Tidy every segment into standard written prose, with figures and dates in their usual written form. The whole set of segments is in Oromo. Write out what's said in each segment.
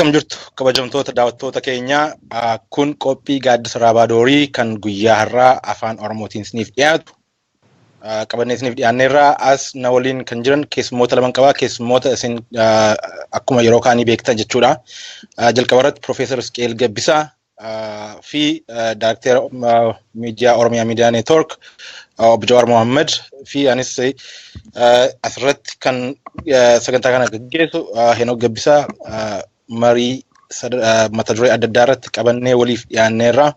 Akkam jirtu, kabajamtoota daawwattoota keenyaa? Kun qophii Gaaddisa Raabaa kan guyyaa har'aa Afaan Oromootiin isiniif dhiyaatu. Qabannee isiniif dhiyaanneerraa as na waliin kan jiran keessummoota lama qabaa. Keessummoota isin akkuma yeroo kaanii beektan jechuudha. Jalqaba irratti Profeesar Isqeel Gabbisaa fi Daayirektera Miidiyaa Oromiyaa Miidiyaa Neetwork Obbo Jawaar Mohaammed fi anis asirratti kan sagantaa kana gaggeessu Henook Gabbisaa marii mata duree adda addaa irratti qabannee waliif dhiyaanneerra.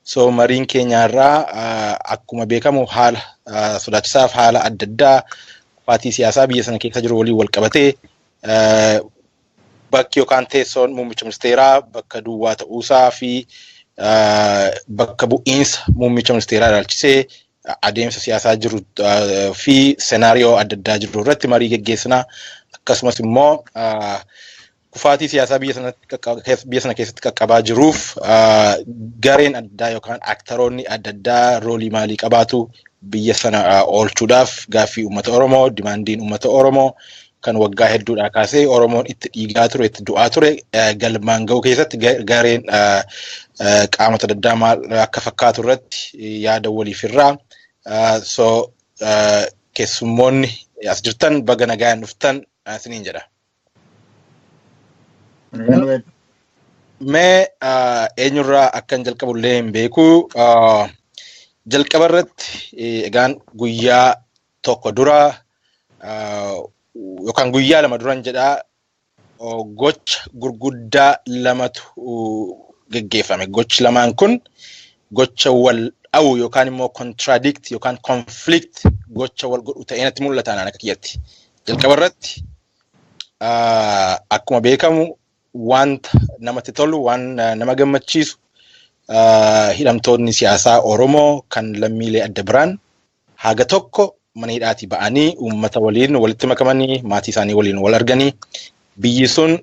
So mariin keenya irraa akkuma beekamu haala sodaachisaaf haala adda addaa kufaatii siyaasaa biyya sana keessa jiru waliin wal qabatee bakki yookaan teessoon muummicha ministeeraa bakka duwwaa ta'uusaa fi bakka bu'iinsa muummicha ministeeraa ilaalchisee adeemsa siyaasaa jiru fi scenario adda addaa jiru irratti marii geggeessinaa. Akkasumas immoo kufaatii siyaasaa biyya sana keessatti qaqqabaa jiruuf gareen adda addaa yookaan actoroonni adda addaa roolii maalii qabaatu biyya sana oolchuudhaaf, gaaffii uummata Oromoo, demandiin uummata Oromoo kan waggaa hedduudhaa kaasee Oromoon itti dhiigaa ture, itti du'aa ture galmaan ga'uu keessatti gareen qaamota adda addaa maal akka fakkaatu irratti yaada waliif irraa. So keessummoonni as jirtan, baga nagaan dhuftan isiniin jedha. Mee eenyurraa akkan jalqabullee hin beeku. Jalqaba irratti egaan guyyaa tokko dura yookaan guyyaa 2 duran jedhaa, gocha gurguddaa lamatu geggeeffame. Gochi lamaan kun gocha wal dhawu yookaan immoo contradict yookaan conflict gocha wal godhu ta'ee natti mul'ata akka kiyyatti. Jalqaba irratti akkuma beekamu wanta namatti tolu, waan nama gammachiisu, hidhamtoonni siyaasaa Oromoo kan lammiilee adda biraan haga tokko mana hidhaatii ba'anii uummata waliin walitti makamanii, maatii isaanii waliin wal arganii, biyyi sun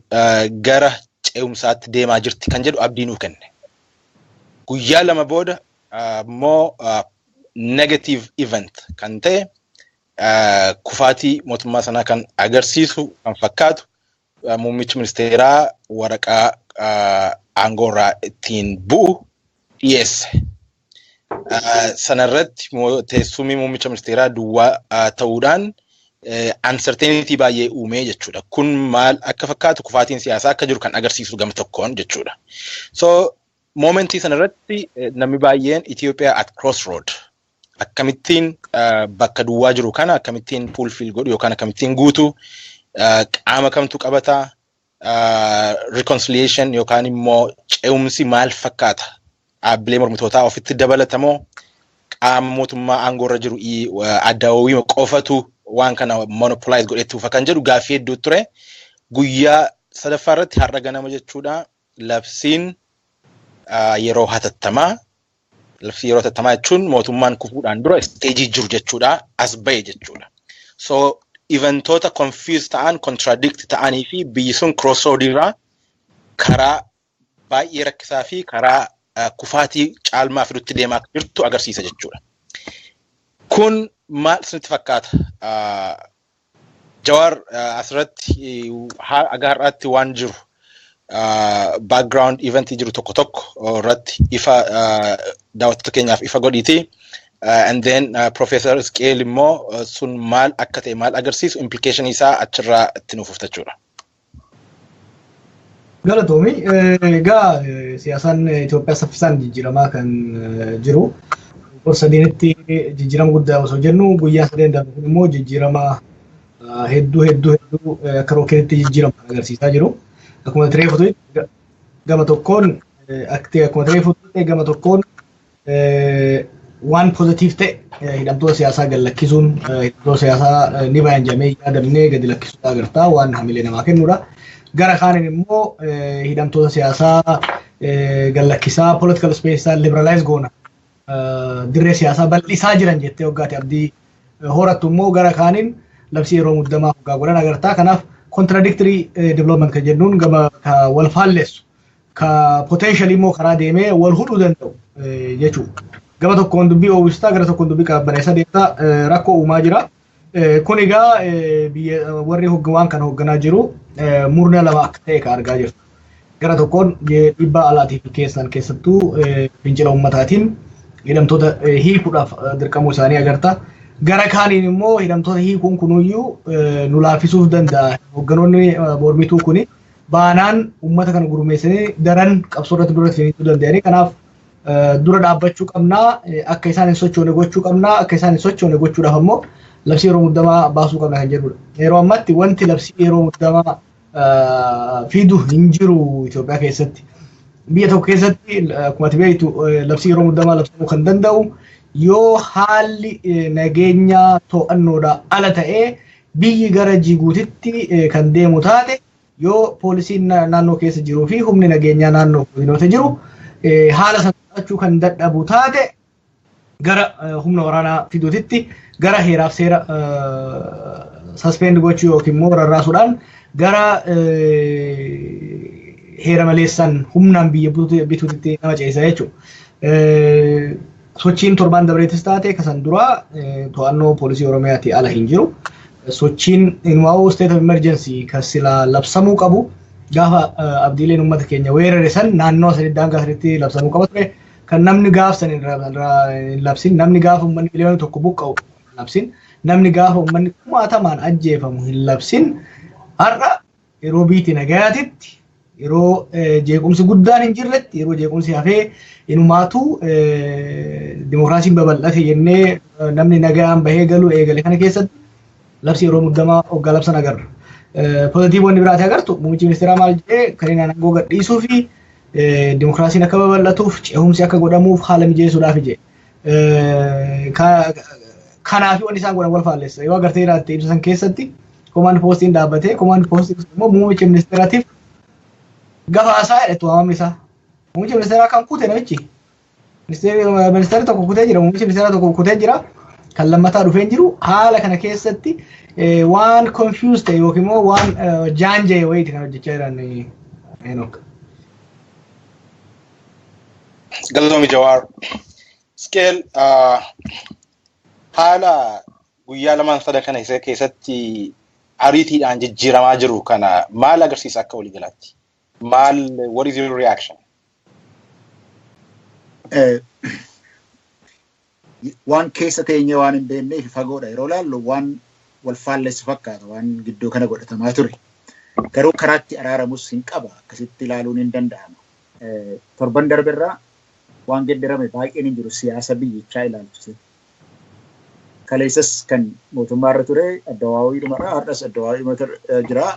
gara ce'umsaatti deemaa jirti kan jedhu abdii nuu kenne. Guyyaa 2 booda immoo negative event kan ta'e, kufaatii mootummaa sanaa kan agarsiisu kan fakkaatu, muummichi ministeeraa waraqaa aangoo irraa ittiin bu'u dhiyeesse. Sanarratti teessumni muummicha ministeeraa duwwaa ta'uudhaan uncertainty baay'ee uumee jechuudha. Kun maal akka fakkaatu, kufaatiin siyaasaa akka jiru kan agarsiisu gama tokkoon jechuudha. So momentii sanarratti namni baay'een Itoophiyaa at crossroad, akkamittiin bakka duwwaa jiru kana akkamittiin fulfill godhu yookaan akkamittiin guutu, qaama kamtu qabataa, reconciliation yookaan immoo ce'umsi maal fakkaata, dhaabbilee mormitootaa ofitti dabalatamoo, qaama mootummaa aangoo irra jiru addaawwii qofatu waan kana monopolize godhetti ufa kan jedhu gaaffii hedduu ture. Guyyaa sadaffaa irratti, har'a ganama jechuudha, labsiin yeroo hatattamaa, labsii yeroo hatattamaa jechuun mootummaan kufuudhaan dura stageii jiru jechuudha, as ba'e jechuudha. So eventoota confuse ta'an, contradict ta'anii fi biyyi sun crossroad irraa karaa baay'ee rakkisaa fi karaa kufaatii caalmaa fidutti deemaa jirtu agarsiisa jechuudha. Kun maal isinitti fakkaata? Jawaar, asirratti haga har'aatti waan jiru, background eventii jiru tokko tokko irratti ifa daawwattoota keenyaaf ifa godhiiti. And then Professor Isqeel immoo sun maal akka ta'e, maal agarsiisu, implication isaa achirraa itti nuuf jechuudha. Galatoomi. Egaa siyaasaan Itoophiyaa saffisaan jijjiiramaa kan jiru. Gosa sadiinitti jijjiirama guddaa osoo jennu, guyyaa sadeen darbe kun immoo jijjiirama hedduu hedduu hedduu akka rookeetitti jijjiirama kan agarsiisaa jiru. Akkuma tireefututti gama tokkoon waan positive ta'e, hidhamtoota siyaasaa gad lakkisuun, hidhamtoota siyaasaa ni bayan jedhamee yaadamnee gadi lakkisuu agartaa, waan hamilee namaa kennudha. Gara kaaniin immoo hidhamtoota siyaasaa gad lakkisaa, political space isaa liberalize goona, dirree siyaasaa bal'isaa jiran jettee waggaati abdii horattu immoo gara kaaniin labsii yeroo muddamaa hoggaa godhan agartaa. Kanaaf contradictory development kan jennuun gama ka wal faalleessu, ka potentially immoo karaa deemee wal hudhuu danda'u jechuudha. Gama tokkoon dubbii oomishtaa, gara tokkoon dubbii qabbaneessa deemtaa, rakkoo uumaa jira. Kun egaa biyya warri waan kana hoogganaa jiru murna lama akka ta'e kan argaa jirtu. Gara tokkoon dhiibbaa alaatii fi keessan keessattuu fincila uummataatiin hidhamtoota hiikuudhaaf dirqamuu isaanii agarta. Gara kaaniin immoo hidhamtoota hiikuun kunuyyuu nu laaffisuuf danda'a. Hoogganoonni mormituu kuni baanaan uummata kana gurmeessanii daran qabsoo irratti dura finiinsuu danda'anii. Kanaaf dura dhaabbachuu qabnaa, akka isaan hin sochoone gochuu qabnaa, akka isaan hin sochoone gochuudhaaf ammoo labsii yeroo muddamaa baasuu qabna kan jedhudha. Yeroo ammaatti wanti labsii yeroo muddamaa fidu hin jiru Itoophiyaa keessatti. Biyya tokko keessatti, akkuma ati beektu, labsii yeroo muddamaa labsamuu kan danda'u yoo haalli nageenyaa to'annoodhaa ala ta'ee biyyi gara jiguutitti kan deemu taate, yoo poolisiin naannoo keessa jiruu fi humni nageenyaa naannoo godinoota jiru haala sana to'achuu kan dadhabu taate, gara humna waraanaa fiduutitti, gara heeraaf seera suspend gochuu yookiin immoo rarraasuudhaan gara heera maleessaan humnaan biyya bituutitti nama ceesisa jechuudha. Sochiin torbaan dabreetis taate kasan duraa to'annoo poolisii Oromiyaatti ala hin jiru. Sochiin inumaa'uu state of emergency kan sila labsamuu qabu gaafa abdiileen uummata keenya weerare san naannoo sanitti, daangaa sanitti labsamuu qaba ture. Kan namni gaaf san hin labsin, namni gaafa uummanni miliyoona 1 buqqa'u hin labsin, namni gaafa uummanni kumaatamaan ajjeefamu hin labsin, har'a yeroo biitti nagayaatitti, yeroo jeequmsi guddaan hin jirretti, yeroo jeequmsi hafee inumaatu dimokiraasiin babal'ate jennee namni nagayaan bahee galuu eegale kana keessatti labsi yeroo muddamaa hoggaa labsan agarra. Pozitiivonni biraati agartu, muummichi ministeeraa maal jedhee, kan inni aangoo gadhiisuu fi dimokiraasiin akka babal'atuuf, ce'umsi akka godhamuuf haala mijeessuudhaaf jedhe. Kanaaf wanni isaan godhan wal faallessa. Yoo agartee jiraatte, ibsa san keessatti command postiin dhaabbatee, command postiin immoo muummicha ministeeraatiif gabaasaa jedhe waamamni isaa. Muummicha ministeeraa kan kute namichi. Ministeerri tokko kutee jira, muummichi ministeeraa tokko kutee jira. Kan lammataa dhufee jiru haala kana keessatti waan confused ta'e yookiin immoo waan jaanja'e wayiiti kan hojjechaa jiran, Enook. Galatoomi, Jawaar. Iskeel, haala guyyaa lamaan sada kana keessatti ariitiidhaan jijjiiramaa jiru kana maal agarsiisa akka waliigalaatti? Maal, what is your reaction? Waan keessa teenyee waan hin beekneef fagoodha yeroo laallu waan wal faallessu fakkaata waan gidduu kana godhatamaa ture. Garuu karaatti araaramus hin qaba, akkasitti ilaaluun hin danda'ama. Torban darberraa waan geddarame baay'een hin jiru siyaasa biyyichaa ilaalchise. Kaleessas kan mootummaa irra ture addawaawiidhumarraa, har'as addawaawiidhuma jira.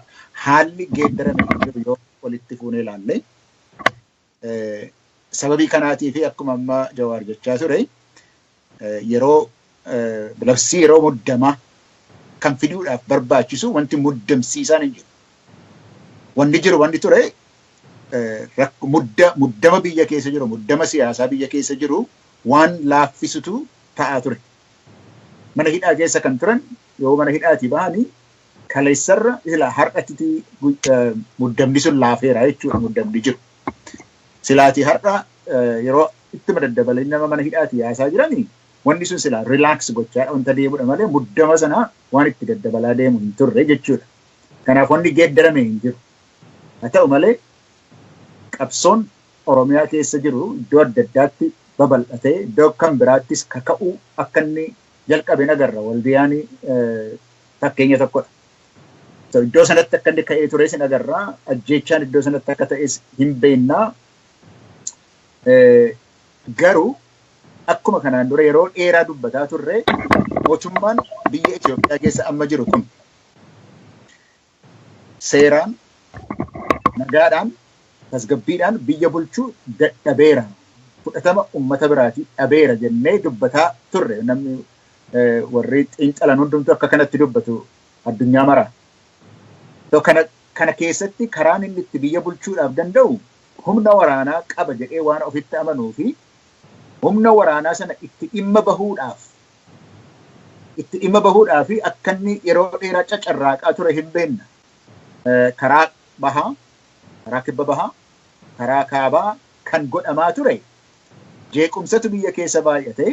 Haalli geeddarame hin jiru yoo walitti fuunee ilaalle. Sababii kanaatii fi akkuma amma Jawaar jechaa ture, yeroo labsii yeroo muddamaa kan fiduudhaaf barbaachisu wanti muddamsiisaan hin jiru. Wanni jiru, wanni ture, muddama biyya keessa jiru, muddama siyaasaa biyya keessa jiru waan laaffisutu ta'aa ture. Mana hidhaa keessa kan turan yoo mana hidhaatii bahanii kaleessarra ila har'atti muddamni sun laafeera jechuudha, muddamni jiru. Silaatii har'a yeroo itti daddabalanii nama mana hidhaatii yaasaa jiranii wanni sun silaa relax gochaa wanta deemudha malee muddama sana waan itti daddabalaa deemu hin turre jechuudha. Kanaaf wanni geeddarame hin jiru. Haa ta'u malee qabsoon Oromiyaa keessa jiru iddoo adda addaatti babal'atee iddoo kan biraattis kaka'uu akka inni jalqabe agarra. Waldiyaan fakkeenya tokkodha. Iddoo sanatti akka inni ka'ee tures hin agarra. Ajjeechaan iddoo sanatti akka ta'es hin beennaa. Garuu akkuma kanaan dura yeroo dheeraa dubbataa turre, mootummaan biyya Itoophiyaa keessa amma jiru kun seeraan, nagaadhaan, tasgabbiidhaan biyya bulchuu dadhabeera. Fudhatama uummata biraatii dhabeera jennee dubbataa turre. Namni warri xiinxalan hundumtuu akka kanatti dubbatu addunyaa maraa. Kana keessatti karaan inni itti biyya bulchuudhaaf danda'u humna waraanaa qaba jedhee waan ofitti amanuu fi humna waraanaa sana itti dhimma bahuudhaaf akka inni yeroo dheeraa cacarraaqaa ture hin beekna. Karaa bahaa, karaa kibba bahaa, karaa kaabaa kan godhamaa ture jeequmsatu biyya keessa baay'ate,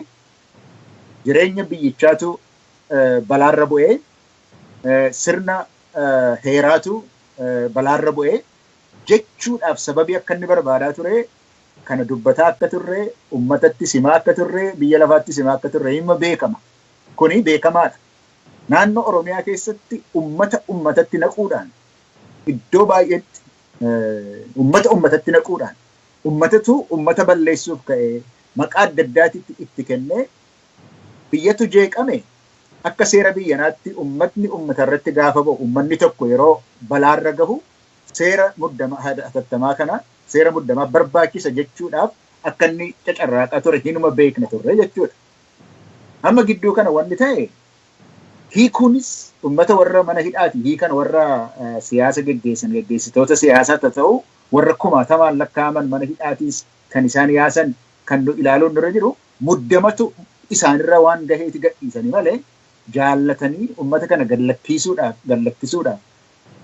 jireenya biyyichaatu balaarra bu'ee, sirna heeraatu balaarra bu'ee. Jechuudhaaf sababii akka inni barbaadaa ture kana dubbataa akka turre, uummatatti simaa akka turre, biyya lafaatti simaa akka turre hima beekama. Kuni beekamaadha. Naannoo Oromiyaa keessatti uummata uummatatti naquudhaan, iddoo baay'eetti uummata uummatatti naquudhaan, uummatatu uummata balleessuuf ka'ee maqaa adda addaatitti itti kennee biyyatu jeeqame. Akka seera biyyanaatti uummatni uummata irratti gaafa ba'u, uummanni tokko yeroo balaarra gahu, seera muddama hatattamaa kana, seera muddamaa barbaachisa jechuudhaaf akka inni cacarraaqaa ture hinuma beekna turre jechuudha. Amma gidduu kana wanni ta'e, hiikuunis uummata warra mana hidhaati hiikan, warra siyaasa geggeessan, geggeessitoota siyaasaa ta'u, warra kumaatamaan lakkaa'aman mana hidhaatiis kan isaan yaasan kan nu ilaaluun nurra jiru, muddamatu isaanirra waan gaheeti gadhiisanii malee jaallatanii uummata kana gallakkisuudhaaf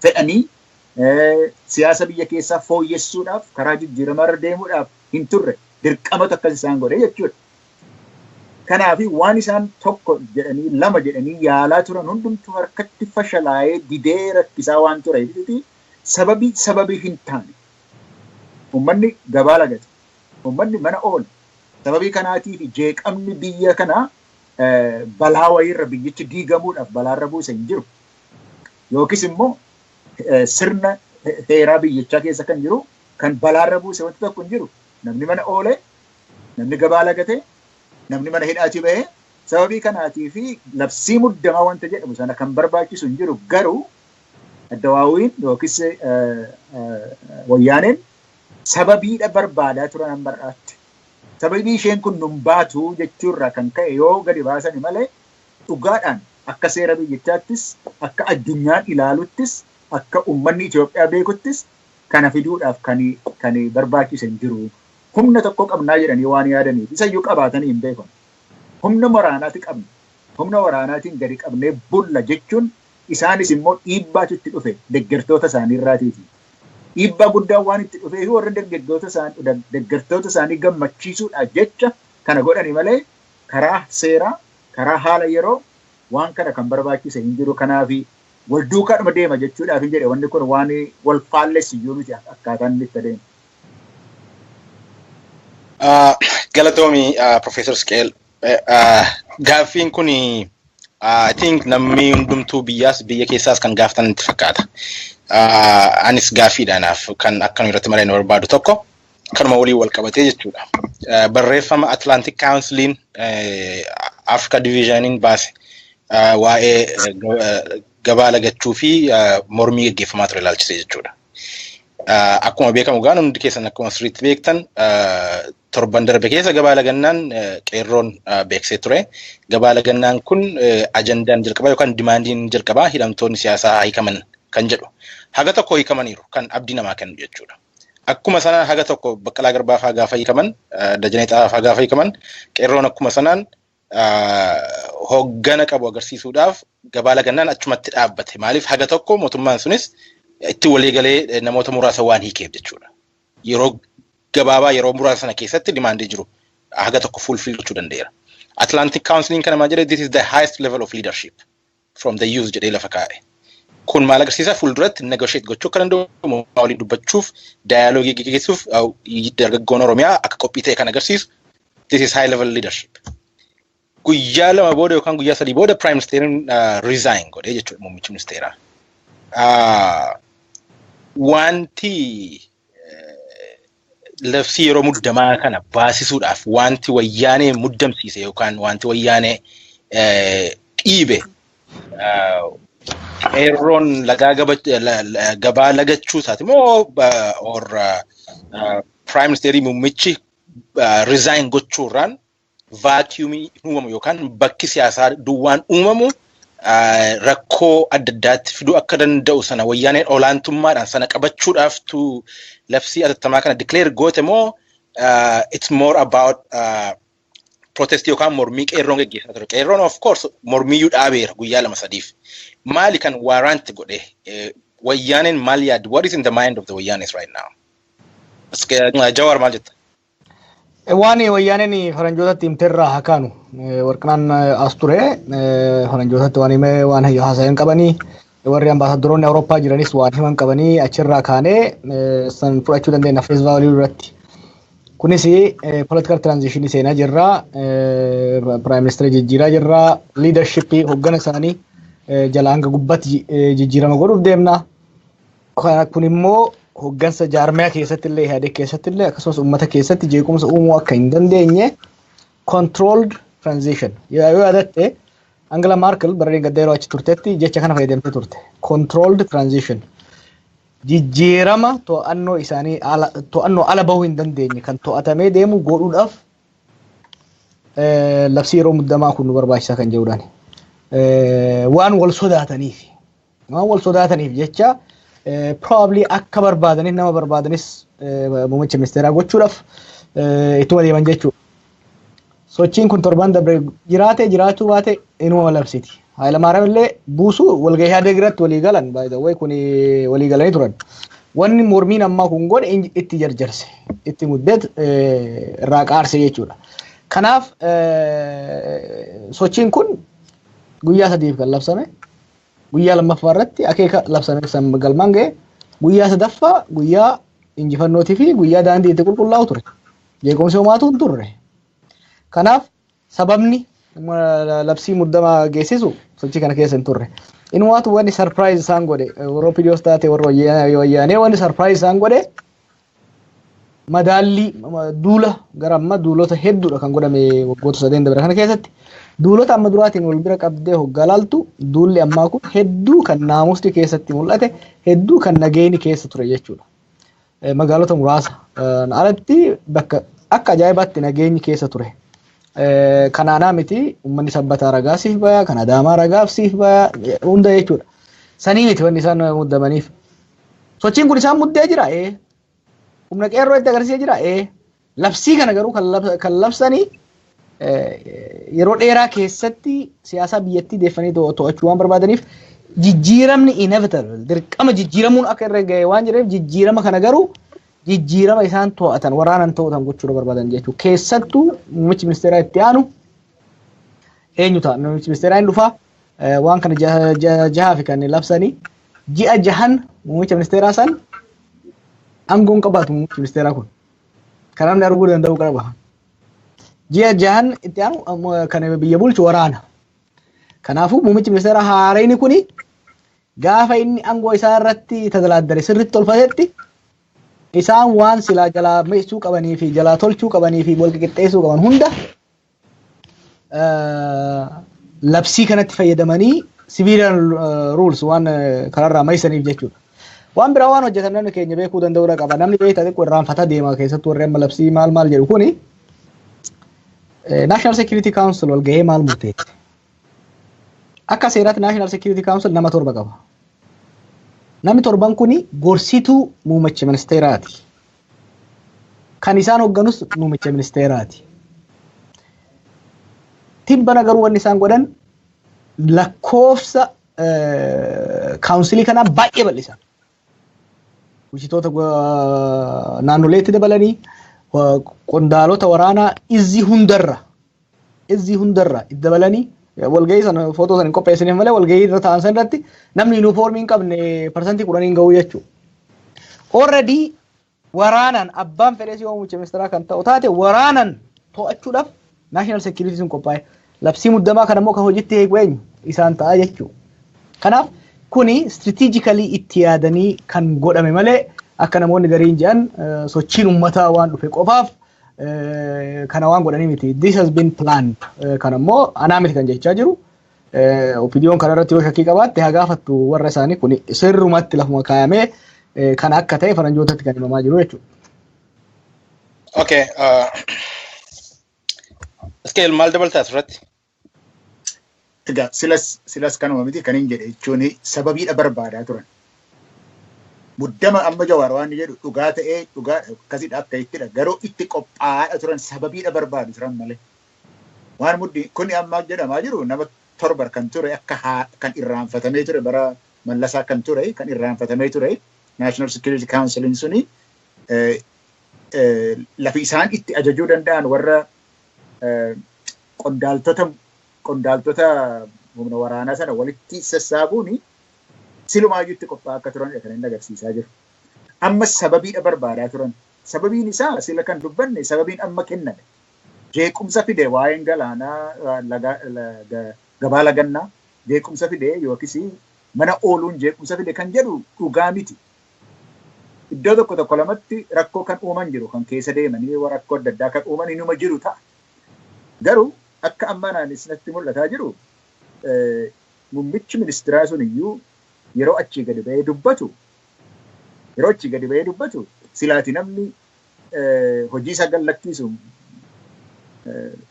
fedhanii siyaasa biyya keessaa fooyyessuudhaaf karaa jijjiiramarra deemuudhaaf hin turre. Dirqamatu akkas isaan godhe jechuudha. Kanaaf waan isaan tokko jedhanii lama jedhanii yaalaa turan hundumtuu harkatti fashalaa'ee didee rakkisaa waan tureef sababii hin taane uummanni gabaa lagate, uummanni mana oole. Sababii kanaatiif jeeqamni biyya kanaa balaa wayiirra biyyichi diigamuudhaaf balaarra buuse hin jiru. Yookiis immoo sirna heeraa biyyichaa keessa kan jiru kan balaarra buuse wanti tokko hin jiru. Namni mana oole, namni gabaa lagate, namni mana hidhaatii bahee sababii kanaatii fi labsii muddamaa wanta jedhamu sana kan barbaachisu hin jiru. Garuu addawaawiin yookiis wayyaaneen sababiidha barbaadaa turan hamma har'aatti. Sababii isheen kun nun baatu jechuurraa kan ka'e yoo gadi baasani malee dhugaadhaan akka seera biyyichaattis, akka addunyaan ilaaluttis, akka uummanni Itoophiyaa beekuttis kana fiduudhaaf kan barbaachise hin jiru. Humna tokko qabnaa jedhanii waan yaadaniif isayyuu qabaatanii hin beekan. Humna waraanaati qabna. Humna waraanaatiin gadi qabnee bulla jechuun isaanis immoo dhiibbaatu itti dhufe deeggartoota isaanii irraatiiti. Dhiibbaa guddaan waan itti dhufee fi warra deeggartoota isaanii gammachiisuudhaaf jecha kana godhani malee karaa seeraa, karaa haala yeroo waan kana kan barbaachise hin jiru. Kanaafi wal duukaadhuma deema jechuudhaaf hin jedhe. Wanni kun waan wal faallessu iyyuu miti akkaataan inni itti adeemu. Galatoomi, Professor Isqeel. Gaaffiin kun I think namni hundumtuu biyyaas biyya keessaas kan gaafatan itti fakkaata. Anis gaaffiidhaanaaf kan akkanuma irratti malee nu barbaadu tokko kanuma waliin wal qabatee jechuudha. Barreeffama Atlantic Counciliin Africa Divisioniin baase waa'ee gabaa lagachuu fi mormii gaggeeffamaa ture ilaalchisee jechuudha. Akkuma beekamu gaan hundi keessan akkuma sirriitti beektan, torban darbe keessa gabaa lagannaan qeerroon beeksisee ture. Gabaa lagannaan kun ajandaan jalqabaa yookaan demandiin jalqabaa hidhamtoonni siyaasaa hiikaman kan jedhu. Haga tokko hiikamaniiru kan abdii namaa kennu jechuudha. Akkuma sana haga tokko Baqqalaa Garbaa fa'aa gaafa hiikaman, Dajanee Xaafaa fa'aa gaafa hiikaman, qeerroon akkuma sanaan hoggana qabu agarsiisuudhaaf gabaa lagannaan achumatti dhaabbate. Maaliif? Haga tokko mootummaan sunis itti waliigalee namoota muraasa waan hiikeef jechuudha. Yeroo gabaabaa, yeroo muraasa sana keessatti demandii jiru haga tokko fulfill gochuu danda'eera. Atlantic Council kana maal jedhee? "This is the highest level of leadership from the youth" jedhee lafa kaa'e. Kun maal agarsiisa? Fuulduratti negotiate gochuu akka danda'u, waliin dubbachuuf, dialogueii gaggeessuuf dargaggoon Oromiyaa akka qophii ta'e kan agarsiisu, this is high level leadership. Guyyaa 2 booda yookaan guyyaa 3 booda Prime Ministeriin resign godhee jechuudha, muummichi ministeeraa. Wanti labsii yeroo muddamaa kana baasisuudhaaf wanti wayyaanee muddamsiise yookaan wanti wayyaanee dhiibe qeerroon lagaa gabaa lagachuu isaati moo or prime ministerii muummichi resign gochuurraan vacuumii uumamu yookaan bakki siyaasaa duwwaan uumamu rakkoo adda addaatti fiduu akka danda'u sana wayyaaneen olaantummaadhaan sana qabachuudhaaf tu labsii atattamaa kana declare goote moo it's more about protest yookaan mormii qeerroon geggeessaa ture? Qeerroon of course mormiyyuu dhaabeera guyyaa 2 sadiif. Maali kan warrant godhe? Wayyaaneen maal yaaddi? What is in the mind of the wayyaanes right now? Jawar, maal jetta? Waan wayyaaneen faranjootatti himteerraa haa kaanu. Warqinaan as ture faranjootatti waan himee waan haasayan qabanii. Warri ambaasaaddaroonni Awurooppaa jiranis waan himan qabanii achirraa kaanee san fudhachuu dandeenya face value irratti. Kunis political transition seenaa jirra. Prime Minister jijjiiraa jirra. Leadership hoggana isaanii jala hanga gubbaatti jijjiirama godhuuf deemna. Kun immoo hoggansa jaarmiyaa keessatti illee, IHADEG keessatti illee, akkasumas uummata keessatti jeequmsa uumuu akka hin dandeenye controlled transition. Yoo yaadatte, Angela Merkel bara gadda yeroo achi turtetti jecha kana fayyadamtee turte. Controlled transition. Jijjiirama to'annoo isaanii ala, to'annoo ala bahuu hin dandeenye kan to'atamee deemu godhuudhaaf labsii yeroo muddamaa kun nu barbaachisaa kan jedhudhaan. Waan wal sodaataniif. Waan wal sodaataniif jecha probably akka barbaadanis nama barbaadanis muummicha ministeeraa gochuudhaaf ittuma deeman jechuudha. Sochiin kun torban dabre jiraate jiraachuu baate inuma labsiti. Hayilamaariyaam illee buusuu walgahii IHADEG irratti walii galan, by the way, kun walii galanii turan. Wanni mormiin ammaa kun godhe itti jarjarse, itti muddeet irraa qaarse jechuudha. Kanaaf sochiin kun guyyaa 3f kan labsame, guyyaa lammaffaa irratti akeeka labsame san galmaan ga'e, guyyaa sadaffaa guyyaa injifannootii fi guyyaa daandii itti qulqullaa'u ture. Jeequmsi homaatu hin turre. Kanaaf sababni labsii muddamaa geessisu sochii kana keessa hin turre. Inumaatu wanni surprise isaan godhe, warra OPDOs taate warra Wayyaanee, wanni surprise isaan godhe madaallii duula gara amma duulota hedduudha kan godhame waggoota sadeen dabre kana keessatti. Duulota amma duraatiin wal bira qabdee hoggaa laaltu, duulli ammaa kun hedduu kan naamusni keessatti mul'ate, hedduu kan nageenyi keessa ture jechuudha. Magaalota muraasa alatti bakka akka ajaa'ibaatti nageenyi keessa ture. Kanaanaa miti, uummanni Sabbataa ragaa siif baya, kan Adaamaa ragaaf siif baya, hunda jechuudha. Sanii miti wanni isaan muddamaniif. Sochiin kun isaan muddee jira ee. Humna qeerroo itti agarsiisee jira ee. Labsii kana garuu kan labsanii yeroo dheeraa keessatti siyaasa biyyattii deeffanii to'achuu waan barbaadaniif, jijjiiramni inevitable, dirqama jijjiiramuun akka irra ga'e waan jireef, jijjiirama kana garuu jijjiirama isaan to'atan, waraanan to'atan gochuu barbaadan jechuudha. Keessattuu muummichi ministeeraa itti aanu eenyu ta'a? Muummichi ministeeraa hin dhufaa, waan kana jahaa fi kan labsanii ji'a 6n muummicha ministeeraa san aangoon qabaatu muummichi ministeeraa kun. Kan namni arguu danda'u qaba. Ji'a 6n itti aanu kan biyya bulchu waraana. Kanaafuu muummichi ministeeraa haarayni kuni gaafa inni aangoo isaa irratti tadalaaddare sirriitti tolfatetti, isaan waan silaa jalaa meessuu qabanii fi jalaa tolchuu qabanii fi wal qixxeessuu qaban hunda labsii kanatti fayyadamanii civilian rules waan kanarraa maysaniif jechuudha. Waan biraa waan hojjetan namni keenya beekuu danda'uudha qaba. Namni beektaa xiqqoo irraanfataa deema, keessattuu warri amma labsii maal maal jedhu kuni. National Security Council wal gahee maal murteesse? Akka seeraatti National Security Council nama torba qaba. Namni torban kuni gorsituu muummicha ministeeraati. Kan isaan hoogganus muummicha ministeeraati. Tibbana garuu wanni isaan godhan lakkoofsa councilii kanaa baay'ee bal'isan. Bulchitoota naannoleetti dabalanii, qondaalota waraanaa izzii hundarra itti dabalanii, walgahii sana footoo sana hin qopheessiniif malee, walgahii irra ta'an sana irratti namni yuunifoormii hin qabne 10% hin ga'u jechuudha. Already waraanaan abbaan fedhee si muummicha ministeeraa kan ta'u taate waraanan to'achuudhaaf national security sun qophaa'e. Labsii muddamaa kana immoo kan hojiitti eegu eenyu? Isaan ta'a jechuudha. Kanaaf kuni strategically itti yaadanii kan godhame malee, akka namoonni gariin jedhan sochiin uummataa waan dhufe qofaaf kana waan godhanii miti. This has been planned. Kan ammoo anaa miti kan jechaa jiru. OPDOn kana irratti yoo shakkii qabaatte haa gaafattu warra isaanii. Kun sirrumatti lafuma kaayamee kan akka ta'e faranjootatti kan himamaa jiru jechuudha. Okay. Iskeel, maal dabaltaa asirratti? Egaa silas kanuma miti kan hin jedhe jechuun sababiidha barbaadaa turan. Muddama amma Jawaar waan jedhu dhugaa ta'ee, dhugaa akkasidha akka ittidha, garuu itti qophaa'aadha turan, sababiidha barbaadu turan malee. Waan muddi kuni amma jedhamaa jiru nama torba kan ture, akka kan irraanfatamee ture, bara Mallasaa kan ture, kan irraanfatamee ture National Security Council suni, lafi isaan itti ajajuu danda'an warra qondaaltota humna waraanaa sana walitti sassaabuuni. Silumaayyuu itti qophaa'aa akka turanidha kan inni agarsiisaa jiru. Amma sababiidha barbaadaa turan. Sababiin isaa sila kan dubbanne sababiin amma kenname. Jeequmsa fide waa'een galaanaa gabaa lagannaa jeequmsa fide yookiis mana ooluun jeequmsa fide kan jedhu dhugaa miti. Iddoo tokko tokko lamatti rakkoo kan uuman jiru kan keessa deemanii rakkoo adda addaa kan uuman inuma jiru ta'a. Garuu akka amma naanis natti mul'ataa jiru muummichi ministeeraa sun iyyuu yeroo achii gadi ba'ee dubbatu yeroo achii gadi ba'ee dubbatu silaati namni hojii isaa gad lakkisu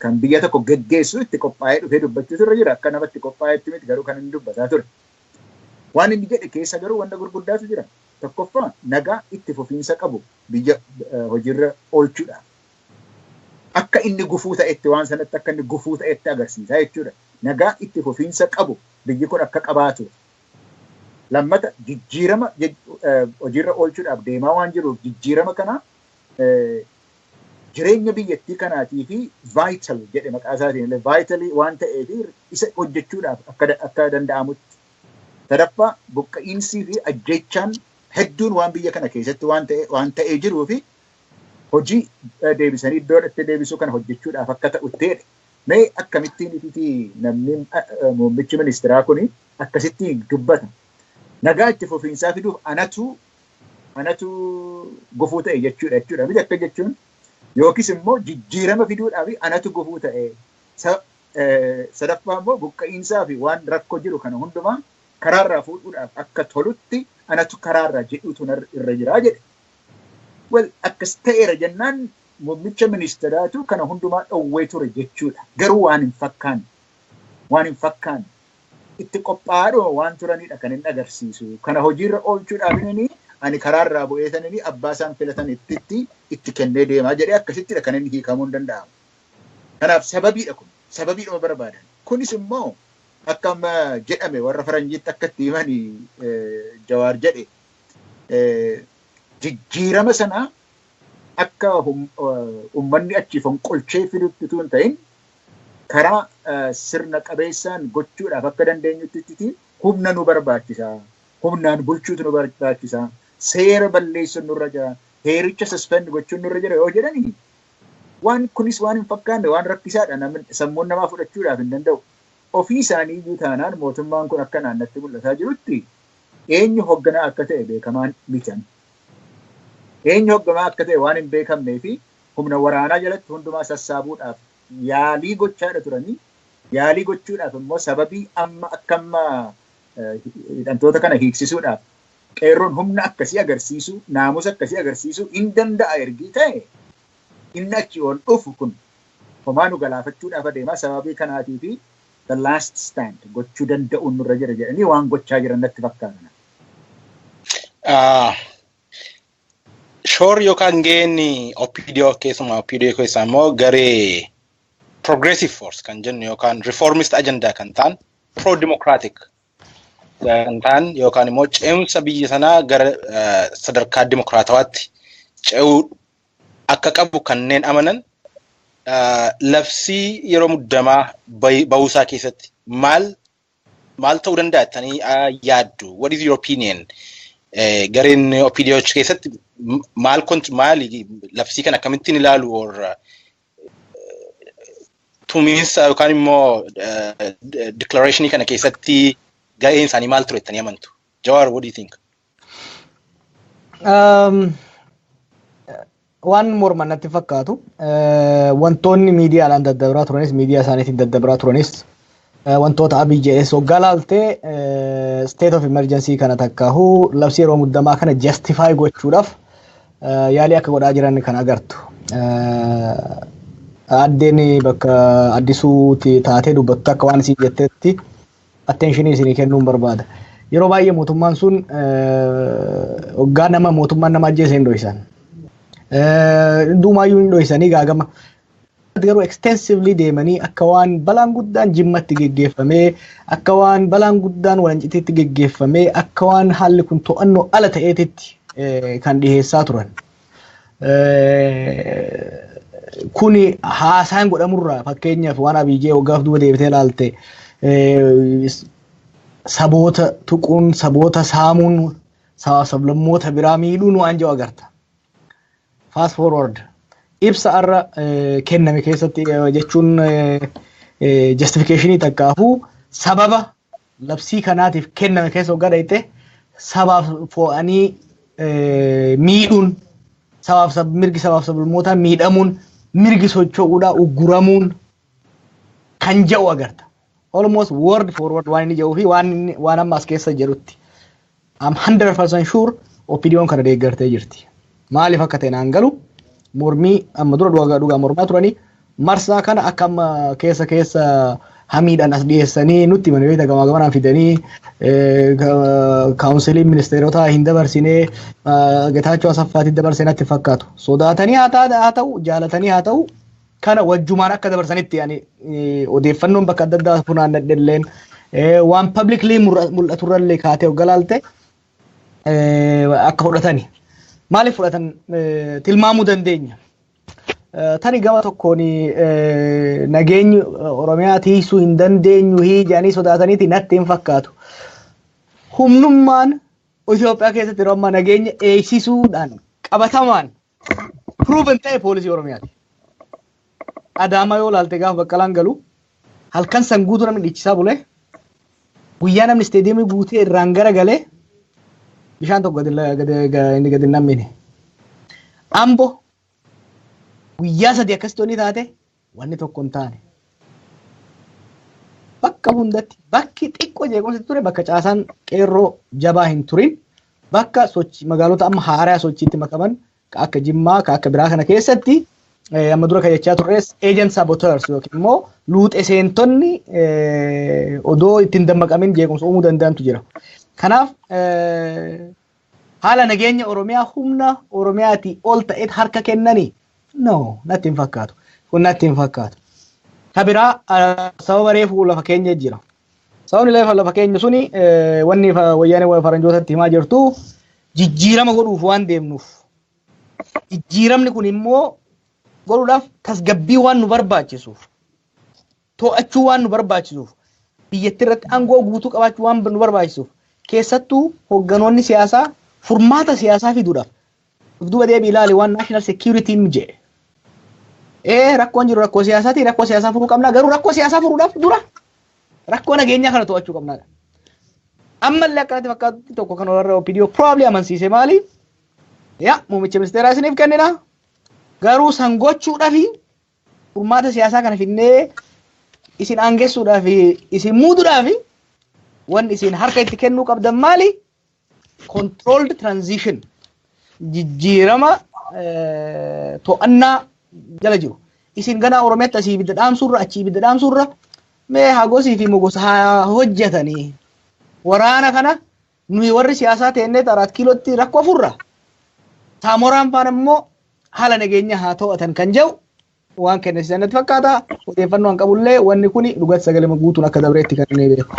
kan biyya tokko geggeessu itti qophaa'ee dhufee dubbachuutu irra jira. Akka namatti qophaa'etti miti garuu kan inni dubbataa ture. Waan inni jedhe keessa garuu wanta gurguddaatu jira. Tokkoffaa, nagaa itti fufiinsa qabu biyya hojiirra oolchuudhaaf. Akka inni gufuu ta'etti waan sanatti akka inni gufuu ta'etti agarsiisa jechuudha. Nagaa itti fufiinsa qabu biyyi kun akka qabaatu. Lammata, jijjiirama hojiirra oolchuudhaaf deemaa waan jiruuf jijjiirama kana jireenya biyyattii kanaatii fi vital jedhe maqaa isaatiin illee, vital waan ta'eef isa hojjechuudhaaf akka danda'amutti. Sadaffaa, buqqa'iinsii fi ajjechaan hedduun waan biyya kana keessatti waan ta'ee jiruu fi hojii deebisanii iddoo itti deebisuu kana hojjechuudhaaf akka ta'utti jedhe. Mee akkamittiin itti namni muummichi ministeeraa kuni akkasittiin dubbata? Nagaa itti fufiinsaa fiduuf anatu gufuu ta'e jechuudha. Miti akka jechuun yookiis immoo jijjiirama fiduudhaaf anatu gufuu ta'e. Sadaffaa immoo buqqa'iinsaa fi waan rakkoo jiru kana hundumaa karaarraa fuudhuudhaaf akka tolutti anatu karaarraa jedhutu irra jiraa jedhe. Well, akkas ta'eera jennaan muummicha ministeeraatu kana hundumaa dhowwee ture jechuudha. Garuu waan hin fakkaanne. Waan hin fakkaanne. Itti qophaa'aadhuma waan turanidha kan inni agarsiisu. Kana hojiirra oolchuudhaaf inni ani karaarraa bu'ee sanini abbaa isaan filatan itti kennee deemaa jedhee akkasittidha kan inni hiikamuu hin danda'amu. Kanaaf sababiidha kun. Sababiidhuma barbaadan. Kunis immoo akka amma jedhame warra faranjiitti akka itti himanii Jawaar jedhe, jijjiirama sana akka uummanni achi fonqolchee fidutti utuu hin ta'in karaa sirna qabeessaan gochuudhaaf akka dandeenyutti humna nu barbaachisa. Humnaan bulchuutu nu barbaachisa. Seera balleessuun nurra jira. Heericha suspend gochuun nurra jira yoo jedhani waan kunis waan hin fakkaanne, waan rakkisaadha, sammuun namaa fudhachuudhaaf hin danda'u. Ofii isaanii iyyuu taanaan mootummaan kun akka naannatti mul'ataa jirutti eenyu hoogganaa akka ta'e beekamaan mitan. Eenyu hoogganaa akka ta'e waan hin beekamnee fi humna waraanaa jalatti hundumaa sassaabuudhaaf yaalii gochaadha turanii, yaalii gochuudhaaf immoo sababii amma akka amma hidhamtoota kana hiiksisuudhaaf qeerroon humna akkasii agarsiisuu, naamusa akkasii agarsiisuu hin danda'a ergii ta'e, inni achi ol dhufu kun homaa nu galaafachuudhaaf adeemaa, sababii kanaatii fi the last stand gochuu danda'uun nurra jira jedhanii waan gochaa jiran natti fakkaata. Shoorri yookaan gaheen OPDO, keessumaa OPDO keessaa immoo garee progressive force kan jennu yookaan reformist agenda kan ta'an, pro-democratic kan ta'an yookaan immoo ce'umsa biyya sanaa gara sadarkaa dimokiraatawaatti ce'uu akka qabu kanneen amanan, labsii yeroo muddamaa bahuusaa keessatti maal maal ta'uu danda'a jettanii yaaddu? What is your opinion? Gareen OPDO keessatti maal maali labsii kana akkamittiin ilaalu or tumiinsa yookaan immoo declarationii kana keessatti ga'een isaanii maal ture jettanii amantu? Jawaar, what do you think? Waan morman natti fakkaatu, wantoonni miidiyaadhaan daddabraa turanis, miidiyaa isaaniitiin daddabraa turanis, wantoota Abiy jedhes hoggaa laaltee, state of emergency kana takkaahuu labsii yeroo muddamaa kana justify gochuudhaaf yaalii akka godhaa jiran kan agartu. Addeen bakka addisuuti taatee dubbattu akka waan isin jettetti attentionii isinii kennuun barbaada. Yeroo baay'ee mootummaan sun hoggaa nama mootummaan nama ajjeese hin dho'isan. Duumaayyuu hin dho'isanii gaagama. Garuu extensively deemanii akka waan balaan guddaan Jimmatti geggeeffamee, akka waan balaan guddaan Walancitiitti geggeeffamee, akka waan haalli kun to'annoo ala ta'eetitti kan dhiheessaa turan. Kuni haasaan godhamurraa fakkeenyaaf waan Abiyyee waggaaf duuba deebitee ilaalte Saboota tuquun, saboota saamuun, sablammoota biraa miidhuun waan jiru agarta. Fast forward. Ibsa har'a kenname keessatti jechuun justification takkaafuu sababa labsii kanaatiif kenname keessa hoggaa dhayite, sabaaf fo'anii miidhuun, sabaaf mirgi sabaaf sablammootaa miidhamuun, mirgi socho'uudhaa ugguramuun kan jedhu agarta. Almost word for word waan inni jedhuu fi waan amma as keessa jedhutti. I'm 100% sure OPDOn kana deeggartee jirti. Maaliif akka ta'e naan galu. Mormii amma dura dhugaa dhugaa mormaa turanii, marsaa kana akka amma keessa keessa hamiidhaan as dhiyeessanii nutti himanii beekta, gamaa gamanaan fidanii kaawunsiliin ministeerotaa hin dabarsinee, Getaachoo Asaffaatti dabarsee natti fakkaatu. Sodaatanii haa ta'u, jaalatanii haa ta'u, kana wajjumaan akka dabarsanitti yani odeeffannoon bakka adda addaa funaannadhe waan publicly mul'aturrallee kaatee hoggalaalte akka fudhatani. Maaliif fudhatan tilmaamuu dandeenya. Tani gama tokkoon nageenyi Oromiyaa tiisuu hin dandeenyu jedhanii sodaataniiti natti hin fakkaatu. Humnummaan Itoophiyaa keessatti yeroo ammaa nageenya eegsisuudhaan qabatamaan proven ta'e poolisii Oromiyaati. Adaamaa yoo ilaalte, gaafa Baqqalaan galu halkan san guutuu namni dhiichisaa bulee, guyyaa namni isteediyeemii guutee irraan gara galee bishaan tokko gadi hin nammine. Ambo guyyaa 3 akkasitti wanni taate wanni tokko hin taane. Bakka hundatti bakki xiqqoo jeequmsi ture bakka caasaan qeerroo jabaa hin turin, bakka sochii magaalota amma haaraa sochiitti makaman ka akka Jimmaa, ka akka biraa kana keessatti, amma dura kan jechaa turres, agent saboteurs yookiin immoo luuxe seentonni odoo ittiin dammaqamin jeequmsa uumuu danda'antu jira. Kanaaf haala nageenya Oromiyaa humna Oromiyaatii ol ta'eet harka kennanii, no, natti hin fakkaatu. Kun natti hin fakkaatu. Ka biraa sababa reefu lafa keenya jira. Sababni lafa keenya suni wanni wayyaanee faranjootatti himaa jirtu jijjiirama godhuuf waan deemnuuf. Jijjiiramni kun immoo godhuudhaaf tasgabbii waan nu barbaachisuuf, to'achuu waan nu barbaachisuuf, biyyattii irratti aangoo guutuu qabaachuu waan nu barbaachisuuf, keessattuu hoogganoonni siyaasaa furmaata siyaasaa fiduudhaaf of duuba deebii ilaali waan national security jedhe. Ee, rakkoon jiru rakkoo siyaasaati, rakkoo siyaasaa furuu qabna, garuu rakkoo siyaasaa furuudhaaf dura rakkoo nageenyaa kana to'achuu qabna. Ammallee akkanatti fakkaatutti tokko kan warra OPDO probably amansiise maali? Yaa muummicha ministeeraa isiniif kennina. Garuu san gochuudhaaf, furmaata siyaasaa kana finnee isin aangessuudhaaf, isin muuduudhaaf, wanni isin harka itti kennuu qabdan maali? Controlled transition, jijjiirama to'annaa jala jiru. Isin ganaa Oromiyaatti asii ibidda dhaamsurra, achii ibidda dhaamsurra, mee Hagosii fi Mogosa haa hojjetanii. Waraana kana nuyi warri siyaasaa teennee Araat Kiilootti rakkoo furra. Saamoraan faan immoo haala nageenya haa to'atan kan jedhu waan kennisiisan natti fakkaata. Odeeffannoo an qabullee wanni kuni dhugatti sagalee guutuun akka dabreetti kan inni beeku.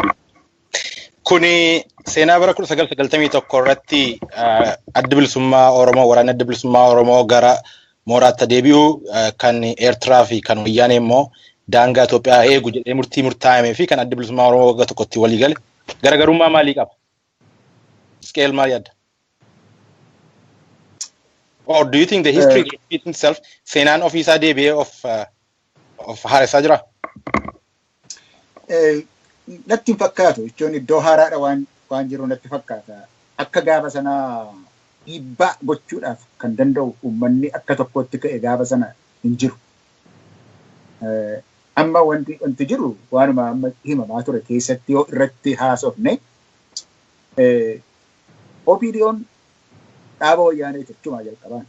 Kuni seenaa bara 1991 irratti Adda Bilisummaa Oromoo, waraanni Adda Bilisummaa Oromoo gara mooraatti deebi'u, kan Eertiraa fi kan Wayyaanee immoo daangaa Itoophiyaa eegu jedhee murtii murtaa'ame fi kan Adda Bilisummaa Oromoo waggaa tokkotti walii gale garaagarummaa maalii qaba? Scale maal yaadda? Or do you think the history repeats itself? Seenaan ofiisaa deebi'ee of haaressaa jira? Natti hin fakkaatu, jechuun iddoo haaraadha waan jiru natti fakkaata. Akka gaafa sanaa dhiibbaa gochuudhaaf kan danda'u uummanni akka tokkotti ka'e gaafa sana hin jiru. Amma wanti jiru waanuma amma himamaa ture keessatti yoo irratti haasofne, OPDO'n dhaaba Wayyaanee jechuudha jalqabaan.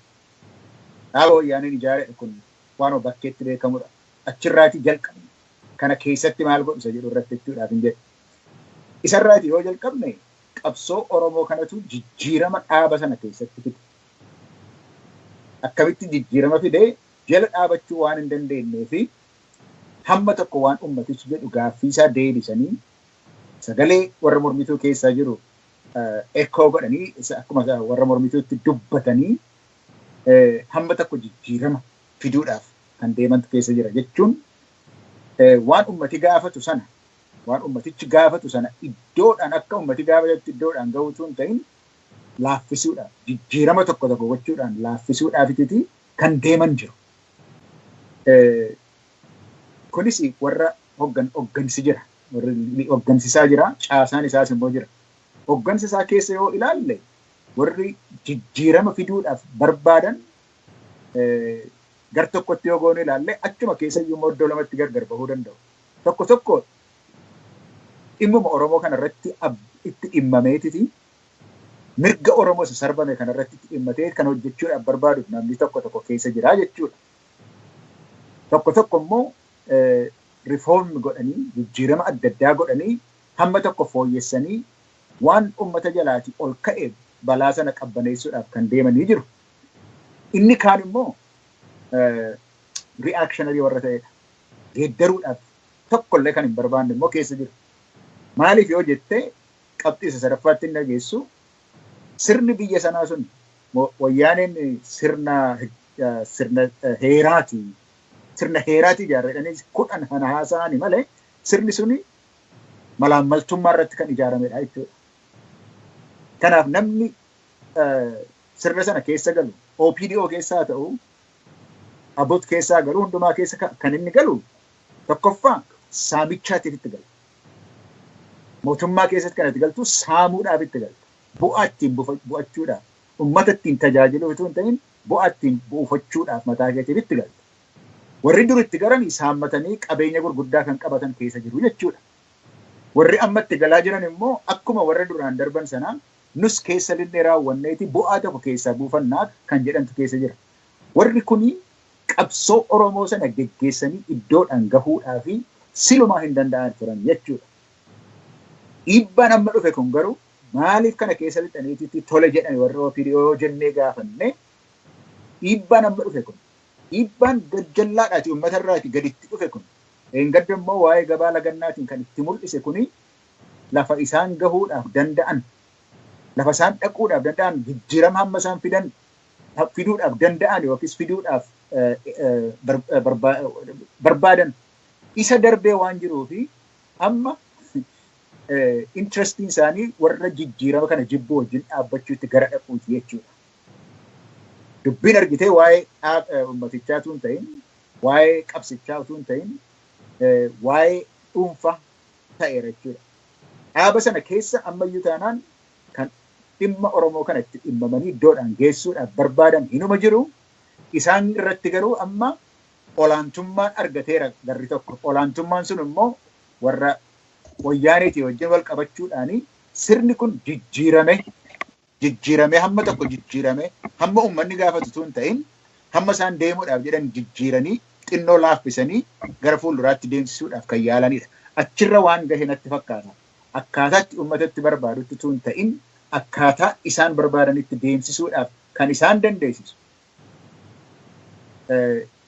Dhaaba Wayyaaneen ijaaredha, kun waanuma bakkeetti beekamudha. Achirraati jalqabne. Kana keessatti maal godhu isa jedhu irratti jechuudhaaf hin jedhu. Isarraati yoo jalqabne, qabsoo Oromoo kanatu jijjiirama dhaaba sana keessatti fide. Akkamitti jijjiirama fidee? Jala dhaabachuu waan hin dandeenyee fi hamma tokko waan ummatichi jedhu gaaffii isaa deebisanii, sagalee warra mormituu keessaa jiru echo godhanii, akkuma warra mormituutti dubbatanii, hamma tokko jijjiirama fiduudhaaf kan deemantu keessa jira, jechuun waan ummati gaafatu sana Waan ummatichi gaafatu sana iddoodhaan akka ummati gaafatutti iddoodhaan gahuutu hin ta'in laaffisuudhaaf, jijjiirama tokko tokko gochuudhaan laaffisuudhaafiti kan deeman jiru. Kunis warra hoggansi jira. Warri hoggansisaa jira, caasaan isaas immoo jira. Hoggansa isaa keessa yoo ilaalle warri jijjiirama fiduudhaaf barbaadan gar tokkotti yoo goone ilaalle achuma keessa iyyuu immoo iddoo lamatti gargar bahuu danda'u. Tokko tokko dhimmuma Oromoo kanarratti itti dhimmameetiti mirga Oromoo isa sarbame kanarratti itti dhimmatee kan hojjechuudhaaf barbaaduuf namni tokko tokko keessa jira jechuudha. Tokko tokko immoo rifoorm godhanii jijjiirama adda addaa godhanii hamma tokko fooyyessanii waan uummata jalaati ol ka'e balaa sana qabbaneessuudhaaf kan deemanii jiru. Inni kaan immoo reactionary warra ta'edha. Geeddaruudhaaf tokkollee kan hin barbaanne immoo keessa jiru. Maaliif yoo jette qabxii isa sadaffaatti hin dhageessu, sirni biyya sanaa sun wayyaaneen sirna heeraati. Sirna heeraati ijaarredhanii 10 kana haasa'ani malee sirni suni malaammaltummaa irratti kan ijaaramedha jechuudha. Kanaaf namni sirna sana keessa galu, OPDO keessaa ta'u, ABOT keessaa galu, hundumaa keessa kan inni galu tokkoffaa saamichaatiif itti gala. Mootummaa keessatti kan itti galtu saamuudhaaf itti galta. Bu'aa ittiin bu'achuudhaaf, uummata ittiin tajaajiluu utuu hin ta'in bu'aa ittiin buufachuudhaaf mataa keetiif itti galta. Warri dur itti garan saammatanii qabeenya gurguddaa kan qabatan keessa jiru jechuudha. Warri amma itti galaa jiran immoo akkuma warra duraan darban sanaa nus keessa lillee raawwanneeti bu'aa tokko keessaa buufannaa kan jedhantu keessa jira. Warri kuni qabsoo Oromoo sana geggeessanii iddoodhaan gahuudhaa fi silumaa hin danda'an turan jechuudha. Dhiibbaan amma dhufe kun garuu maaliif kana keessa lixaniititti tole jedhan warri OPDO jennee gaafanne, dhiibbaan amma dhufe kun dhiibbaan gajjallaadhaati uummatarraati gaditti dhufe kun eengadda immoo waa'ee gabaa lagannaatiin kan itti mul'ise kuni lafa isaan gahuudhaaf danda'an, lafa isaan dhaquudhaaf danda'an, jijjiirama hamma isaan fidan fiduudhaaf danda'an yookiis fiduudhaaf barbaadan isa darbee waan jiruu fi amma interestiin isaanii warra jijjiirama kana jibbuu wajjin dhaabbachuutti gara dhaquuti jechuudha. Dubbiin argitee waa'ee uummatichaa utuu hin ta'in, waa'ee qabsichaa utuu hin ta'in, waa'ee dhuunfaa ta'eera jechuudha. Dhaaba sana keessa ammayyuu taanaan kan dhimma Oromoo kana itti dhimmamanii iddoodhaan geessuudhaaf barbaadan hinuma jiru. Isaan irratti garuu amma olaantummaan argateera garri tokko. Olaantummaan sun immoo warra wayyaaneetii wajjin wal qabachuudhaani sirni kun jijjiirame hamma tokko jijjiirame hamma uummanni gaafatu utuu hin ta'in hamma isaan deemuudhaaf jedhan jijjiiranii xinnoo laaffisanii gara fuulduraatti deemsisuudhaaf kan yaalanidha. Achirra waan gahe natti fakkaata. Akkaataatti uummatatti barbaadutti utuu hin ta'in akkaataa isaan barbaadanitti deemsisuudhaaf kan isaan dandeessisu.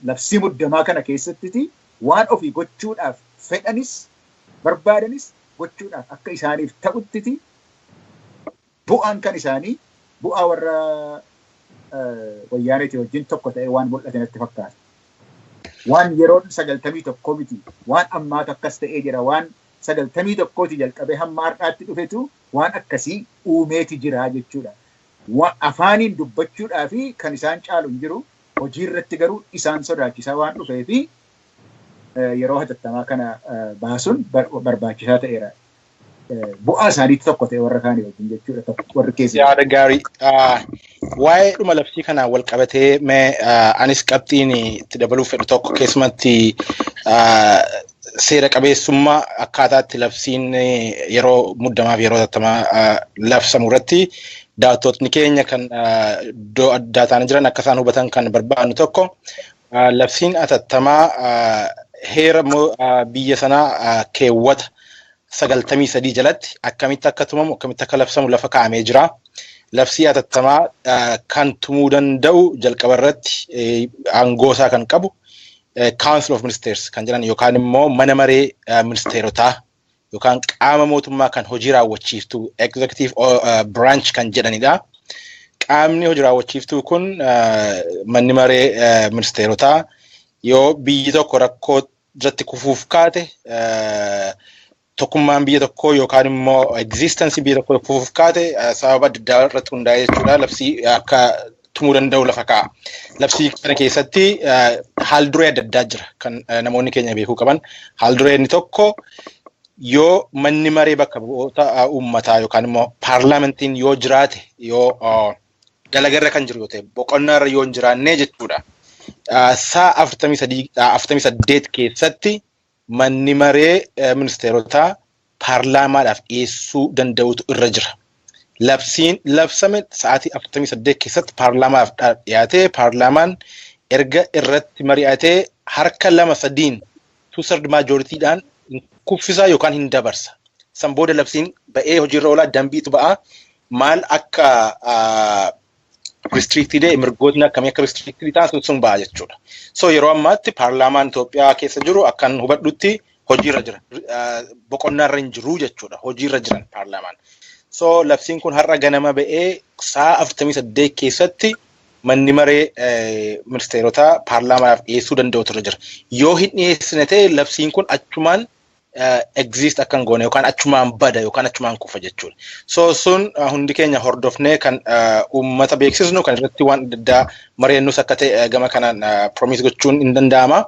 Labsii muddamaa kana keessattiti waan ofii gochuudhaaf fedhanis barbaadanis gochuudhaaf akka isaaniif ta'uttiti bu'aan kan isaanii bu'aa warra wayyaaneetii wajjin tokko ta'ee waan mul'ate natti fakkaata. Waan yeroon 91 miti, waan ammaatu akkas ta'ee jira, waan 91 jalqabee hamma har'aatti dhufetu waan akkasii uumeeti jira jechuudha. Afaaniin dubbachuudhaa fi kan isaan caalu hin jiru, hojii irratti garuu isaan sodaachisaa waan dhufee fi yeroo hatattamaa kana baasuun barbaachisaa ta'eera. Bu'aa isaaniitti tokko ta'e warra kaanii wajjin jechuudha warri keessa. Yaada gaarii. Waa'ee dhuma labsii kanaan wal qabatee mee anis qabxiin itti dabaluuf fedhu tokko keessumatti seera qabeessummaa akkaataatti labsiin yeroo muddamaaf yeroo hatattamaa labsamu irratti daawwattootni keenya kan iddoo addaa ta'anii jiran akka isaan hubatan kan barbaadnu tokko labsiin hatattamaa heera biyya sanaa keewwata 93 jalatti akkamitti akka tumamu akkamitti akka labsamu lafa kaa'amee jira. Labsii hatattamaa kan tumuu danda'u jalqaba irratti aangoo isaa kan qabu Council of Ministers kan jedhan yookaan immoo mana maree ministeerotaa yookaan qaama mootummaa kan hojii raawwachiiftuu executive branch kan jedhanidha. Qaamni hojii raawwachiiftuu kun manni maree ministeerotaa yoo biyyi tokko rakkoo irratti kufuuf kaate Tokkummaan biyya tokkoo yookaan immoo existence biyya tokkoo fufuuf kaate sababa adda addaa irratti hundaa'e jechuudha. Labsii akka tumuu danda'u lafa kaa'a. Labsii kana keessatti haal duree adda addaa jira kan namoonni keenya beekuu qaban. Haal duree inni tokko, yoo manni maree bakka bu'oota uummataa yookaan immoo paarlaamantiin yoo jiraate, yoo dalagarra kan jiru yoo ta'e, boqonnaarra yoo hin jiraanne jechuudha. Sa'a 48 keessatti manni maree ministeerotaa paarlaamaadhaaf dhiyeessuu danda'utu irra jira. Labsiin labsame sa'aatii 48 keessatti paarlaamaaf dhiyaatee, paarlaamaan erga irratti mari'atee harka lama sadiin, two third majoritydhaan, kuffisaa yookaan hin dabarsa. San booda labsiin ba'ee hojiirra oolaa, dambiitu ba'a. Maal akka restricted, mirgootni akkamii akka restricted ta'an sun ba'a jechuudha. So yeroo ammaatti paarlaamaan Itoophiyaa keessa jiru akkan hubadhutti hojiirra jira. Boqonnaarra hin jiru jechuudha. Hojiirra jiran paarlaamaan. So labsiin kun har'a ganama ba'ee sa'a 48 keessatti manni maree ministeerotaa paarlaamaadhaaf dhiyeessuu danda'u irra jira. Yoo hin dhiyeessine ta'e, labsiin kun achumaan exist akka hin goone yookaan achumaan bada yookaan achumaan kufa jechuudha. So sun hundi keenya hordofnee kan uummata beeksisnu, kan irratti waan adda addaa mari'annus akka ta'e gama kanaan promise gochuun hin danda'ama.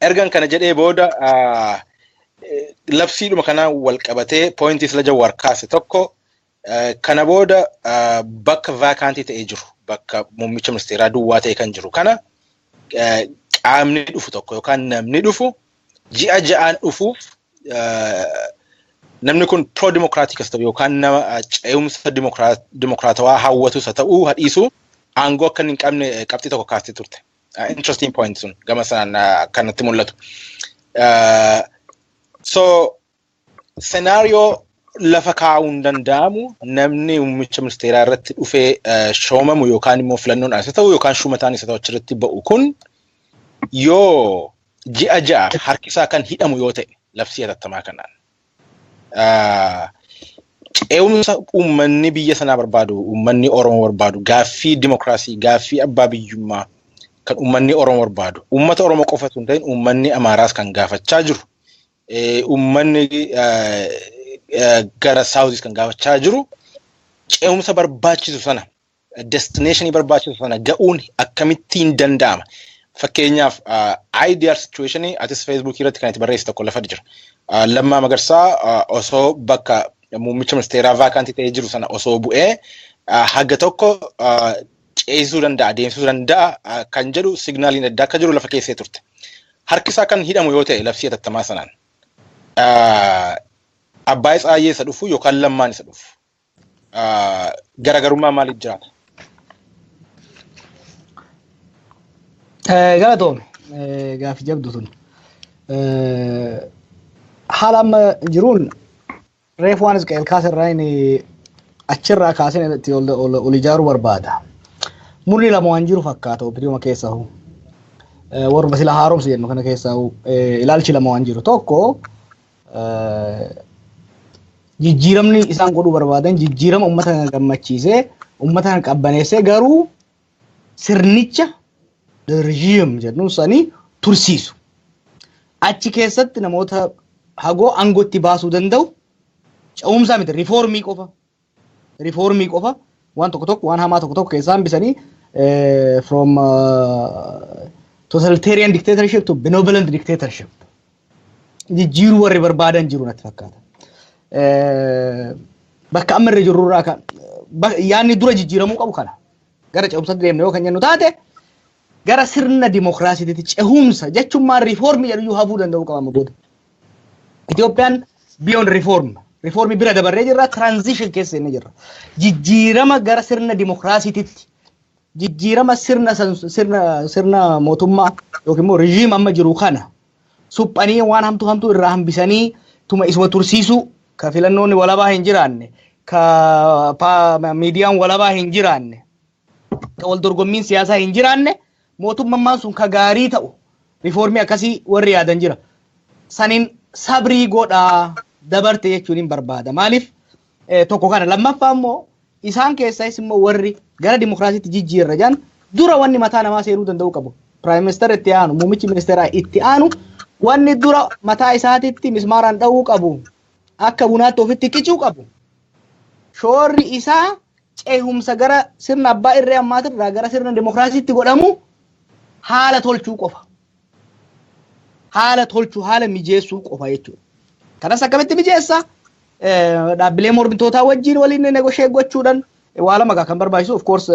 Ergan kana jedhee booda, labsiidhuma kanaan wal qabatee pointii sila Jawaar kaase tokko, kana booda bakka vacant ta'ee jiru, bakka muummicha ministeeraa duwwaa ta'e kan jiru kana, qaamni dhufu tokko yookaan namni dhufu ji'a 6n dhufuuf namni kun pro democratic ta'u yookaan nama ce'umsa dimokiraatawaa hawwatus haa ta'uu hadhiisu, aangoo akka hin qabne qabxii tokko kaastee turte. Interesting point sun gama sanaan akkanatti mul'atu. So scenario lafa kaa'uu hin danda'amu, namni muummicha ministeeraa irratti dhufee shoomamu yookaan immoo filannoon isa ta'u yookaan shumataan isa ta'u achirratti ba'u kun, yoo ji'a 6 harkisaa kan hidhamu yoo ta'e labsii hatattamaa kanaan, ce'umsa uummanni biyya sanaa barbaadu, uummanni Oromoo barbaadu, gaaffii dimokiraasii, gaaffii abbaa biyyummaa kan uummanni Oromoo barbaadu, uummata Oromoo qofa osoo hin ta'in uummanni Amaaraas kan gaafachaa jiru, uummanni gara Southis kan gaafachaa jiru, ce'umsa barbaachisu sana, destinationii barbaachisu sana ga'uun akkamittiin danda'ama? Fakkeenyaaf, ideal situationii atis Facebookii irratti kan itti barreesse tokko lafa jira. Lammaa Magarsaa osoo bakka muummicha ministeeraa vacant ta'ee jiru sana osoo bu'ee haga tokko ceesisuu danda'a, deemsisuu danda'a kan jedhu signaliin adda akka jiru lafa keessee turte. Harki isaa kan hidhamu yoo ta'e labsii hatattamaa sanaan, Abbaay Tsaayyee isa dhufu yookaan Lammaan isa dhufu, garaagarummaa maaliif jiraata? Galatoome, gaaffii jabdu tun. Haala amma jiruun reefu waan Isqeel kaasirraa inni achirraa kaaseen itti ol ijaaruu barbaada. Murni lama waan jiru fakkaata OPDOma keessaa. Warra sila haaromsa jennu kana keessaa ilaalchi lama waan jiru. Tokko, jijjiiramni isaan godhuu barbaadan jijjiirama uummata kana gammachiisee, uummata kana qabbaneessee, garuu sirnicha, the regime jennuun sanii tursiisu. Achi keessatti namoota hagoo aangootti baasuu danda'u, ce'umsaa miti, reformii qofa. Reformii qofa, waan tokko tokko, waan hamaa tokko tokko keessaa hambisanii, from totalitarian dictatorship to benevolent dictatorship jijjiiruu warri barbaadan jiru natti fakkaata. Bakka amma irra jirru irraa kan yaadni dura jijjiiramuu qabu kana. Gara ce'umsatti deemne yoo kan jennu taate, gara sirna dimokiraasiitti cehumsa jechuun reformii jedhu hafuu danda'uu qaba booda. Itoophiyaan beyond reform, reformii bira dabarree jirra, transition keessa inni jirra. Jijjiirama gara sirna dimokiraasiitti, jijjiirama sirna mootummaa yookiin immoo regime amma jiru kana suphanii, waan hamtuu hamtuu irraa hambisanii tuma isuma tursiisuu, ka filannoonni walabaa hin jiraanne, ka miidiyaan walabaa hin jiraanne, ka wal dorgommiin siyaasaa hin jiraanne, mootummaan sun ka gaarii ta'u, reformii akkasii warri yaadan jira. Saniin sabrii godhaa dabarte jechuun hin barbaada. Maaliif, tokko kana. Lammaffaa immoo, isaan keessaas immoo warri gara dimokiraasiitti jijjiirra jedhan, dura wanni mataa namaa seenuu danda'u qabu. Prime Minister itti aanu, muummichi ministeeraa itti aanu Wanni dura mataa isaatitti mismaaraan dha'uu qabu, akka bunaatti ofitti qicuu qabu, shoorri isaa ceehumsa gara sirna abbaa irree ammaatirraa gara sirna dimokiraasiitti godhamu haala tolchuu qofa. Haala tolchuu, haala mijeessuu qofa jechuudha. Kanas akkamitti mijeessa? Dhaabbilee mormitootaa wajjin waliin negotiate gochuudhaan waa lama kan barbaachisu, of course,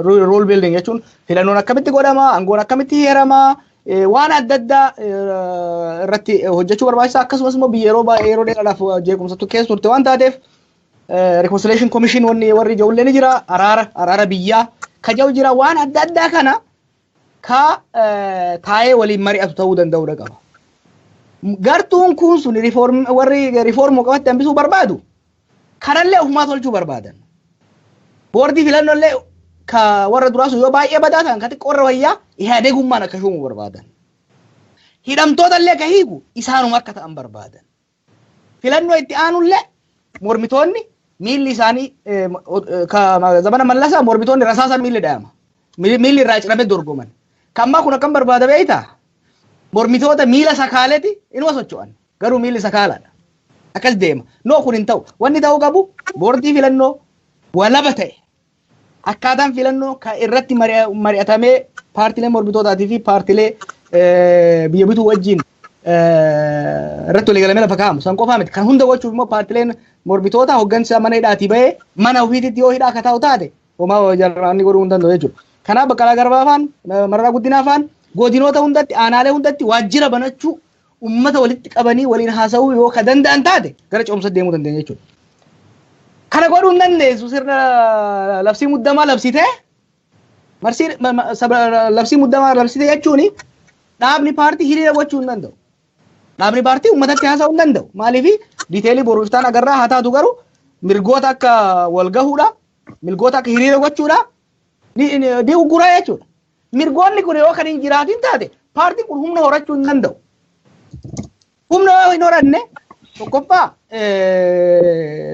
rule building jechuun filannoon akkamitti godhama, aangoon akkamitti heerama, waan adda addaa irratti hojjechuu barbaachisa. Akkasumas immoo biyya yeroo baay'ee, yeroo dheeraadhaaf jeequmsatu keessa turte waan taateef, reconciliation commission wanni warri ijoollee ni jira, araara biyyaa kaja'u jira, waan adda addaa kana ka taa'ee waliin mari'atu ta'uu danda'uudha qaba. Gartuun kun sun reform, warri reformuu qabatti hambisuu barbaadu kanallee ofumaa tolchuu barbaadan. Boordii filannollee ka warra duraa sun yoo baay'ee badaa ta'an, ka xiqqoorra wayyaa ihaadeegummaan akka shuumuu barbaadan. Hidhamtoota illee ka hiiku isaanuma akka ta'an barbaadan. Filannoo itti aanullee mormitoonni miilli isaanii, zamana Mallasaa mormitoonni rasaasa miilli dhayama. Miilli irraa cirame dorgoman. Kammaa kun akkam barbaada beektaa? Mormitoota miila sakaaleeti inuma socho'an. Garuu miilli sakaalaadha. Akkas deema. No, kun hin ta'u. Wanni ta'uu qabu boordii filannoo walaba ta'e, akkaataan filannoo kan irratti mari'atamee paartilee mormitootaatii fi paartilee biyya bituu wajjin irratti waliigalamee lafa kaa'amu. San qofaa miti. Kan hunda gochuuf immoo paartileen mormitoota hoggansa mana hidhaatii bahee mana ofiititti yoo hidhaa akka taa'u taate, homaa jarraanni godhuu hin danda'u jechuudha. Kanaaf Baqqalaa Garbaa faan, Mararaa Guddinaa faan godinoota hundatti, aanaalee hundatti waajjira banachuu, ummata walitti qabanii waliin haasa'uu yoo ka danda'an taate, gara ce'umsa deemuu dandeenya jechuudha. Kana godhuu hin dandeessu sirna labsii muddamaa labsitee. Marsii labsii muddamaa labsitee jechuun dhaabni paartii hiriira gochuu hin danda'u. Dhaabni paartii uummatatti haasa'uu hin danda'u. Maaliif? Detailii boru iftaan agarraa haa taatu, garuu mirgoota akka wal gahuudha, mirgoota akka hiriira gochuudha ni ugguraa jechuudha. Mirgoonni kun yoo kan hin jiraatin taate, paartiin kun humna horachuu hin danda'u. Humna yoo hin horanne, tokkoffaa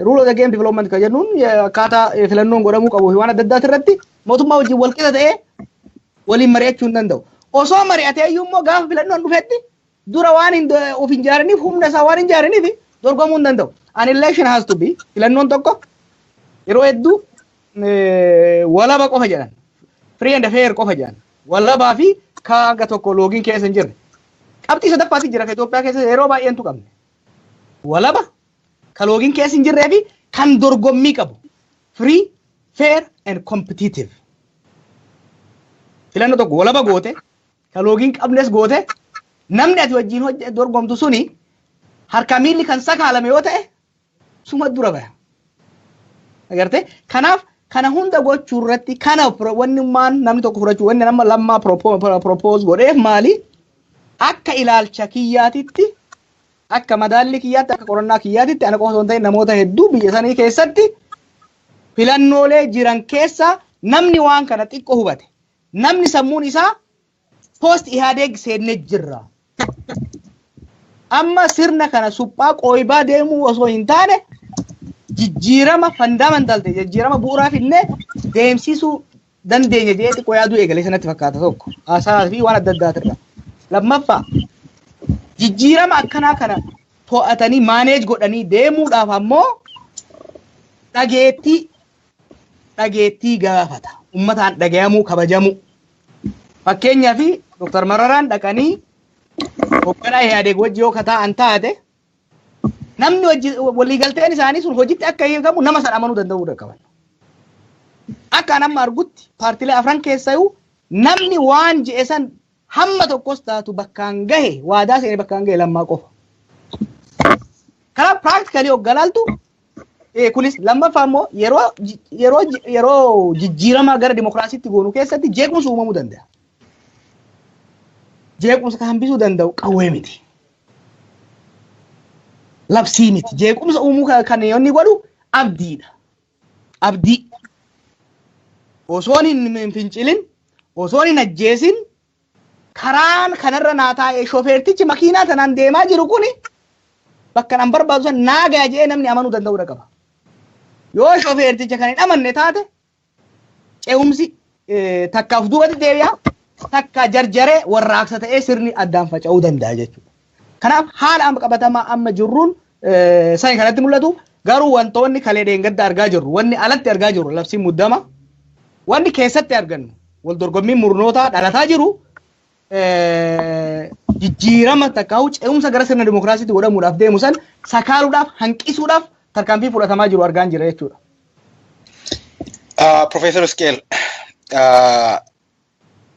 rule of the game development kan jennuun akkaataa filannoon godhamuu qabu waan adda addaati irratti mootummaa wajjin wal qixa ta'ee waliin mari'achuu hin danda'u. Osoo mari'atee iyyuu immoo gaafa filannoon dhufetti dura waan of hin ijaaraniif, humna isaa waan hin ijaaraniif dorgomuu hin danda'u. An election has to be, filannoon tokko yeroo hedduu walaba qofa jedhan. Free and fair qofa jedhan. Walabaa fi hanga tokko loogiin keessa hin jirre. Qabxii sadaffaatti jira kan Itoophiyaa keessa yeroo baay'eentu qabne. Walaba, ka loogiin keessa hin jirree fi kan dorgommii qabu. Free, fair and competitive. Filannoo tokko walaba goote, ka loogiin qabnes goote, namni ati wajjin dorgomtu suni harka miilli kan sakaalame yoo ta'e, suma dura baya. Agartee? Kanaaf kana hunda gochuu irratti kana wanni maan namni tokko fudhachuu, wanni nama Lammaa propose godheef maali? Akka ilaalcha kiyyaatitti, akka madaalli kiyyaatti, akka qorannaa kiyyaatitti, ana qofa osoo hin ta'in namoota hedduu biyya sanii keessatti filannoolee jiran keessa namni waan kana xiqqoo hubate, namni sammuun isaa post Ihaadeeg seennee jirra. Amma sirna kana suphaa qooybaa deemuu osoo hin taane, jijjiirama fundamental ta'e, jijjiirama bu'uuraa finnee deemsisuu dandeenya jedhee xiqqoo yaaduu eegalee sanatti fakkaata, tokko haasaa fi waan adda addaatirra. Lammaffaa, jijjiirama akkanaa kana to'atanii manage godhanii deemuudhaaf ammoo dhageettii gaafata. Uummataan dhagayamuu, kabajamuu. Fakkeenyaaf Dr. Mararaan dhaqanii hoogganaa Ihaadeeg wajji yoo taa'an taate, namni waliigalteen isaanii sun hojiitti akka hiikamu nama sana amanuu danda'uu qaban. Akka an amma argutti, paartiilee afran keessayyuu namni waan je'e san hamma tokkos taatu bakkaan gahe, waadaa seene bakkaan gahe, Lammaa qofa. Kanaaf practically hoggalaaltu kunis. Lammaffaa immoo yeroo jijjiirama gara dimokiraasiitti goonu keessatti jeequmsi uumamuu danda'a. Jeequmsa kan hambisuu danda'u qawwee miti. Labsii miti. Jeequmsa uumuu kan inni godhu abdiidha. Abdii. Osoon hin fincilin, osoon hin ajjeesin, karaan kanarra naa taa'e, shofeertichi makiinaa tanaan deemaa jiru kuni bakka nan barbaadu san naa ga'a jedhee namni amanuu danda'uudha qaba. Yoo shofeerticha kan hin amanne taate, ce'umsi takka of duubatti deebi'a, takka jarjaree warraaqsa ta'ee sirni addaan faca'uu danda'a jechuudha. Kanaaf haala amma qabatamaa amma jirruun sani kanatti mul'atu. Garuu wantoonni kalee dheengadda argaa jirru, wanni alatti argaa jirru labsiin muddama, wanni keessatti argannu wal dorgommiin murnootaa dhalataa jiru jijjiirama takkaa'u ce'umsa gara sirna dimokiraasiitti godhamuudhaaf deemu san sakaaluudhaaf, hanqisuudhaaf tarkaanfii fudhatamaa jiru argaan jira jechuudha. Profeesar Isqeel,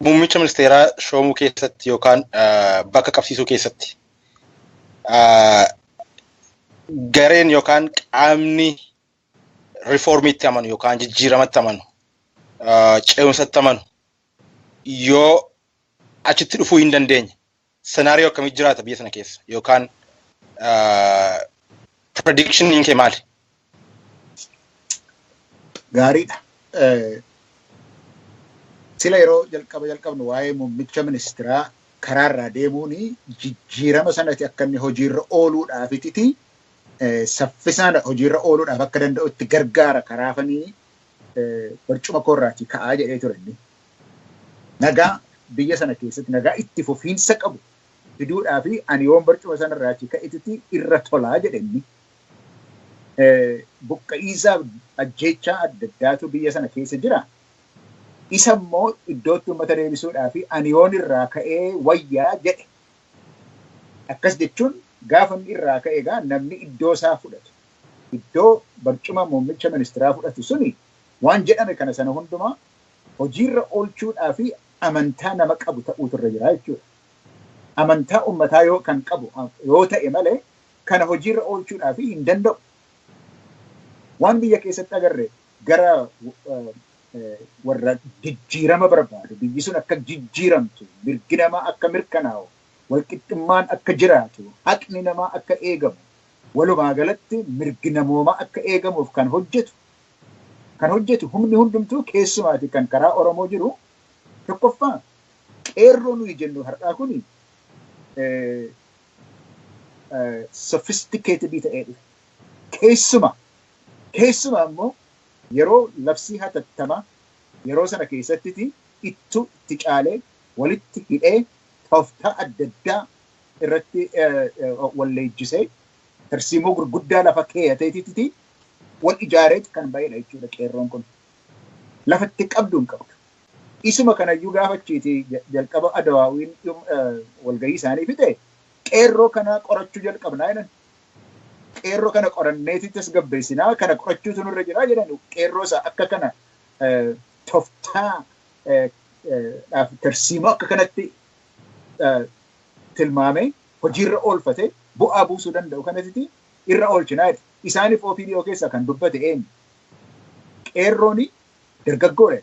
muummicha ministeeraa shoomuu keessatti yookaan bakka qabsiisuu keessatti gareen yookaan qaamni riiformiitti amanu yookaan jijjiiramatti amanu, ce'umsatti amanu yoo achitti dhufuu hin dandeenye, scenario akkamii jiraata biyya sana keessa, yookaan predictioniin kee maali? Gaariidha. Sila yeroo jalqaba jalqabnu waa'ee muummicha ministeeraa karaarraa deemuun jijjiirama sanatti akka inni hojiirra ooluudhaafititi, saffisaan hojiirra ooluudhaaf akka danda'utti gargaara karaafanii barcuma koorraatii ka'aa jedhee ture inni. Nagaa biyya sana keessatti nagaa itti fufiinsa qabu fiduudhaa fi ani yoon barcuma sanarraatii ka'etti irra tolaa jedhe inni. Buqqa'iinsaaf ajjeechaa adda addaatu biyya sana keessa jira. Isa immoo iddootti uummata deebisuudhaa fi ani yoon irraa ka'ee wayyaa jedhe. Akkas jechuun gaafa inni irraa ka'e egaa namni iddoo isaa fudhatu, iddoo barcuma muummicha ministeeraa fudhatu suni waan jedhame kana sana hundumaa hojiirra oolchuudhaa fi amantaa nama qabu ta'uutu irra jira jechuudha. Amantaa uummataa yoo kan qabu yoo ta'e malee kana hojiirra oolchuudhaa fi hin danda'u. Waan biyya keessatti agarre gara warra jijjiirama barbaadu, biyyi sun akka jijjiiramtu, mirgi namaa akka mirkanaa'u, walqixxummaan akka jiraatu, haqni namaa akka eegamu, walumaa galatti mirgi namoomaa akka eegamuuf kan hojjetu humni hundumtuu, keessumaati kan karaa Oromoo jiru, tokkoffaa qeerroo nuyi jennu har'aa kuni sophisticated ta'ee dhufe. Keessumaa immoo yeroo labsii hatattamaa yeroo sana keessattiti ittuu itti caalee walitti hidhee tooftaa adda addaa irratti walleejjisee tarsiimoo gurguddaa lafa keeyyateetiti wal ijaareet kan ba'edha jechuudha qeerroon kun. Lafatti qabdu hin qabdu. Isuma kanayyuu gaafachiiti jalqaba Adawaawiin walgahii isaanii fixe, qeerroo kana qorachuu jalqabnaa jedhan. Qeerroo kana qoranneeti tasgabbeessinaa, kana qorachuutu nurra jira jedhan. Qeerroo isaa akka kana tooftaa tarsiimoo akka kanatti tilmaamee hojiirra oolfate bu'aa buusuu danda'u kanatti irra oolchinaa jedhe. Isaaniif OPDO keessaa kan dubbate eenyu? Qeerrooni dargaggoodha.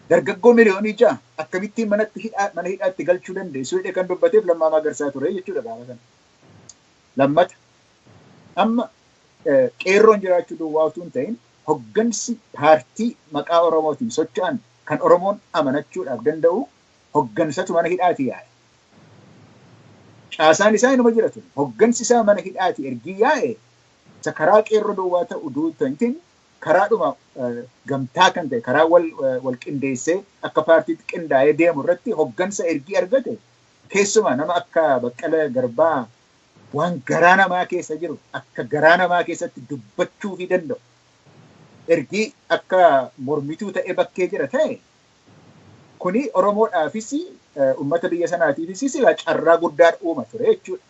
Dargaggoo 6 miliyoonii akkamittiin manatti hidhaa mana hidhaatti galchuu dandeessu jedhee kan dubbateef Lammaa Magarsaa ture jechuudha gaafa sana. Lammata amma qeerroon jiraachuu duwwaa utuu hin ta'in, hoggansi paartii maqaa Oromootiin socho'an kan Oromoon amanachuudhaaf danda'u hoggansatu mana hidhaati yaa'e. Caasaan isaa inuma jira ture. Hoggansi isaa mana hidhaati ergii yaa'e, isa karaa qeerroo duwwaa ta'u duutantiin karaadhuma gamtaa kan ta'e, karaa wal qindeessee akka paartiitti qindaa'ee deemu irratti hoggansa ergii argate, keessumaa nama akka Baqqala Garbaa waan garaa namaa keessa jiru akka garaa namaa keessatti dubbachuu fi danda'u ergii akka mormituu ta'e bakkee jira ta'e, kuni Oromoodhaafis uummata biyya sanaatiifis sila carraa guddaa uuma ture jechuudha.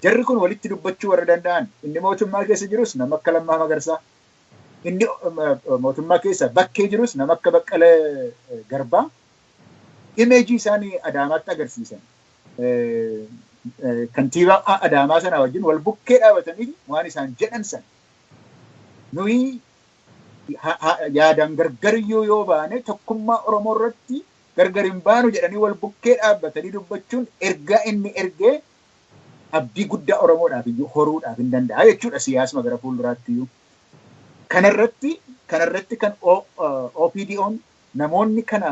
Jarri kun walitti dubbachuu warra danda'an, inni mootummaa keessa jirus nama akka Lammaa Magarsaa, inni mootummaa keessa bakkee jirus nama akka Baqqalee Garbaa, imageii isaanii Adaamaatti agarsiisan. Kantiibaa Adaamaa sana wajjin wal bukkee dhaabatanii waan isaan jedhan sana. Nuyi yaadaan gargariyyuu yoo baane tokkummaa Oromoo irratti gargar hin baanu jedhanii wal bukkee dhaabbatanii dubbachuun ergaa inni ergee abdii guddaa Oromoodhaaf iyyuu horuudhaaf hin danda'a jechuudha siyaasuma gara fuulduraatti iyyuu. Kanarratti kan OPDO'n namoonni kana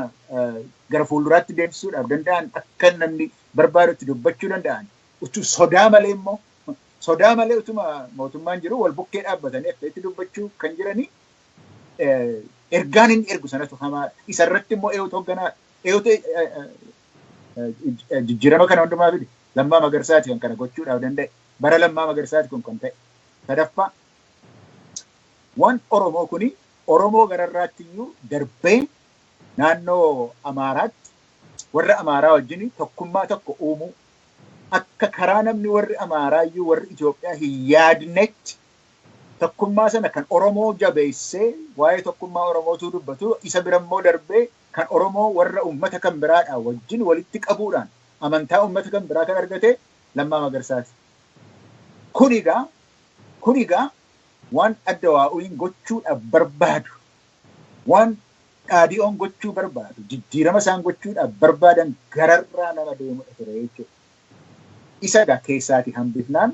gara fuulduraatti deemsisuudhaaf danda'an, akka namni barbaadutti dubbachuu danda'an, utuu sodaa malee immoo, sodaa malee utuma mootummaan jiru wal bukkee dhaabbatanii akka itti dubbachuu kan jiranii, ergaan inni ergu sanatu hamaadha. Isarratti immoo eewutu hoogganaa, eewutu jijjiirama kana hundumaa fide. Lammaa Magarsaati kan kana gochuudhaaf danda'e. Bara Lammaa Magarsaati kun kan ta'e. Sadaffaa, waan Oromoo kuni Oromoo gararraatti iyyuu darbee naannoo Amaaraatti warra Amaaraa wajjin tokkummaa tokko uumuu, akka karaa namni warri Amaaraa iyyuu warri Itoophiyaa hin yaadnetti tokkummaa sana kan Oromoo jabeessee waa'ee tokkummaa Oromootu dubbatu, isa birammoo darbee kan Oromoo warra uummata kan biraadhaa wajjin walitti qabuudhaan amantaa uummata kan biraa kan argate Lammaa Magarsaati. Kun egaa waan adda waa'uun gochuudhaaf barbaadu, waan dhaadi'oon gochuu barbaadu, jijjiirama isaan gochuudhaaf barbaadan gararraa nama deemudha ture jechuudha. Isa egaa keessaati hambifnaan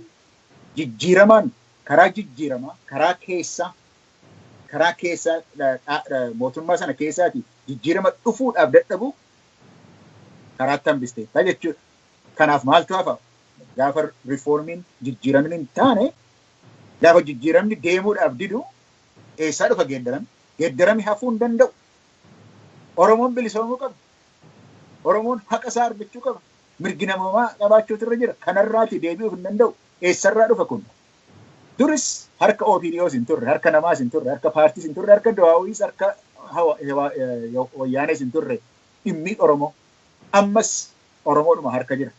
jijjiiramaan karaa jijjiiramaa karaa keessaa mootummaa sana keessaati jijjiirama dhufuudhaaf dadhabu karaatti hambisteetta jechuudha. Kanaaf maaltu hafa? Gaafa reformiin jijjiiramni hin taane, gaafa jijjiiramni deemuudhaaf didu, eessaa dhufa geeddarami? Geeddarami hafuu hin danda'u. Oromoon bilisoomuu qaba. Oromoon haqa isaa argachuu qaba. Mirgi namoomaa qabaachuutu irra jira. Kanarraati deebi'uuf hin danda'u. Eessarraa dhufa kun? Duris harka OPDOs hin turre, harka namaas hin turre, harka paartiis hin turre, harka Dawaawis, harka Wayyaanees hin turre dhimmi Oromoo. Ammas Oromoodhuma harka jira.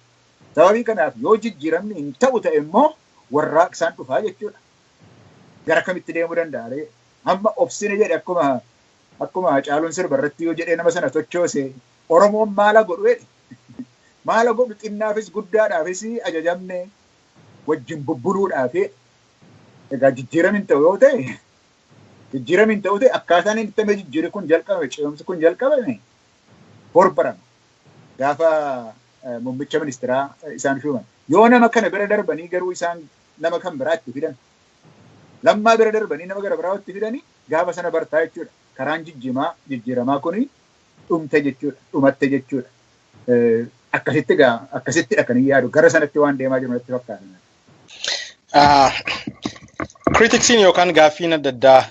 Sababii kanaaf yoo jijjiiramni hin ta'u ta'e immoo warraaqsaan dhufaa jechuudha. Gara kamitti deemuu danda'a? Hamma obsine jedhe, akkuma Hacaaluun sirba irratti yoo jedhee nama sana tochoose, Oromoon maala godhu jedhe. Maala godhu? Xinnaafis guddaadhaafis ajajamne wajjin bubbuluudhaaf. Egaa jijjiiramni hin ta'u yoo ta'e, jijjiiramni hin ta'u ta'e, akkaataan inni itti jijjiirri kun jalqabame, ce'umsi kun jalqabame horbarama. Gaafa muummicha ministeeraa isaan shuuman. Yoo nama kana bira darbanii garuu isaan nama kan biraatti fidan, Lammaa bira darbanii nama gara biraatti fidanii, gaafa sana bartaa jechuudha. Karaan jijjiiramaa kuni dhumte jechuudha. Dhumatte jechuudha. Akkasitti egaa akkasittidha kan hin yaadu. Gara sanatti waan deemaa jiru natti fakkaata. Criticsiin yookaan gaaffiin adda addaa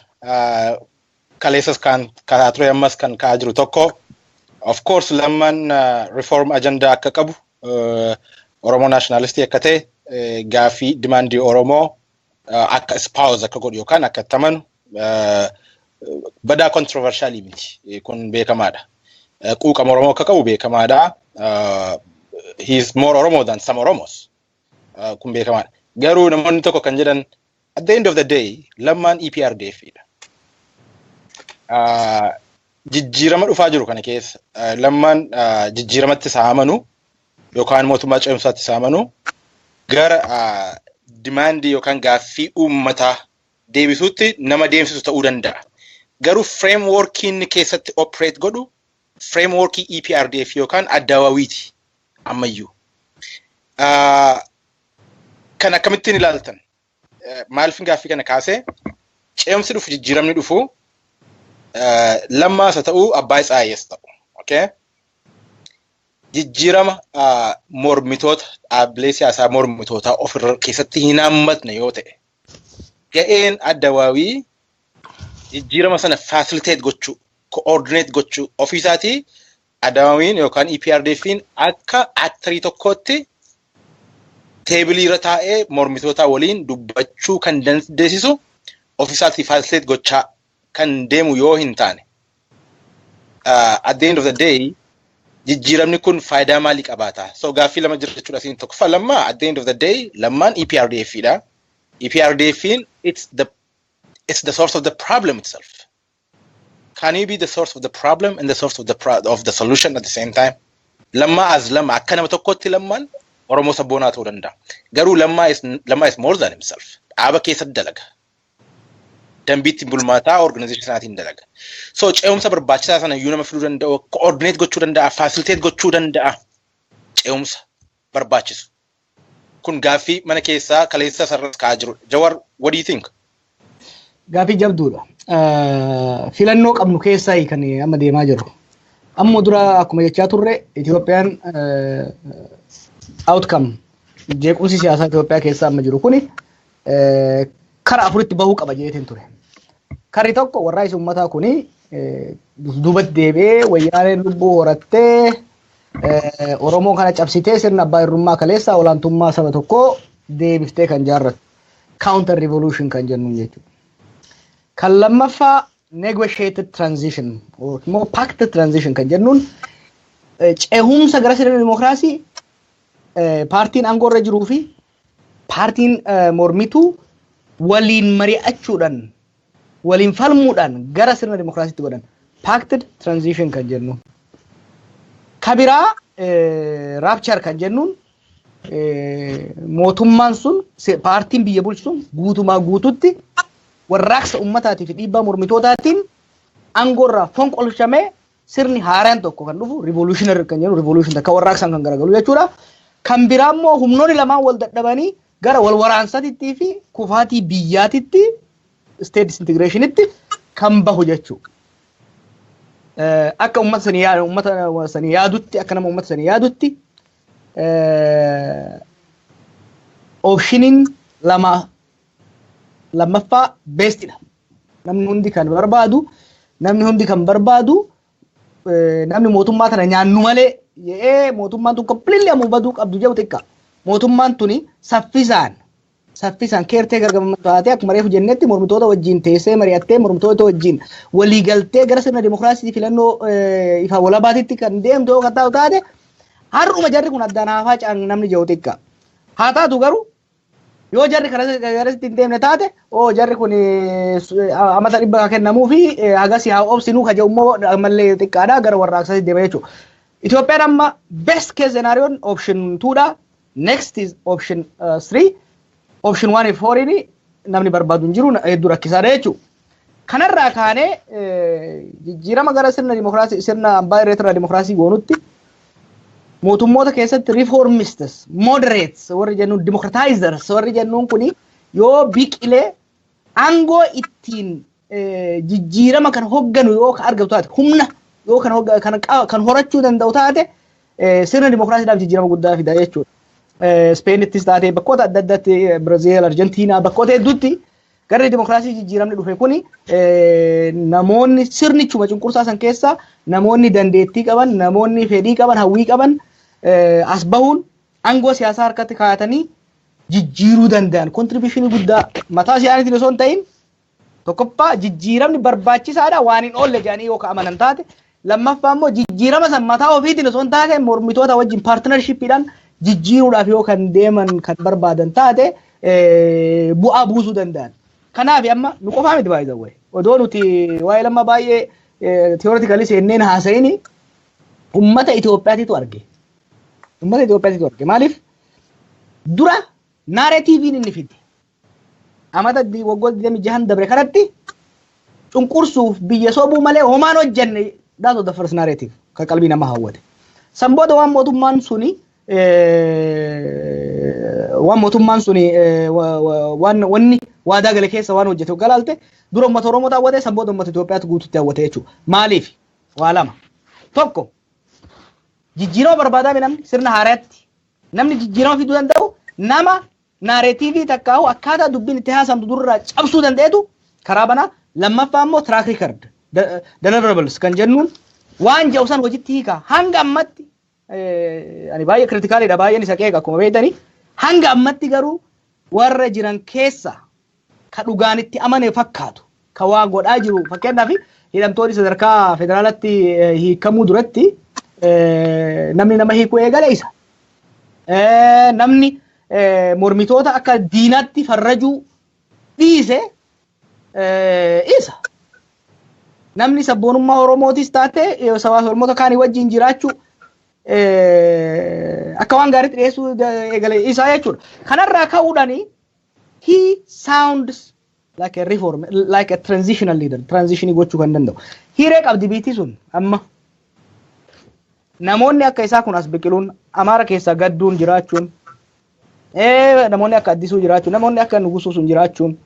kaleessas kan ka'aa ture, ammas kan ka'aa jiru tokko, of course Lammaan reform agenda akka qabu, Oromoo nationalistii akka ta'e, gaaffii demandii Oromoo akka espouse akka godhu yookaan akka itti amanu badaa controversialii miti, kun beekamaadha. Quuqama Oromoo akka qabu beekamaadha. He is more Oromo than some Oromos. Kun beekamaadha. Garuu namoonni tokko kan jedhan, at the end of the day Lammaan EPRDF dha. Jijjiirama dhufaa jiru kana keessa Lammaan jijjiiramatti isaa amanu yookaan mootummaa ce'umsaatti isaa amanu gara demandii yookaan gaaffii uummataa deebisuutti nama deemsisu ta'uu danda'a. Garuu frameworkii inni keessatti operate godhu frameworkii EPRDF yookaan addawaawiiti ammayyuu. Kan akkamittiin ilaaltan? Maaliif gaaffii kana kaasee? Ce'umsi dhufu, jijjiiramni dhufu, Lammaas haa ta'u, Abbaay Tsaayyees ta'u. Okay? Jijjiirama mormitoota, dhaabbilee siyaasaa mormitootaa ofirra keessatti hin hammatne yoo ta'e, ga'een addawaawii jijjiirama sana facilitate gochuu, coordinate gochuu ofiisaatii, addawaawiin yookaan EPRDF'n akka actorii tokkootti tableii irra taa'ee mormitoota waliin dubbachuu kan dandeessisu ofiisaatii facilitate gochaa kan deemu yoo hin taane, at the end of the day jijjiiramni kun faayidaa maalii qabaata? So gaaffii lama jira jechuudha siin. Tokkoffaa, Lammaa at the end of the day Lammaan EPRDF dha. EPRDF'n it's the source of the problem itself. Can you be the source of the problem and the source of the solution at the same time? Lammaa as Lamma, akka nama tokkotti Lammaan Oromoo sabboonaa ta'uu danda'a. Garuu Lammaa is more than himself. Dhaaba keessatti dalaga. Dambiitti bulmaataa organization sanaatiin dalaga. So ce'umsa barbaachisaa sana iyyuu nama fiduu danda'u, coordinate gochuu danda'a, facilitate gochuu danda'a. Ce'umsa barbaachisu. Kun gaaffii mana keessaa kaleessa sarara ka'aa jirudha. Jawar, what do you think? Gaaffii jabduudha. Filannoo qabnu keessaa kan amma deemaa jirru. Amma dura akkuma jechaa turre, Itoophiyaan outcome jeequmsi siyaasaa Itoophiyaa keessa amma jiru kuni kara afuritti bahuu qaba jedheetiin ture. Karri tokko warraaqsi uummataa kuni duubatti deebi'ee Wayyaaneen lubbuu horattee Oromoo kana cabsitee sirna abbaa irrummaa kaleessa olaantummaa saba tokkoo deebiftee kan jaarrattu. Counter revolution kan jennuun jechuudha. Kan lammaffaa negotiated transition immoo pacted transition kan jennuun cehumsa gara sirna dimokiraasii paartiin aangoo irra jiruu fi paartiin mormituu waliin mari'achuudhaan, waliin falmuudhaan gara sirna dimokiraasiitti godhan, pacted transition kan jennu. Kabiraa rupture kan jennuun mootummaan sun, paartiin biyya bulchu sun guutumaa guututti warraaqsa ummataatii fi dhiibbaa mormitootaatiin aangoo irraa fonqolchamee sirni haaraan tokko kan dhufu, revolutionary kan jennu, revolution takka warraaqsaan kan garagalu jechuudha. Kan biraa immoo humnoonni lamaan wal dadhabanii gara wal waraansatitti fi kufaatii biyyaatitti, state disintegrationitti kan bahu jechuudha. Akka uummata sanii yaadu, uummata sanii yaadutti, akka nama uummata sanii yaadutti, optioniin lama lammaffaa bestidha. Namni hundi kan barbaadu, namni hundi kan barbaadu, namni mootummaa tana nyaannu malee jedhee mootummaan tun completely ammoo baduu qabdu jedhu xiqqa. Mootummaan tuni saffisaan saffisaan keertee gargaramtu taatee, akkuma reefu jennetti, mormitoota wajjin teessee mari'attee, mormitoota wajjin waliigaltee gara sirna dimokiraasii filannoo ifa walabaatitti kan deemtu yoo kan taatu taate, har'uma jarri kun addaan haafaa caan namni jedhu xiqqa. Haa taatu garuu, yoo jarri garasitti hin deemne taate, oo jarri kun amata 100 kennamuu fi hagas haa obsinuu ka jedhu immoo ammallee xiqqaadha, gara warraaqsaatti deema jechuudha. Itoophiyaan amma best case scenario option 2dha. Next is option 3. Option 1 fi 4 namni barbaadu hin jiru, hedduu rakkisaadha jechuudha. Kanarraa kaanee jijjiirama gara sirna dimokiraasii, sirna abbaa irreetirraa dimokiraasii goonutti, mootummoota keessatti reformists, moderates warri jennuun, democratizers warri jennuun kuni yoo biqilee aangoo ittiin jijjiirama kan hogganu yoo kan argatu taate, humna yoo kan kan horachuu danda'u taate, sirna dimokiraasiidhaaf jijjiirama guddaa fida jechuudha. Speenittis taatee bakkoota adda addaatti, Biraazil, Arjentiinaa, bakkoota hedduutti garri dimokiraasii jijjiiramni dhufe kuni namoonni sirnichuma cunqursaa san keessa namoonni dandeettii qaban, namoonni fedhii qaban, hawwii qaban as bahuun aangoo siyaasaa harkatti kaa'atanii jijjiiruu danda'an. Contributionii guddaa mataa isaaniitiin osoo hin ta'in, tokkoffaa jijjiiramni barbaachisaadha waan hin oolle jedhanii yoo amanan taate, lammaffaa immoo jijjiirama san mataa ofiitiin osoo hin taate mormitoota wajjin partnershipiidhaan jijjiiruudhaaf yoo kan deeman kan barbaadan taate, bu'aa buusuu danda'an. Kanaaf amma nu qofaa miti baay'ee wayi. Odoo nuti waa'ee Lamma baay'ee theoretically seenneen haasa'ini, ummata Itoophiyaatitu arge. Ummata Itoophiyaatitu arge. Maaliif? Dura narrativeiin inni fide, amata waggoota 26 dabre kanatti cunqursuuf biyya sobuu malee homaan hojjenne, that was the first narrative kan qalbii nama hawwate. San booda waan mootummaan suni waan wanni waadaa gale keessa waan hojjete galaalte, dura uummata Oromoo hawwate, san booda uummata Itoophiyaatu guututti hawwate jechuudha. Maaliif? Waa lama. Tokko, jijjiirama barbaadaa namni sirna haaraatti namni jijjiirama fiduu danda'u nama narrative takkaahu akkaataa dubbiin itti haasamtu durraa cabsuu danda'etu karaa banaa. Lammaffaa immoo track record, deliverables kan jennuun, waan jedhu san hojitti hiika. Hanga ammatti ani baay'ee criticaliidha, baay'een isa qeeqa akkuma beektani. Hanga ammatti garuu warra jiran keessa ka dhugaan itti amane fakkaatu ka waa godhaa jiru, fakkeenyaaf hidhamtoonni sadarkaa federaalatti hiikamuu duratti namni nama hiikuu eegale isa. Namni mormitoota akka diinaatti farrajuu dhiise isa. Namni sabboonummaa Oromootis taate sabaa Oromoota kaanii wajjin jiraachuu akka waan gaariitti dhiyeessuu eegale isaa jechuudha. Kanarraa ka'uudhaan he sounds like a reform, like a transitional leader, transitionii gochuu kan danda'u. Hiree qabdi biitii sun amma. Namoonni akka isaa kun as biqiluun, Amaara keessaa gadduun jiraachuun, namoonni akka Addisuu jiraachuun, namoonni akka Nugusuu sun jiraachuun,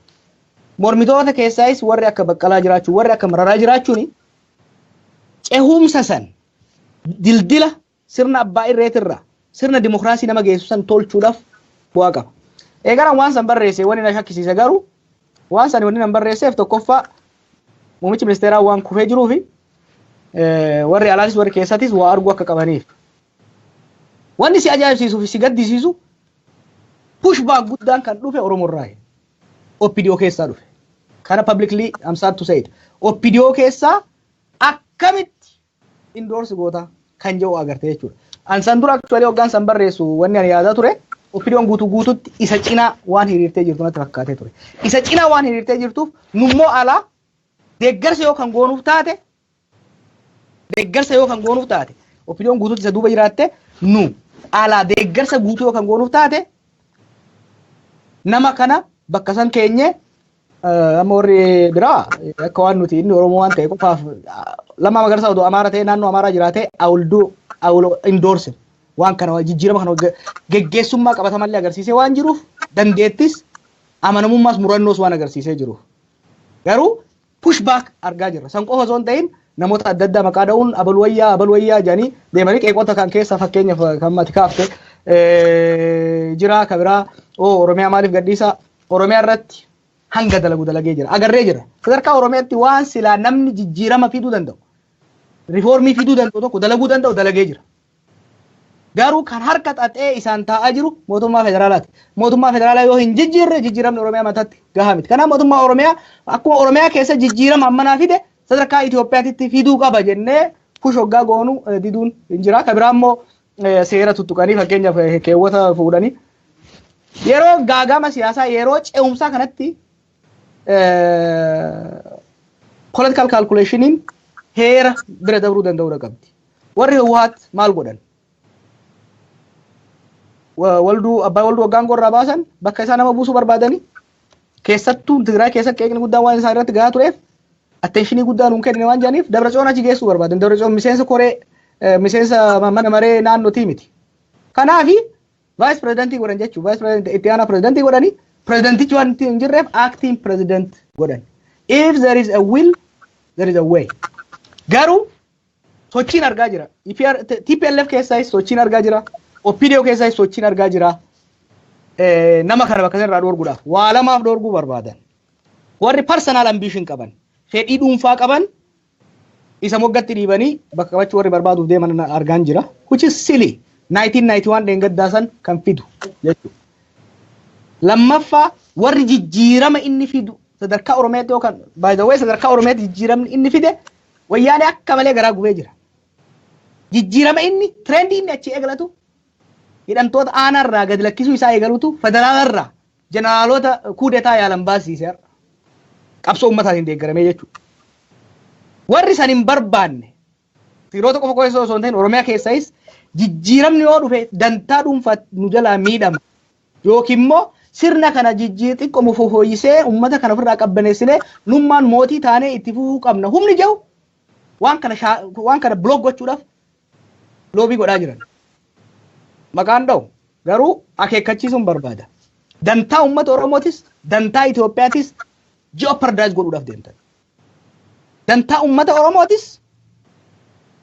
mormitoota keessaayis warri akka Baqqalaa jiraachuun, warri akka Mararaa jiraachuun, cehumsa san dildila sirna abbaa irreetirra sirna dimokiraasii nama geessu san tolchuudhaaf bu'aa qaba. Eegalaan waan san barreesse wanni na shakkisiise garuu, waan san wanni nan barreesseef, tokkoffaa muummichi ministeeraa waan kufee jiruu fi warri alaatis warri keessattis waa arguu akka qabaniif. Wanni si ajaa'ibsiisuu fi si gaddisiisu, pushback guddaan kan dhufe Oromoo irraa, OPDO keessaa dhufe. Kana publicly I'm sad to say it. OPDO keessaa akkamitti endorse goota kan jedhu agarte jechuudha. An san dura actually hoggaan san barreessu wanni ani yaadaa ture, OPDOn guutuu guututti isa cinaa waan hiriirtee jirtu natti fakkaatee ture. Isa cinaa waan hiriirtee jirtuuf nummoo alaa deeggarsa yoo kan goonuuf taate, OPDOn guutuutti isa duuba jiraatte, nu alaa deeggarsa guutuu yoo kan goonuuf taate, nama kana bakka san keenye. Amma warri biraa akka waan nuti inni Oromoo waan ta'e qofaaf, Lammaa Magarsaa odoo Amaara ta'e, naannoo Amaaraa jiraate, I will do, I will endorse. Waan kana jijjiirama kana geggeessummaa qabatamallee agarsiisee waan jiruuf, dandeettis, amanamummaas, murannoos waan agarsiisee jiruuf. Garuu push back argaa jirra. San qofa osoo hin ta'in, namoota adda addaa maqaa dha'uun abalu wayyaa, abalu wayyaa jedhanii deemanii qeeqota kan keessa, fakkeenyaaf kan mati kaafte jira, ka biraa oo Oromiyaa maaliif gadhiisa? Oromiyaa irratti hanga dalagu dalagee jira. Agarree jira. Sadarkaa Oromiyaatti waan silaa namni jijjiirama fiduu danda'u, rifoormii fiduu danda'u tokko dalaguu danda'u dalagee jira. Garuu kan harka xaxee isaan taa'aa jiru mootummaa federaalaati. Mootummaa federaalaa yoo hin jijjiirre, jijjiiramni Oromiyaa mataatti gahaa miti. Kanaaf mootummaa Oromiyaa akkuma Oromiyaa keessa jijjiirama ammanaa fide sadarkaa Itoophiyaatti fiduu qaba jennee push hoggaa goonu diduun hin jira. Ka biraa immoo seera tuttuqanii, fakkeenyaaf keewwata fuudhanii yeroo gaagama siyaasaa, yeroo ce'umsaa kanatti political calculationiin heera bira dabruu danda'uu qabdi. Warri Hawwaat maal godhan? Walduu abbaa Walduu waggaan gorraa baasan, bakka isaa nama buusuu barbaadanii, keessattuu Tigraay keessatti qeeqni guddaan waan isaan irratti gahaa tureef, attentionii guddaa nuun kennine waan jedhaniif, Dabratsiyoon achi geessuu barbaadan. Dabratsiyoon miseensa koree, miseensa mana maree naannootii miti. Kanaafi vice presidentii godhan jechuudha. Vice presidentii, itti aanaa presidentii godhanii, presidentichi waan hin jirreef acting president godhan. If there is a will, there is a way. Garuu sochiin argaa jira. TPLF keessaayis sochiin argaa jira. OPDO keessaayis sochiin argaa jira. Nama kana bakka irraa dhoorguudhaaf waa lamaaf dhoorguu barbaadan. Warri personal ambition qaban, fedhii dhuunfaa qaban, isa moggatti dhiibanii bakka qabachuu warri barbaaduuf deeman argaan jira. Which is silly. 1991 dheengaddaa san kan fidu jechuudha. Lammaffaa, warri jijjiirama inni fidu sadarkaa Oromiyaatti yookaan, by the way, sadarkaa Oromiyaatti jijjiiramni inni fide Wayyaanee akka malee garaa gubee jira. Jijjiirama inni, trendii inni achi eegalatu, hidhamtoota aanaarraa gadi lakkisuu isaa eegalutu federaalarraa jeneraalota kuudetaa yaalan baasiise har'a. Qabsoo uummataatiin deeggaramee jechuudha. Warri san hin barbaanne, Tigiroota qofa keessa osoo hin ta'in Oromiyaa keessayis, jijjiiramni yoo dhufe dantaa dhuunfaa nu jalaa miidhama yookiin immoo sirna kana jijjiir xiqqoo fooyyisee uummata kana ofirraa qabbaneessinee nummaan mootii taanee itti fufuu qabna humni jiru, waan kana block gochuudhaaf lobby godhaa jiran. Maqaan dha'u garuu akeekkachiisuun barbaada. Dantaa uummata Oromootis dantaa Itoophiyaatis jeopardize godhuudhaaf deemtan. Dantaa uummata Oromootis,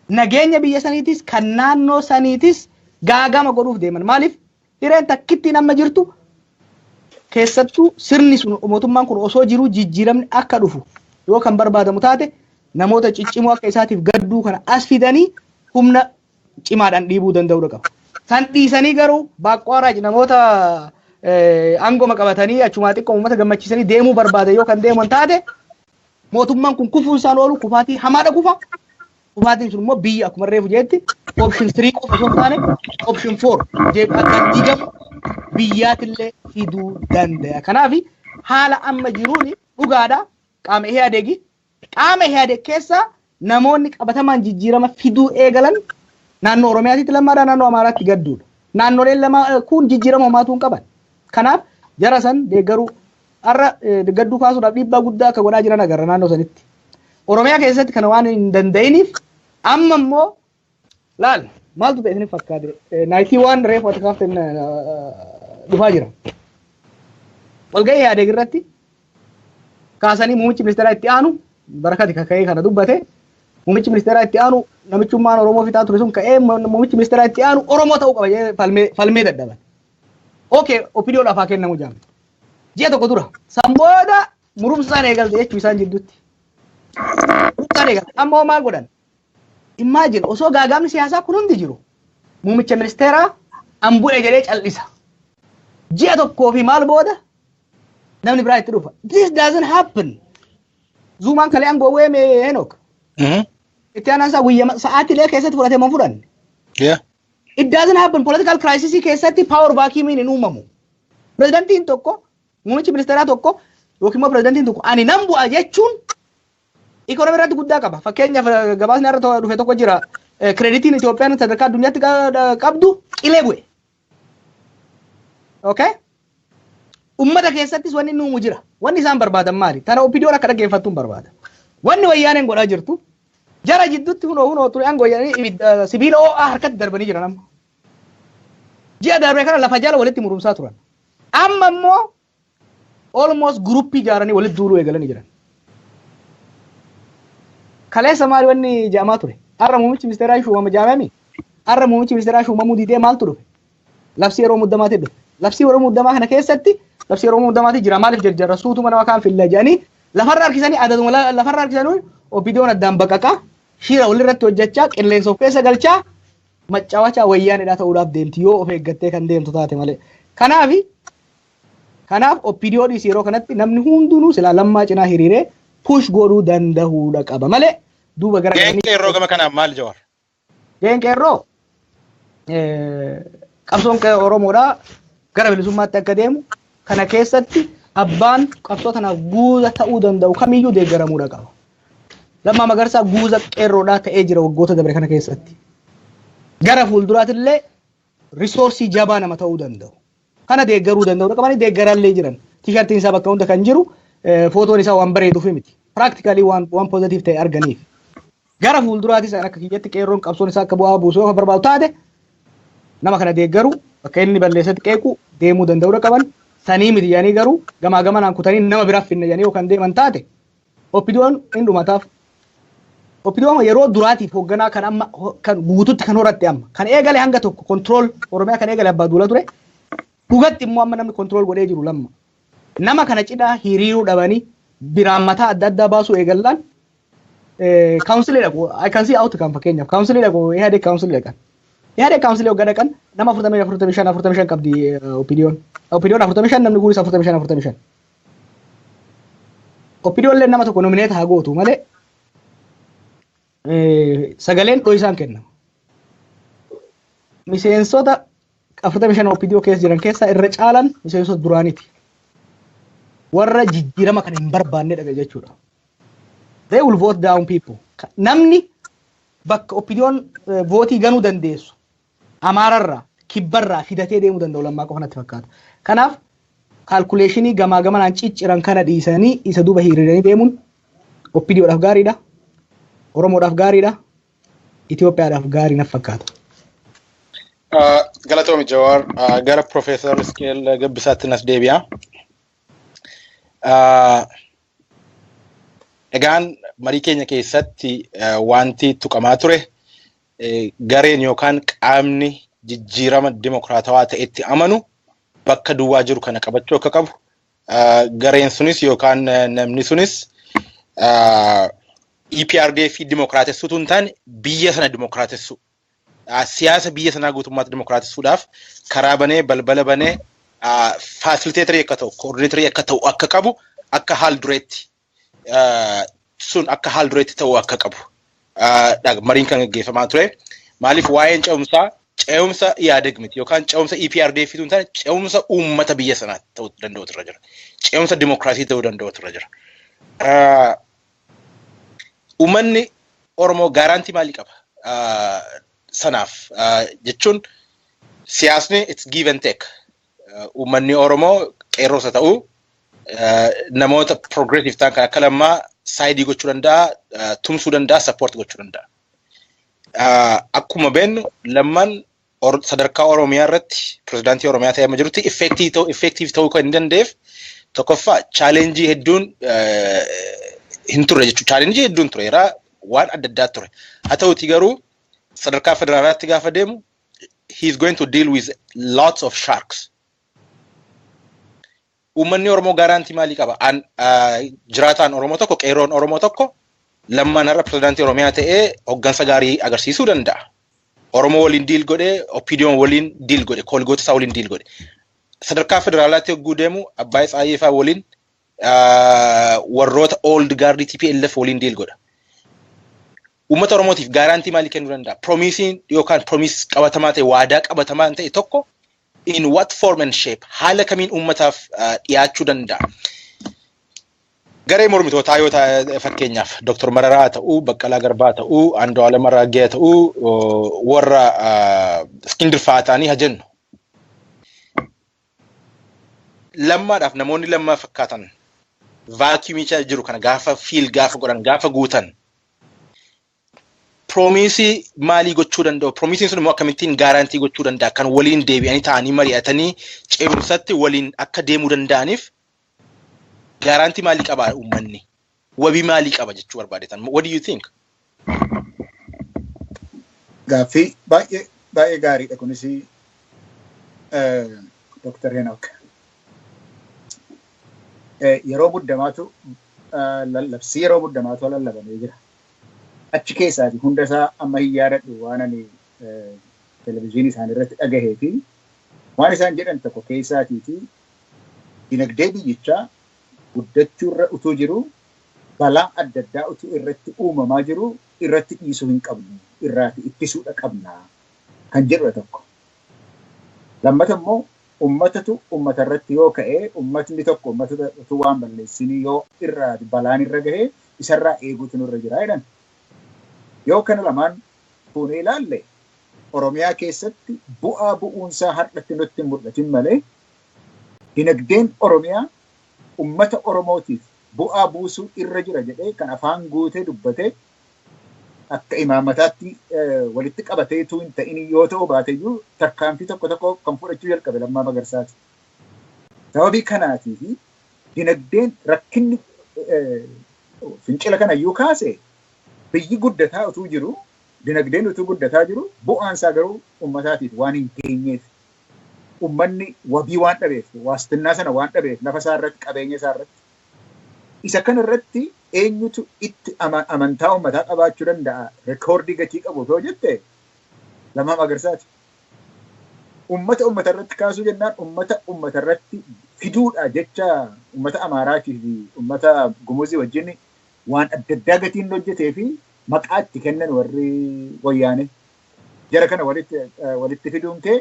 nageenya biyya saniitis, kan naannoo saniitis gaagama godhuuf deeman. Maaliif? Hireen takkittiin amma jirtu, keessattuu sirni sun, mootummaan kun osoo jiruu jijjiiramni akka dhufu yoo kan barbaadamu taate, namoota ciccimoo akka isaatiif Gadduu kana as fidanii humna cimaadhaan dhiibuu danda'uu qaba. San dhiisanii garuu baaqwaaraaj namoota aangoma qabatanii achumaa xiqqoo uummata gammachiisanii deemuu barbaada yoo kan deeman taate, mootummaan kun kufuun isaan oolu kufaatii hamaadha kufa. Kufaatiin sun immoo biyya akkuma reefu jeetti option 3 qofa osoo hin taane option 4 akka diigamu biyyaatillee fiduu danda'a. Kanaaf haala amma jiruun dhugaadha, qaama Ihaadeegi. Qaama Ihaadeg keessa namoonni qabatamaan jijjiirama fiduu eegalan naannoo Oromiyaatti Lammaadha, naannoo Amaaraatti Gadduudha. Naannoleen lama kun jijjiirama homaatu hin qaban. Kanaaf jara san deeggaruu, har'a Gadduu kaasuudhaaf dhiibbaa guddaa akka godhaa jiran agarra naannoo sanitti. Oromiyaa keessatti kana waan hin danda'iniif amma immoo laal maaltu ta'e isiniif fakkaate? 91 reefu ati kaafte dhufaa jira. Walga'ii Ihaadeg irratti kaasanii muummichi ministeeraa itti aanu Barakati kaka'ee kana dubbate. Muummichi ministeeraa itti aanu, namichummaan Oromoo fixaa ture sun ka'ee, muummichi ministeeraa itti aanu Oromoo ta'uu qaba jedhee falmee dadhaban. Okay, OPDOdhaaf haa kennamu jaame. Ji'a tokko dura. San booda murumsaan eegalte jechuu isaan jidduutti. Murumsaan eegalte. Amma maal godhan? Imagine, osoo gaagaamni siyaasaa kun hundi jiru. Muummicha ministeeraa An bu'e jedhee cal'isa. Ji'a tokkoo fi maal booda namni biraa itti dhufa. This doesn't happen. Zuumaan kalee aangoo weeme, Henok. Itti aanaan isaa guyyaa sa'aatiilee keessatti fudhatee man fudhanne. It doesn't happen. Political crisis keessatti power vacuum hin uumamu. Pirezidantiin tokko, muummichi ministeeraa tokko yookiin immoo pirezidantiin tokko ani nan bu'a jechuun ikonomii irratti guddaa qaba. Fakkeenyaaf, gabaasni irra dhufe tokko jira. Creditiin Itoophiyaan sadarkaa addunyaatti qabdu qilee bu'e. Okay? Ummata keessattis wanni inni uumu jira. Wanni isaan barbaadan maali? Tana OPDOn akka dhaggeeffattuun barbaada. Wanni Wayyaaneen godhaa jirtu jara jidduutti hunoo hunoo ture aangoo jedhanii sibiila ho'aa harkatti darbanii jiran amma. Ji'a darbe kana lafa jala walitti murumsaa turan. Amma immoo almost groupii ijaaranii walitti duuluu eegalanii jiran. Kaleessa maali wanni jedhamaa ture? Har'a muummichi ministeeraa shuumama jaamami. Har'a muummichi ministeeraa shuumamuu didee maaltu dhufe? Labsii yeroo muddamaatti dhufe. Labsii yeroo muddamaa kana keessatti labsii yeroo muddamaatti jira, maaliif jarjarra suutuma nama kaan filla jedhanii lafarra harkisanii, adaduma lafarra harkisanii OPDOn addaan baqaqaa, shira walirratti hojjechaa, qilleensa of keessa galchaa, maccawachaa Wayyaanidhaa ta'uudhaaf deemti yoo of eeggattee kan deemtu taate malee. Kanaaf OPDOdhis yeroo kanatti namni hundinuu silaa Lammaa cinaa hiriiree push godhuu danda'uudha qaba malee duuba gara Gaheen qeerroo gama kanaan maali, Jawar? Gaheen qeerroo, qabsoon Oromoodhaa gara bilisummaatti akka deemu kana keessatti abbaan qabsoo tanaaf guuza ta'uu danda'u kamiyyuu deeggaramuudha qaba. Lammaa Magarsaa guuza qeerroodhaa ta'ee jira waggoota dabre kana keessatti. Gara fuulduraatillee resourceii jabaa nama ta'uu danda'u. Kana deeggaruu danda'u qabanii deeggarallee jiran. T-shirtiin isaa bakka hunda kan jiru, footoon isaa waan bareeduuf miti. Practically waan positive ta'e arganiif. Gara fuulduraatis akka kiyyatti qeerroon qabsoon isaa akka bu'aa buusuu yoo barbaadu taate nama kana deeggaru, bakka inni balleessatti qeequ deemuu danda'uu qaban. Sanii miti jedhanii garuu gamaa gamanaan kutanii nama biraaf finna jedhanii yookaan deeman taate OPDOn hin dhumataaf. OPDOn yeroo duraatiif hoogganaa kan amma kan guututti kan horatte, amma kan eegale hanga tokko control Oromiyaa kan eegale Abbaa Duula ture. Dhugatti immoo amma namni control godhee jiru Lamma. Nama kana cidhaa hiriiruu dhabanii biraan mataa adda addaa baasuu eegallaan councilii dhaqu. I can see outcome. Fakkeenyaaf councilii dhaqu, Ihadeg councilii dhaqan. Ihadeg councilii hoggaa dhaqan nama 40, 45, 45 qabdi OPDOn. OPDOn 45, namni guuris 45, 45. OPDOn illee nama tokko nominate haa gootu malee sagaleen dhoo isaan kennama. Miseensota 45 OPDO keessa jiran keessaa irra caalan miseensota duraaniiti. Warra jijjiirama kana hin barbaanne dhabe jechuudha. They will vote down people. Namni bakka OPDOn voteii ganuu dandeessu Amaararraa, Kibbarraa fidatee deemuu danda'u Lammaa qofa natti fakkaata. Kanaaf calculationii gamaa gamanaan cicciran kana dhiisanii isa duuba hiriiranii deemuun OPDOdhaaf gaariidha. Oromoodhaaf gaariidha. Itoophiyaadhaaf gaarii natti fakkaata. Galatoomi, Jawaar. Gara Profeesar Isqeel Gabbisaatti nas deebi'a. Egaan marii keenya keessatti wanti tuqamaa ture, gareen yookaan qaamni jijjiirama dimokiraatawaa ta'etti amanu bakka duwwaa jiru kana qabachuu akka qabu, gareen sunis yookaan namni sunis EPRDF dimokiraatessuutu hin taane biyya sana dimokiraatessuu, siyaasa biyya sanaa guutummaatti dimokiraatessuudhaaf karaa banee, balbala banee, facilitatorii akka ta'u, coordinatorii akka ta'u akka qabu, akka haal dureetti sun akka haal dureetti ta'uu akka qabu mariin kan gaggeeffamaa ture. Maaliif waa'een ce'umsaa ce'umsa Ihaadeg miti yookaan ce'umsa EPRDF hin taane ce'umsa uummata biyya sanaa ta'uu danda'utu irra jira. Ce'umsa dimokiraasii ta'uu danda'utu irra jira. Uummanni Oromoo guarantee maalii qaba? Sanaaf jechuun siyaasni it's give and take. Uummanni Oromoo qeerroos haa ta'u namoota progressive ta'an kan akka Lammaa sideii gochuu danda'a, tumsuu danda'a, support gochuu danda'a. Akkuma beeknu Lammaan sadarkaa Oromiyaa irratti pirezidaantii Oromiyaa ta'ee amma jirutti effective ta'uu kan hin danda'eef, tokkoffaa challengeii hedduun hin turre jechuudha. Challengeii hedduun tureera, waan adda addaa ture. Haa ta'uti garuu sadarkaa federaalaatti gaafa deemu he is going to deal with lots of sharks. Uummanni Oromoo guarantee maalii qaba? Jiraataan Oromoo tokko, qeerroon Oromoo tokko, Lammaan har'a pirezidaantii Oromiyaa ta'ee hoggansa gaarii agarsiisuu danda'a. Oromoo waliin deal godhe, OPDO waliin deal godhe, koolgoota isaa waliin deal godhe. Sadarkaa federaalaatti yogguu deemu Abbaay Tsaayyee fa'aa waliin, warroota old guard TPLF waliin deal godha. Uummata Oromootiif guarantee maalii kennuu danda'a? Promiseiin yookaan promise qabatamaa ta'e, waadaa qabatamaa ta'e tokko in what form and shape, haala kamiin uummataaf dhiyaachuu danda'a? Garee mormitootaa yoo ta'e, fakkeenyaaf Dr. Mararaa ta'uu, Baqqalaa Garbaa ta'uu, Andu'aalem Arraagee ta'uu, warra Iskindir fa'aa ta'anii haa jennu. Lammaadhaaf namoonni Lammaa fakkaatan vacuumii jiru kana gaafa fill gaafa godhan, gaafa guutan, promise maalii gochuu danda'u? Promiseiin sun immoo akkamittiin guarantee gochuu danda'a? Kan waliin deebi'anii ta'anii mari'atanii ce'umsatti waliin akka deemuu danda'aniif guarantee maalii qaba uummanni? Wabii maalii qaba jechuu barbaadetan? What do you think? Gaaffii baay'ee baay'ee gaariidha kunis, Dr. Henok. Yeroo muddamaatu labsii yeroo muddamaatu lallabamee jira. Achi keessaati hunda isaa amma hin yaadadhu, waan ani televizyiinii isaanii irratti dhagahee fi waan isaan jedhan tokko keessaatiiti dinagdee biyyichaa guddachuurra utuu jiru, balaa adda addaa utuu irratti uumamaa jiru, irratti dhiisuu hin qabnu, irraati ittisuudha qabna kan jedhudha tokko. Lammata immoo ummatatu ummata irratti yoo ka'ee, ummatni tokko ummata utuu waan balleessinii yoo irraa balaan irra gahee, isarraa eeguutu nurra jira jedhan. Yoo kana lamaan fuunee ilaalle, Oromiyaa keessatti bu'aa bu'uunsaa har'atti nutti hin mul'atin malee, dinagdeen Oromiyaa ummata Oromootiif bu'aa buusuu irra jira jedhee kan afaan guutee dubbatee akka imaammataatti walitti qabateetu hin ta'in yoo ta'u baateyyuu, tarkaanfii tokko tokko kan fudhachuu jalqabe Lammaa Magarsaati. Sababii kanaatii fi dinagdeen rakkinni fincila kana iyyuu kaase, biyyi guddataa utuu jiru, dinagdeen utuu guddataa jiru, bu'aan isaa garuu ummataatiif waan hin geenyeef, ummanni wabii waan dhabeef, waastinnaa sana waan dhabeef, lafa isaa irratti, qabeenya isaa irratti. Isa kana irratti eenyutu itti amantaa ummataa qabaachuu danda'a rekoordii gatii qabu yoo jette, Lammaa Magarsaati. Ummata ummata irratti kaasuu jennaan, ummata ummata irratti fiduudha jecha, ummata Amaaraatii fi ummata Gumuzii wajjin waan adda addaa gatiin hojjetee fi maqaa itti kennan warri wayyaane. Jara kana walitti fiduun kee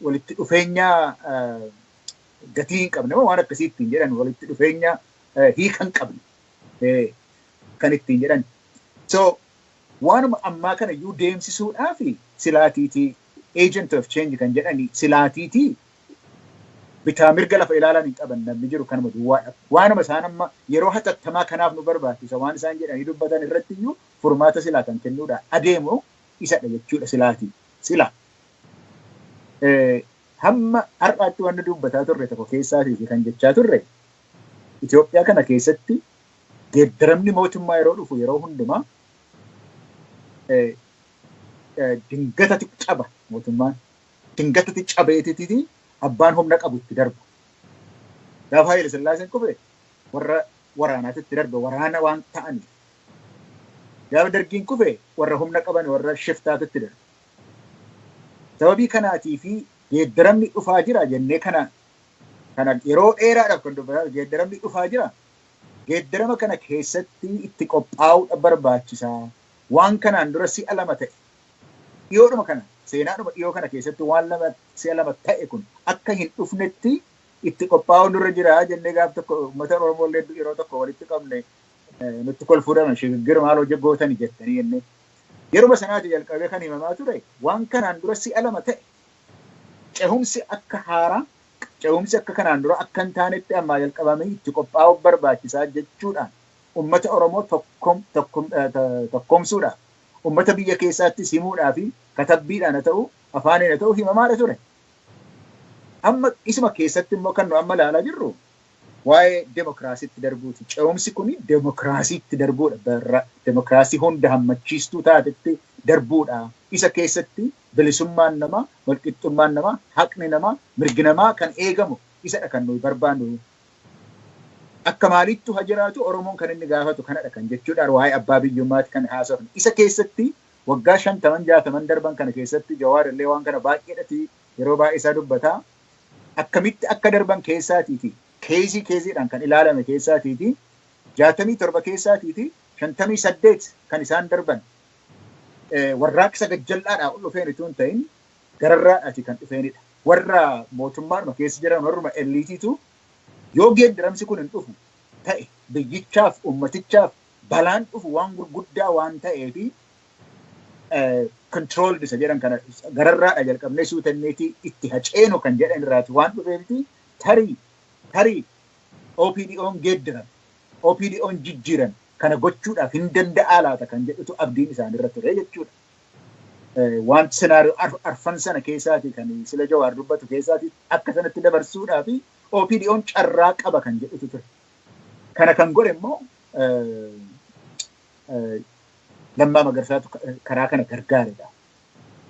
walitti dhufeenya gatii hin qabne, waan akkasii ittiin jedhan, walitti dhufeenya hiika hin qabne kan ittiin jedhan. So waanuma ammaa kana iyyuu deemsisuudhaaf silaatiitii agent of change kan jedhani silaatiitii bitaa mirga lafa ilaalan hin qaban, namni jiru kanuma duwwaadha. Waanuma isaan amma yeroo hatattamaa kanaaf nu barbaachisa waan isaan jedhanii dubbatan irratti iyyuu furmaata silaa kan kennuudha adeemu isadha jechuudha silaatii. Sila. Hamma har'aatti wanni dubbataa turre tokko keessaatii kan jechaa turre, Itoophiyaa kana keessatti geeddaramni mootummaa yeroo dhufu yeroo hundumaa dingatati caba mootummaan. Dingatati cabeetiti abbaan humna qabu itti darba. Gaafa Haayile Sillaaseen kufe warra waraanaatu itti darbe, waraana waan ta'aniif. Gaafa Dargiin kufe warra humna qaban, warra shiftaatu itti darbe. Sababii kanaatii fi geeddaramni dhufaa jira jennee kana yeroo dheeraadhaaf kan dubbataa, geeddaramni dhufaa jira. Geeddarama kana keessatti itti qophaa'uudha barbaachisaa. Waan kanaan dura si'a lama ta'e. Dhiyoodhuma kana, seenaadhuma dhiyoo kana keessatti waan lama si'a lama ta'e kun akka hin dhufnetti itti qophaa'uun nurra jira jennee gaaf tokko uummata Oromoo illee yeroo tokko walitti qabne nutti kolfuudhaan shigiggir maal hojii gootani jettanii jennee. Yeruma sanaati jalqabee kan himamaa ture, waan kanaan dura si'a lama ta'e cehumsi akka haaraa, cehumsi akka kanaan dura akka hin taanetti ammaa jalqabamee itti qophaa'uuf barbaachisaa jechuudhaan uummata Oromoo tokkoomsuudhaaf, uummata biyya keessaattis himuudhaa fi katabbiidhaan haa ta'u, afaaniin haa ta'u, himamaadha ture. Amma isuma keessatti immoo kan nu amma ilaalaa jirru waa'ee demokiraasiitti darbuuti. Cehumsi kun demokiraasiitti darbuudha. Demokiraasii hunda hammachiistuu taatetti darbuudha. Isa keessatti bilisummaan namaa, walqixxummaan namaa, haqni namaa, mirgi namaa kan eegamu isadha kan nuyi barbaannu. Akka maalittu haa jiraatu, Oromoon kan inni gaafatu kanadha kan jechuudhaan waa'ee abbaa biyyummaatti kan haasofne. Isa keessatti Waggaa 50 60 darban kana keessatti Jawaar illee waan kana baay'eedhati yeroo baay'ee isaa dubbataa. Akkamitti akka darban keessaatiiti keezii keeziidhaan kan ilaalame keessaatiiti 67 keessaatiiti 58 kan isaan darban warraaqsa gajjallaadhaa ol dhufeen itoo hin ta'in gararraadhaati kan dhufeenidha. Warra mootummaadhuma keessa jiran warruma elliitiitu yoo geeddaramsi kun hin dhufu ta'e biyyichaaf ummatichaaf balaan dhufu waan gurguddaa waan ta'eefi controlled isa jedhan kana gararraadha jalqabnee suutanneetii itti haceenu kan jedhan irraati waan dhufeefiti tarii OPDO'n geeddaran OPDO'n jijjiiran kana gochuudhaaf hin danda'aa laata kan jedhutu abdiin isaanirra ture jechuudha. Wanti senaariyoo arfan sana keessaati kan sila Jawaar dubbatu keessaati akka sanatti dabarsuudhaa fi OPDO'n carraa qaba kan jedhutu ture. Kana kan godhe immoo Lammaa Magarsaatu karaa kana gargaaredha.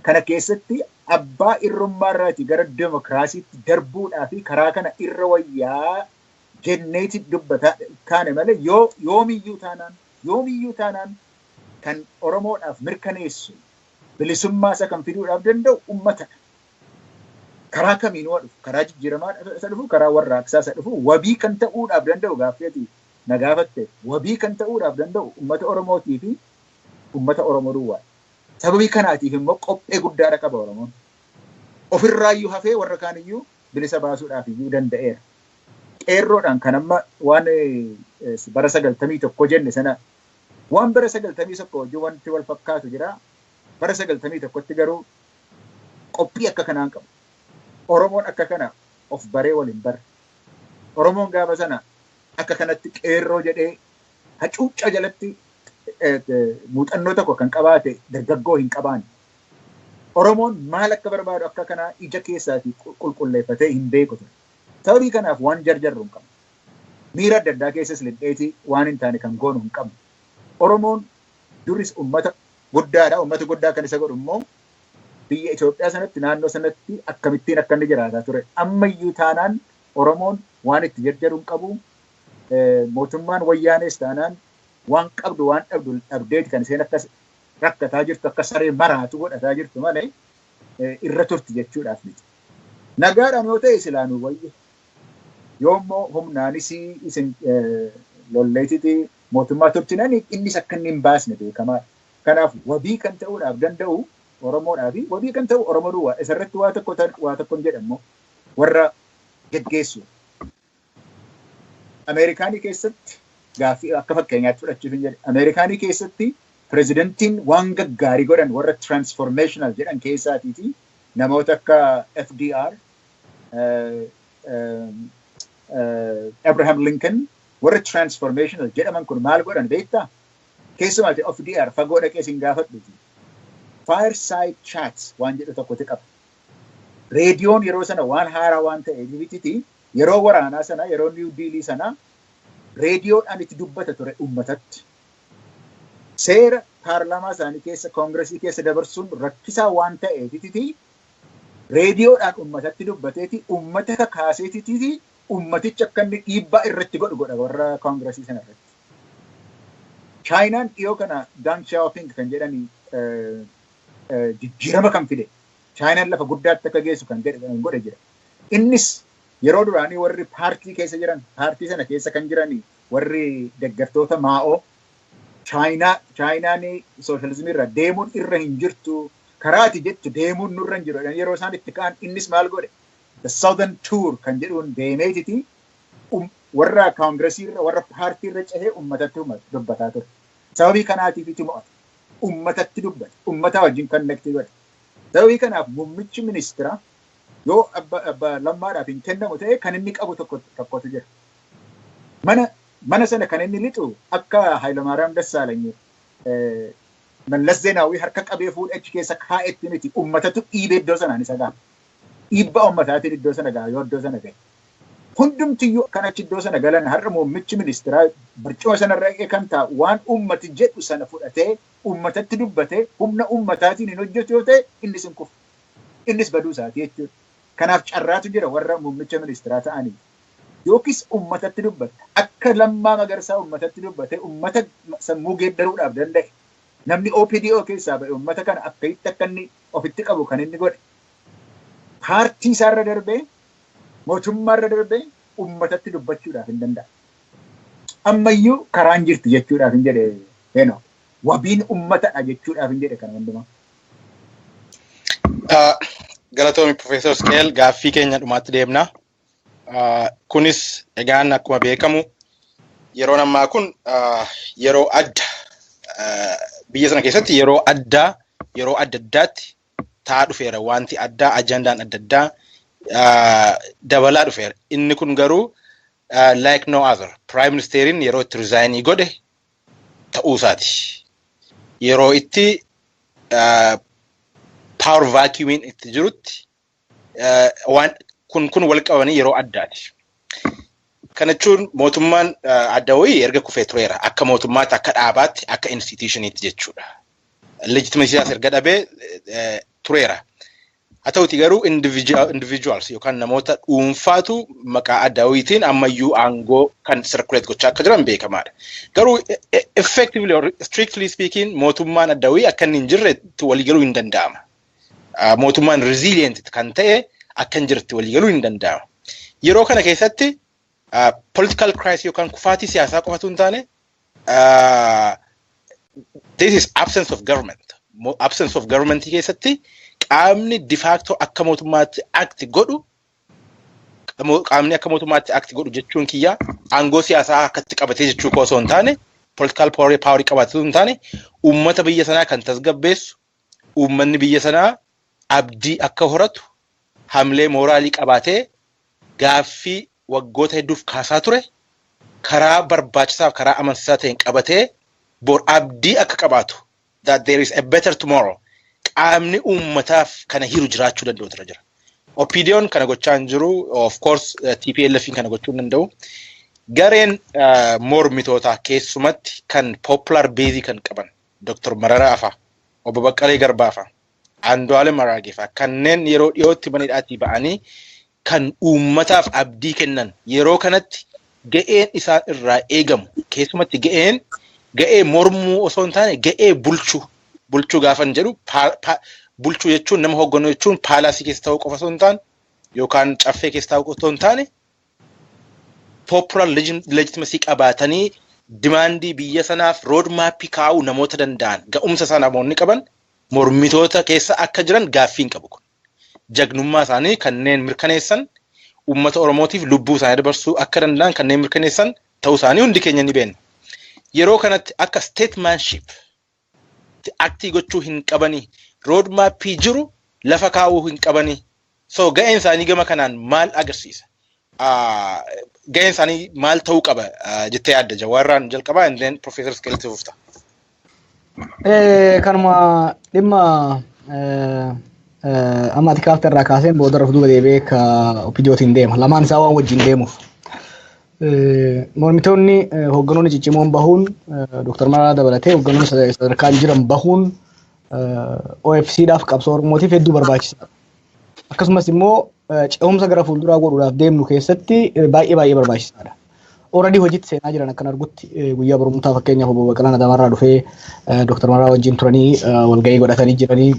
Kana keessatti abbaa irrummaarraati gara demokiraasiitti darbuudhaa fi karaa kana irra wayyaa jenneeti dubbataa kaane malee yoomiyyuu taanaan kan Oromoodhaaf mirkaneessu bilisummaa isa kan fiduudhaaf danda'u uummatadha. Karaa kamiin waa dhufu, karaa jijjiiramaa isa dhufu, karaa warraaqsaa isa dhufu, wabii kan ta'uudhaaf danda'u gaaffii na gaafatte wabii kan ta'uudhaaf danda'u uummata Oromootii fi uummata Oromoo duwwaadha. Sababii kanaatiif immoo qophee guddaadha qaba Oromoon. Ofirraayyuu hafee warra kaaniyyuu bilisa baasuudhaaf iyyuu danda'eera. Qeerroodhaan kan amma waan bara 91 jenne sana waan bara 91 wajjin wanti wal fakkaatu jira. Bara 91tti garuu qophii akka kanaan qabu. Oromoon akka kana of baree waliin bare. Oromoon gaafa sana akka kanatti qeerroo jedhee hacuuccaa jalatti muuxannoo tokko kan qabaate dargaggoo hin qabaanne. Oromoon maal akka barbaadu akka kanaa ija keessaatii qulqulleeffatee hin beeku ture. Sababii kanaaf waan jarjarru hin qabnu. Miira adda addaa keessas lixxeetii waan hin taane kan goonu hin qabnu. Oromoon duris uummata guddaadha. Uummata guddaa kan isa godhu immoo biyya Itoophiyaa sanatti naannoo sanatti akkamittiin akka inni jiraataa ture. Ammayyuu taanaan Oromoon waan itti jarjaru hin qabu. Mootummaan wayyaanees taanaan waan qabdu waan dhabdu dhabdeeti kan isheen akkas rakkataa jirtu akka saree maraatu godhataa jirtu malee irra turti jechuudhaaf miti. Nagaadhaan yoo ta'e silaanuu wayya. Yoommoo humnaanis isin lolleetiti mootummaa turtinan innis akka inni hin baasne beekamaadha. Kanaaf wabii kan ta'uudhaaf danda'u Oromoodhaa fi wabii kan ta'u Oromoo duwwaa isarratti waa tokko hin jedhamu warra geggeessu. Ameerikaanii keessatti gaaffii akka fakkeenyaatti fudhachuuf hin jedhe. Ameerikaanii keessatti pirezidantiin waan gaggaarii godhan warra transformational jedhan keessaatiiti namoota akka FDR, Abraham Lincoln warra transformational jedhaman kun maal godhan beektaa? Keessumaa FDR fagoo dhaqee isin gaafadhuti. Fireside chats waan jedhu tokkotu qaba. Reediyoon yeroo sana waan haaraa waan ta'eef miti yeroo waraanaa sana yeroo New Deal sana reediyoodhaan itti dubbata ture uummatatti. Seera paarlaamaa isaanii keessa koongiresii keessa dabarsuun rakkisaa waan ta'eef miti reediyoodhaan uummatatti dubbateeti uummata kakaaseetiti uummaticha akka inni dhiibbaa irratti godhu godha warra koongiresii sana irratti. Chaayinaan dhiyoo kana Deng Xiaoping kan jedhani jijjiirama kan fide Chaayinaan lafa guddaatti akka geessu kan godhe jira. Innis yeroo duraanii warri paartii keessa jiran paartii sana keessa kan jirani warri deeggartoota Maa'oo Chaayinaan sooshaalizimii irra deemuun irra hin jirtu karaati jettu deemuun nurra hin jiru yeroo isaan itti ka'an innis maal godhe The Southern Tour kan jedhuun deemeetiti warra koongiresii irra warra paartii irra cehee uummatatti dubbataa ture. Sababii kanaatiif itti mo'ate. Uummatatti dubbate. Uummata wajjin konnektii godhe. Sababii kanaaf muummichi ministeera yoo abba Lammaadhaaf hin kennamu ta'e kan inni qabu tokkotu jira. Mana sana kan inni lixu akka Hayilamaariyaam Dassaalany Mallas Zeenaawii harka qabee fuudhee achi keessa kaa'etti miti uummatatu dhiibee iddoo sanaan isa ga'a. Dhiibbaa uummataatiin iddoo sana ga'a yoo iddoo sana ga'e. Hundumtiyyuu kan achi iddoo sana galan har'a muummichi ministeeraa barcuma sanarra kan taa'u waan uummati jedhu sana fudhatee uummatatti dubbatee humna uummataatiin hin hojjetu yoo ta'e innis hin kufu. Innis baduu isaati jechuudha. Kanaaf carraatu jira warra muummicha ministeeraa ta'anii. Yookiis uummatatti dubbatta. Akka Lammaa Magarsaa uummatatti dubbatee uummata sammuu geeddaruudhaaf danda'e. Namni OPDO keessaa ba'e uummata kana akka itti akka inni ofitti qabu kan inni godhe. Paartii isaarra darbee, mootummaarra darbee uummatatti dubbachuudhaaf hin danda'a. Ammayyuu karaan jirti jechuudhaaf hin jedhe Heenoo. Wabiin uummatadha jechuudhaaf hin jedhe kana hundumaa. Galatoomi, Profeesar Isqeel. Gaaffii keenya dhumaatti deemna. Kunis egaan akkuma beekamu yeroon ammaa kun yeroo adda, biyya sana keessatti yeroo addaa, yeroo adda addaatti ta'aa dhufeera. Wanti addaa, ajandaan adda addaa dabalaa dhufeera. Inni kun garuu like no other. Prime Ministeriin yeroo itti resign godhe ta'uu isaati. Yeroo itti power vacuumiin itti jirutti waan kun wal qabanii yeroo addaati. Kana jechuun mootummaan adda wayii erga kufee tureera. Akka mootummaatti, akka dhaabaatti, akka institutioniitti jechuudha. Legitimacy isaas erga dhabee tureera. Haa ta'uti garuu individuals yookaan namoota dhuunfaatu maqaa adda wayiitiin ammayyuu aangoo kan circulate gochaa akka jiran beekamaadha. Garuu effectively or strictly speaking, mootummaan adda wayii akka inni hin jirretti waliigaluu hin danda'ama. Mootummaan resilient kan ta'e akka hin jirretti waliigaluu hin danda'ama. Yeroo kana keessatti political crisis yookaan kufaatii siyaasaa qofatu hin taane, this is absence of government. Absence of government keessatti qaamni de facto akka mootummaatti act godhu, qaamni akka mootummaatti act godhu jechuun kiyya aangoo siyaasaa akkatti qabatee jechuu koo osoo hin taane, political power qabatee hin taane, uummata biyya sanaa kan tasgabbeessu, uummanni biyya sanaa abdii akka horatu, hamlee mooraalii qabaatee gaaffii waggoota hedduuf kaasaa ture karaa barbaachisaaf karaa amansiisaa ta'een qabatee bor abdii akka qabaatu, that there is a better tomorrow, qaamni uummataaf kana hiru jiraachuu danda'u irra jira. OPDO'n kana gochaa hin jiru. Of course, TPLF kana gochuu hin danda'u. Gareen mormitootaa keessumatti kan popular base kan qaban Dr. Mararaa fa'a, Obbo Baqqalee Garbaa fa'a, Andu'aalem Araagee fa'a, kanneen yeroo dhiyootti mana hidhaatii ba'anii kan uummataaf abdii kennan, yeroo kanatti ga'een isaan irraa eegamu keessumatti ga'een ga'ee mormuu osoo hin taane ga'ee bulchuu. Bulchuu gaafan jedhu, bulchuu jechuun nama hoogganuu jechuun paalaasii keessa ta'uu qofa osoo hin taane yookaan caffee keessa ta'uu qofa osoo hin taane, popular legitimacy qabaatanii demandii biyya sanaaf road mapii kaa'uu namoota danda'an, ga'umsa isaa namoonni qaban mormitoota keessa akka jiran gaaffii hin qabu kun. Jagnummaa isaanii kanneen mirkaneessan, uummata Oromootiif lubbuu isaanii dabarsuu akka danda'an kanneen mirkaneessan ta'uu isaanii hundi keenya ni beekna. Yeroo kanatti akka statesmanship act gochuu hin qabanii? Road mapii jiru lafa kaa'uu hin qabanii? So ga'een isaanii gama kanaan maal agarsiisa? Ga'een isaanii maal ta'uu qaba jettee yaadda? Jawaarraan jalqabaa, and then Professor Isqeelitti fufta. Kanuma dhimma amma ati kaafte irraa kaaseen boodarra duuba deebi'ee ka OPDOtiin deema. Lamaan isaa waan wajjin deemuuf. Mormitoonni hoogganoonni ciccimoon bahuun, Dr. Mararaa dabalatee hoogganoonni sadarkaan jiran bahuun, OFCdhaaf, qabsoo Oromootiif hedduu barbaachisaadha. Akkasumas immoo ce'umsa gara fuulduraa godhuudhaaf deemnu keessatti baay'ee baay'ee barbaachisaadha. Already hojiitti seenaa jiran akkan argutti. Guyyaa barumsaa fakkeenyaaf Obbo Baqqalaan Adaamaarraa dhufee Dr. Mararaa wajjin turanii walgahii godhatanii jiranii.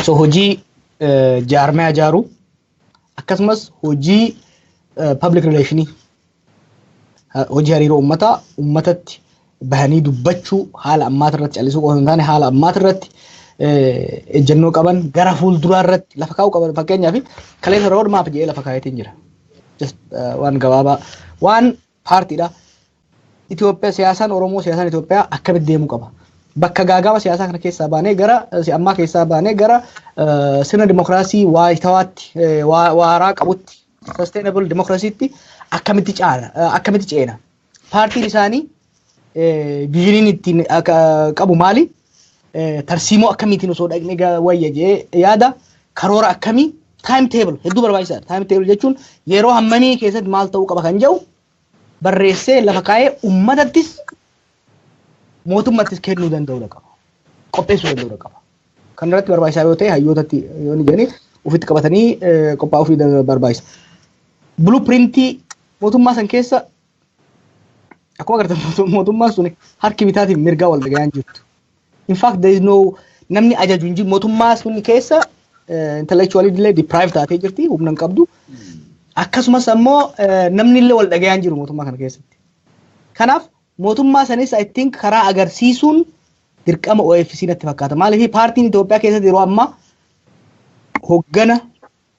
So hojii jaarmaya ijaaruu akkasumas hojii public relationii, hojii hariiroo uummataa, uummatatti bahanii dubbachuu, haala ammaati irratti callisuu qofa hin taane, haala ammaati irratti ejjennoo qaban gara fuulduraa irratti lafa kaa'uu qaban. Fakkeenyaaf kaleessa road map jedhee lafa kaa'eetiin jira. Waan gabaabaa waan paartiidha. Itoophiyaa, siyaasaan Oromoo, siyaasaan Itoophiyaa akkamitti deemuu qaba? Bakka gaagama siyaasaa kana keessaa baanee, gara ammaa keessaa baanee, gara sirna dimokiraasii waayitawaatti, waaraa qabutti, sustainable democracytti akkamitti caala, akkamitti ceena? Paartiin isaanii visioniin ittiin qabu maali? Tarsiimoo akkamiitiin osoo dhaqnee wayya jee yaada? Karoora akkamii, time table hedduu barbaachisaadha. Time table jechuun yeroo hammamii keessatti maal ta'uu qaba kan jedhu barreessee lafa kaa'ee uummatattis mootummattis kennuu danda'uu qaba. Qopheessuu danda'uu qaba. Kan irratti barbaachisaa yoo ta'e hayyootatti yoo ni jedhani ofitti qabatanii qophaa'uu fi barbaachisa. Blueprintii mootummaa san keessa akkuma agartan mootummaan sun harki bitaatiin mirgaa wal dhagayaan jirtu. In fact, there is no namni ajaju hin jiru. Mootummaa sun keessa intellectually illee deprived taatee jirti, humna hin qabdu. Akkasumas ammoo namni illee wal dhagayaan jiru mootummaa kana keessatti. Kanaaf mootummaa sanis, I think, karaa agarsiisuun dirqama OFC natti fakkaata. Maaliif, paartiin Itoophiyaa keessatti yeroo ammaa hoggana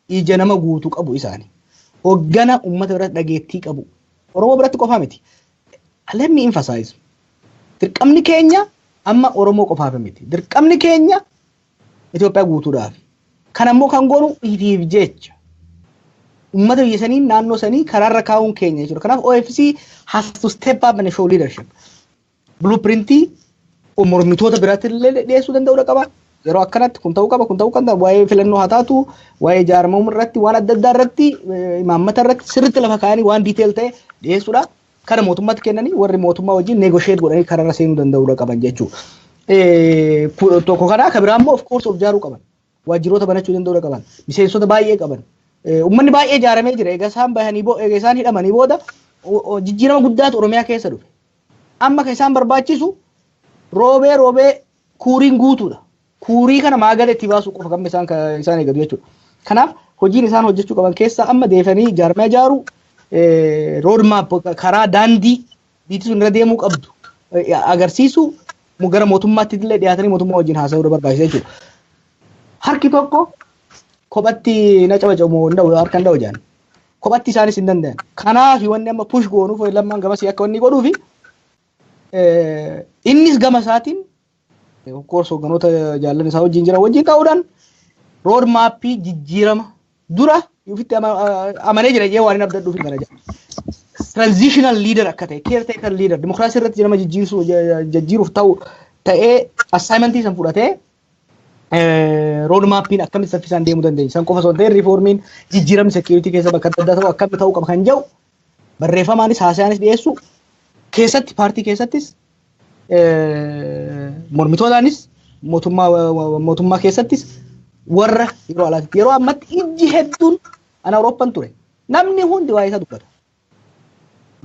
ija nama guutuu qabu isaani. Hoggana uummata biratti dhageettii qabu. Oromoo biratti qofaa miti. Let me emphasize. Dirqamni keenya amma Oromoo qofaaf miti. Dirqamni keenya Itoophiyaa guutuudhaaf. Kan ammoo kan goonu ifiif jecha. Uummata biyya sanii, naannoo sanii karaarra kaa'uun keenya jechuudha. Kanaaf OFC has to step up and show leadership. Blueprintii mormitoota biraatti illee dhiyeessuu danda'uu qaba. Yeroo akkanatti kun ta'uu qaba, kun ta'uu qaba. Waa'ee filannoo haa taatu, waa'ee ijaaramuu irratti, waan adda addaa irratti, imaammata irratti sirriitti lafa kaa'anii waan detail ta'e dhiyeessuudha. Kana mootummaatti kennanii warri mootummaa wajjin negotiate godhanii karaarra seenuu danda'uu qaban jechuudha. Tokko kanaa, kan biraa immoo, of course, of ijaaruu qaban. Waajjiroota banachuu danda'uu qaban. Miseensota baay'ee qaban. Uummanni baay'ee ijaaramee jira. Egaa isaan bahanii, egaa isaan hidhamanii booda jijjiirama guddaatu Oromiyaa keessa dhufe. Amma kan isaan barbaachisu roobee roobee kuuriin guutuudha. Kuurii kana maagala itti baasuu qofa kan isaan eegatu jechuudha. Kanaaf hojiin isaan hojjechuu qaban keessaa amma deefanii jaarmee ijaaru, road map, karaa daandii biyyi sun irra deemuu qabdu agarsiisu, gara mootummaatti illee dhiyaatanii mootummaa wajjin haasa'uu barbaachisa jechuudha. Harki tokko kophatti na cabacamu hin dha'u, harka hin dha'u jedhan. Kophatti isaanis hin danda'an. Kanaaf wanni amma push goonuuf Lammaan gamasii akka wanni godhuufi innis gama isaatiin, of course, hogganoota jaallan isaa wajjin jiran wajjin ta'uudhaan road mapii jijjiirama dura ofitti amanee jira jee waan hin abdadhuuf kana jedha. Transitional leader akka ta'e, caretaker leader, dimokiraasii irratti nama jijjiiruuf ta'u ta'ee assignmentii san fudhatee road mapiin akkamitti saffisaan deemuu dandeenya. San qofa osoo hin ta'in reformiin jijjiiramni security keessa bakka adda addaa ta'u akkamitti ta'uu qaba kan jedhu barreeffamaanis haasa'aanis dhiyeessu keessatti, paartii keessattis, mormitootaanis, mootummaa keessattis, warra yeroo alaatti yeroo ammatti ijji hedduun ana Awurooppaan ture. Namni hundi waa'ee isaa dubbata.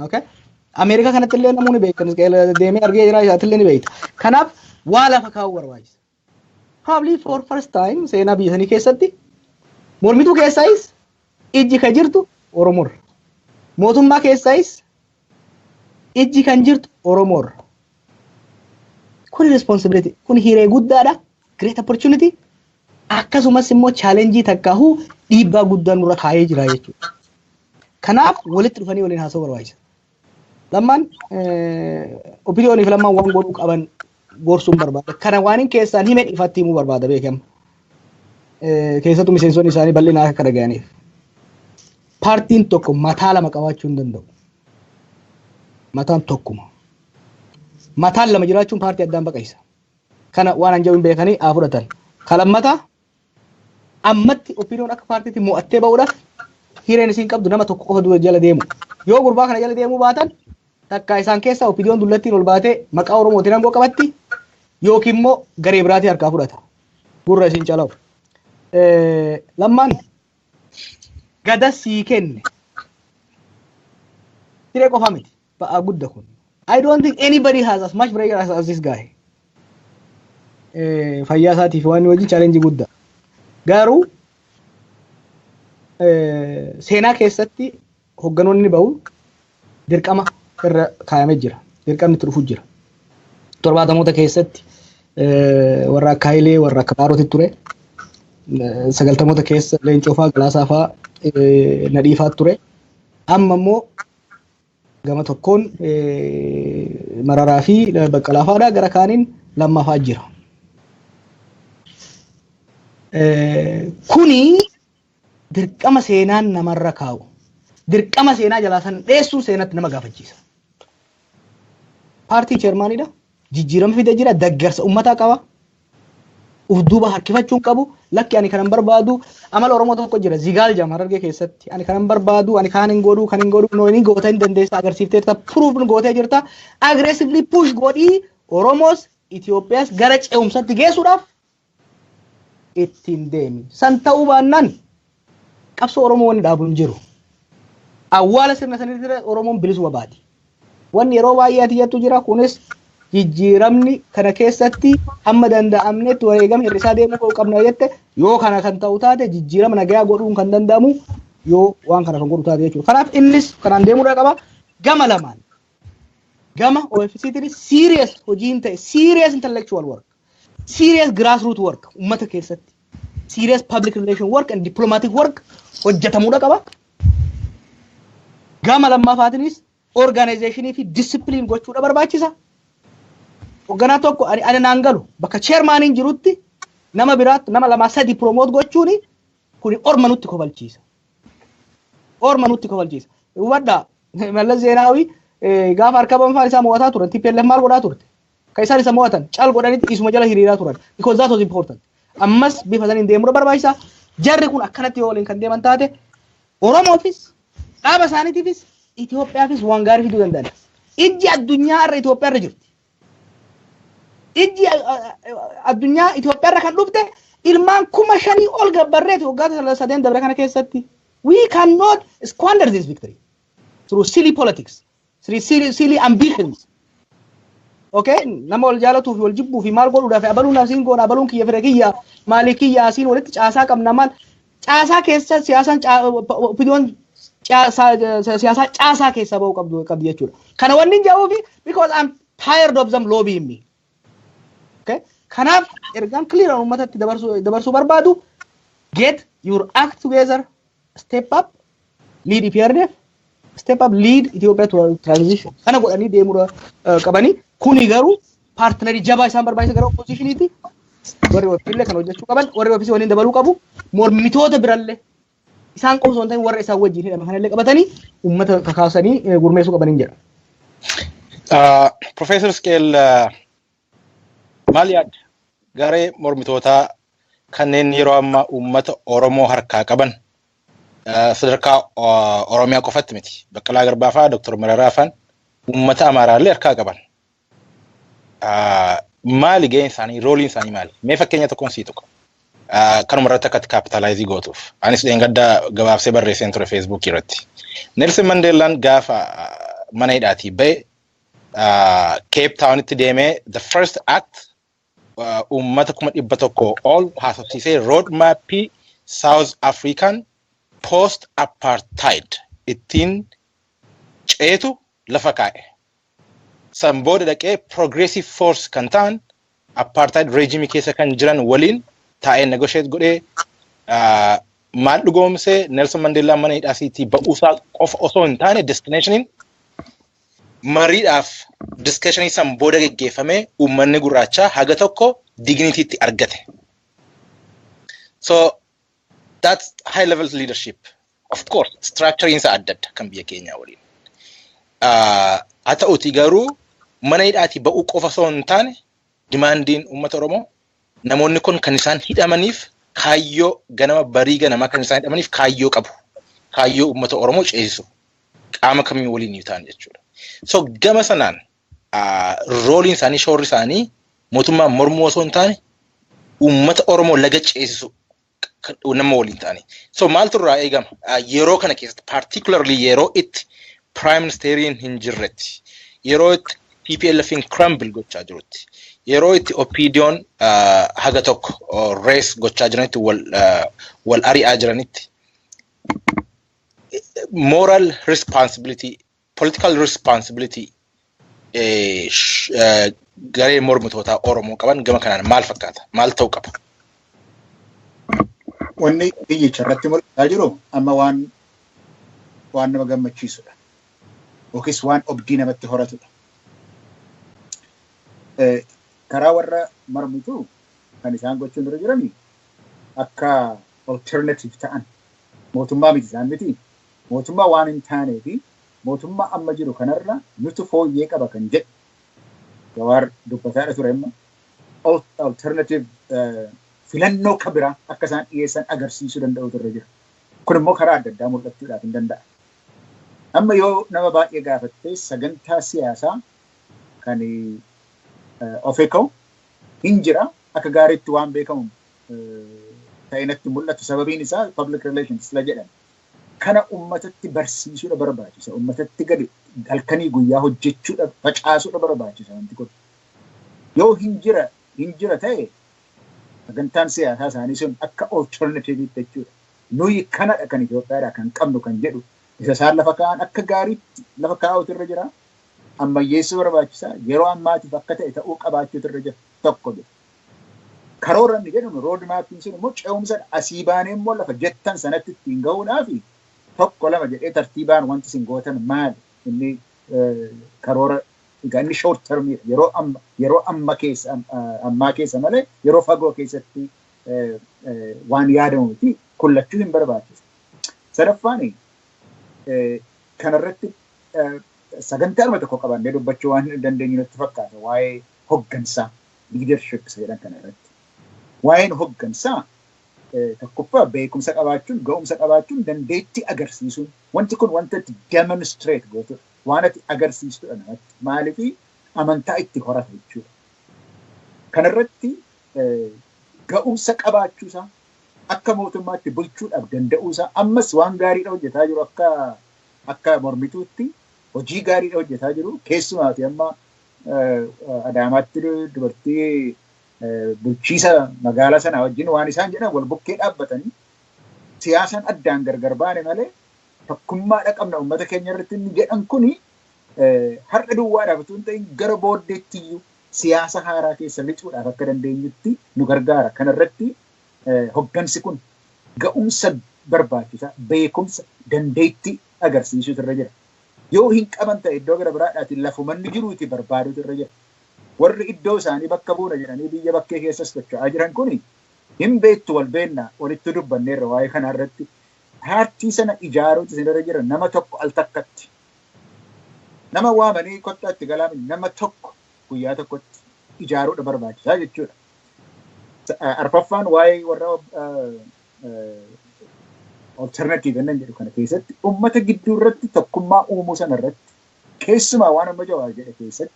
Okay? Ameerikaa kanatti illee namoonni beekan deemee argee jira, isaatti illee ni beekta. Kanaaf waa lafa kaa'uu barbaachisa. Probably for first time seenaa biyya sanii keessatti mormituu keessaayis ijji kan jirtu Oromoorra. Mootummaa keessaayis ijji kan jirtu Oromoorra. Kun responsibility, kun hiree guddaadha. Great opportunity. Akkasumas immoo challenge takkaahuu dhiibbaa guddaa nurra kaa'ee jira jechuudha. Kanaaf walitti dhufanii waliin haasa'uu barbaachisa. Lammaan OPDOniif Lammaan waan godhuu qaban gorsuun barbaada. Kana waan hin keessaan himeen ifatti himuu barbaada beekama. Keessattuu miseensonni isaanii bal'inaa akka dhaga'aniif. Paartiin tokko mataa lama qabaachuu hin danda'u. Mataan tokkuma. Mataan lama jiraachuun paartii addaan baqaysa. Kana waan an jedhu hin beekanii haa fudhatan. Kalammataa, ammatti OPDOn akka paartiitti mo'attee ba'uudhaaf hireen isiin qabdu nama tokko qofa dura jala deemu. Yoo gurbaa kana jala deemuu baatan, takka isaan keessaa OPDOn dullattiin ol baatee maqaa Oromootiin aangoo qabatti yookiin immoo garee biraatii harkaa fudhata. Gurra isiin calawu. Lammaan gada sii kenne. Siree qofa miti. Ba'aa gudda kun. I don't think anybody has as much pressure as this guy. Fayyaa isaatiif waan wajjin challenge guddaa. Garuu seenaa keessatti hogganoonni bahu dirqama irra kaayamee jira. Dirqamni itti dhufu jira. 70moota keessatti warra akka Hayilee, warra akka Baarooti ture. 90moota keessa Leencoo fa'aa, Galaasaa fa'aa, Nadhii fa'aa ture. Amma immoo gama tokkoon Mararaa fi Baqqalaa fa'aadha, gara kaaniin Lammaa fa'aa jira. Kuni dirqama seenaan namarra kaa'u. Dirqama seenaa jalaa san dheessuun seenatti nama gaafachiisa. Paartii chairmanidha. Jijjiirama fidee jira. Deggersa uummataa qaba. Uf duuba harkifachuu hin qabu. Lakki, ani kanan barbaadu, amala Oromoo tokko jira. Zigaal jedhama Harargee keessatti. Ani kanan barbaadu, ani kaan hin godhu, kan hin godhu, no, inni goota hin dandeessa, agarsiifteerta, proof gootee jirta. Aggressively push godhii Oromoos Itoophiyaas gara ce'umsatti geessuudhaaf ittiin deemi. San ta'uu baannaan qabsoo Oromoo wanni dhaabu hin jiru. Awwaala sirna sanitti Oromoon bilisuma baati. Wanni yeroo baay'ee ati jettu jira, kunis Jijjiiramni kana keessatti hamma danda'amnetti wareegama hir'isaa deemuu qabna jette. Yoo kana kan ta'u taate, jijjiirama nagayaa godhuun kan danda'amu yoo waan kana kan godhu taate jechuudha. Kanaaf innis kanaan deemuudha qaba. Gama lamaan, gama OFCtiinis serious hojiin ta'e, serious intellectual work, serious grassroot work, uummata keessatti serious public relation work and diplomatic work hojjetamuudha qaba. Gama lammaffaatiinis organizationii fi discipline gochuudha barbaachisa. Hoogganaa tokko ani naan galu, bakka chairmaniin jirutti nama biraatti nama lama sadi promote gochuuni kuni orma nutti kofalchiisa. Orma nutti kofalchiisa. Hubadhaa, Mallas Zeenaawii gaafa harka banfaan isaa mo'ataa turan, TPLF maal godhaa turte? Kan isaan isa mo'atan cal godhanitti isuma jala hiriiraa turan. Because that was important. Ammas bifa saniin deemuudha barbaachisa. Jarri kun akkanatti yoo waliin kan deeman taate, Oromoofis, dhaaba isaaniitiifis, Itoophiyaafis waan gaarii fiduu danda'an. Ijji addunyaa irra Itoophiyaa irra jirti. Ijji addunyaa Itoophiyaa irra kan dhufte ilmaan 5,000 ol gabbarreeti waggaa 3 dabre kana keessatti. We cannot squander this victory through silly politics, through silly, silly ambitions. Okay, nama wal jaalatuu fi wal jibbuu fi maal godhuudhaaf, abaluun asiin goona, abaluun kiyya fira kiyya maalii kiyya asiin walitti caasaa qabna, maal caasaa keessa siyaasaan opiiniyoon siyaasaa caasaa keessa bahuu qabdu jechuudha. Kana wanni hin jedhuufi because I'm tired of them lobbying me. Okay? Kanaaf ergaan clear uummatatti dabarsuu barbaadu, get your act together, step up, lead EPRDF, step up, lead Ethiopia to transition. Kana godhanii deemuu qabanii. Kuni garuu partnerii jabaa isaan barbaachisa gara oppositioniiti. Warri OFC kan hojjechuu qaban, warri OFC waliin dabaluu qabu, mormitoota birallee isaan qofa osoo hin ta'in warra isaan wajjin hidhame kanallee qabatanii uummata kakaasanii gurmeessuu qabaniin jedha. Profeesar Isqeel, maal yaadda? Garee mormitootaa kanneen yeroo ammaa uummata Oromoo harkaa qaban, sadarkaa Oromiyaa qofatti miti. Baqqalaa Garbaa fa'aa, Dr. Mararaa fa'aan uummata Amaaraallee harkaa qaban. Maali gaheen isaanii, roleiin isaanii maali? Mee fakkeenya tokkoon sii tokko. Kanuma irratti akkatti capitalize gootuuf. Anis dheengaddaa gabaabsee barreesseen ture Feesbuukii irratti. Nelson Mandeellaan gaafa mana hidhaatii ba'e Cape Townitti deemee the first act uummata 100,000 ol haasofsiisee road mapii South African post apartheid ittiin ceetu lafa kaa'e. San booda dhaqee progressive force kan ta'an apartheid regime keessa kan jiran waliin taa'ee negotiate godhee maal dhugoomsee? Nelson Mandela mana hidhaasiitii ba'uusaa qofa osoo hin taane, destinationiin mariidhaaf discussionii san booda geggeeffamee uummanni gurraachaa haga tokko dignityitti argate. So that's high level leadership. Of course, structuring isaa adda adda kan biyya keenyaa waliin. Haa ta'uti garuu mana hidhaatii ba'uu qofa osoo hin taane, demandiin uummata Oromoo, namoonni kun kan isaan hidhamaniif kaayyoo ganama barii ganamaa kan isaan hidhamaniif kaayyoo qabu. Kaayyoo uummata Oromoo ceesisu. Qaama kamiin waliin yoo ta'an jechuudha. So gama sanaan roleiin isaanii, shoorri isaanii mootummaa mormuu osoo hin taane uummata Oromoo laga ceesisu nama waliin ta'anii. So maaltu irraa eegama? Yeroo kana keessatti, particularly yeroo itti prime ministeriin hin jirretti, yeroo itti TPLFin crumble gochaa jirutti, yeroo itti OPDO'n haga tokko race gochaa jiranitti, wal ari'aa jiranitti, moral responsibility, political responsibility garee mormitootaa Oromoo qaban gama kanaan maal fakkaata? Maal ta'uu qaba? Wanni biyyicha irratti mul'ataa jiru amma waan nama gammachiisudha. Yookiis waan abdii namatti horatudha. Karaa warra mormituu kan isaan gochuun dura jirani akka alternative ta'an, mootummaa miti isaan miti, mootummaa waan hin taanee fi mootummaa amma jiru kanarra nutu fooyyee qaba kan jedhu Jawaar dubbataadha ture. Amma alternative, filannoo ka biraa akka isaan dhiyeessan agarsiisuu danda'utu irra jira. Kun immoo karaa adda addaa mul'achuudhaaf hin danda'a. Amma yoo nama baay'ee gaafattee, sagantaa siyaasaa kan OFECO hin jira, akka gaariitti waan beekamu ta'e natti mul'atu, sababiin isaa public relations la jedhan. Kana uummatatti barsiisuudha barbaachisa. Uummatatti gadi halkanii guyyaa hojjechuudha, facaasuudha barbaachisa wanti kun. Yoo hin jira ta'e, sagantaan siyaasaa isaanii sun akka alternative'itti jechuudha. Nuyi kanadha kan Itoophiyaadha kan qabnu kan jedhu isa isaan lafa kaa'an akka gaariitti lafa kaa'utu irra jira. Ammayyeessuu barbaachisaa, yeroo ammaatiif akka ta'e ta'uu qabaachuutu irra jira tokko jedhu. Karoora inni jedhamu, road mapiin sun immoo ce'umsadha. Asii baanee immoo lafa jettan sanatti ittiin gahuudhaaf tokko, lama jedhee tartiibaan wanti isin gootan maali? Inni karoora egaa inni short termiidha. Yeroo amma keessa ammaa keessa malee yeroo fagoo keessatti waan yaadamu miti, kullachuu hin barbaachisu. Sadaffaan, kanarratti sagantaa arma tokko qabannee dubbachuu waan dandeenyu natti fakkaata, waa'ee hoggansaa, leadership jedhan kanarratti. Waa'een hoggansaa, tokkoffaa beekumsa qabaachuun, ga'umsa qabaachuun, dandeettii agarsiisuun, wanti kun wanta itti demonstrate gootudha. Waan ati agarsiistudha namatti. Maaliif amantaa itti horata jechuudha. Kanarratti ga'umsa qabaachuusaa, akka mootummaatti bulchuudhaaf danda'uusaa, ammas waan gaariidha hojjetaa jiru, akka mormituutti hojii gaariidha hojjetaa jiru. Keessumaati amma Adaamaatti dubartii bulchiisa magaalaa sanaa wajjin waan isaan jedhan wal bukkee dhaabbatanii, siyaasaan addaan gargar baane malee tokkummaadha qabna uummata keenya irratti inni jedhan kuni har'a duwwaadhaaf utuu hin ta'in gara booddeetti iyyuu siyaasa haaraa keessa lixuudhaaf akka dandeenyutti nu gargaara. Kanarratti hoggansi kun ga'umsa barbaachisaa, beekumsa, dandeettii agarsiisuutu irra jira. Yoo hin qaban ta'e, iddoo gara biraadhaatiin lafumanni jiruuti barbaaduutu irra jira. Warri iddoo isaanii bakka buuna jedhanii biyya bakkee keessas socho'aa jiran kuni hin beektu, wal beennaa, walitti dubbanneerra waa'ee kanaa irratti. Paartii sana ijaaruutu isinirra jira, nama tokko al takkatti. Nama waamanii kottaa itti galaamin, nama tokko guyyaa tokkotti ijaaruudha barbaachisaa jechuudha. Arfaffaan, waa'ee warra alternative inni jedhu kana keessatti ummata gidduu irratti tokkummaa uumuu sana irratti, keessumaa waan amma Jawaar jedhe keessatti,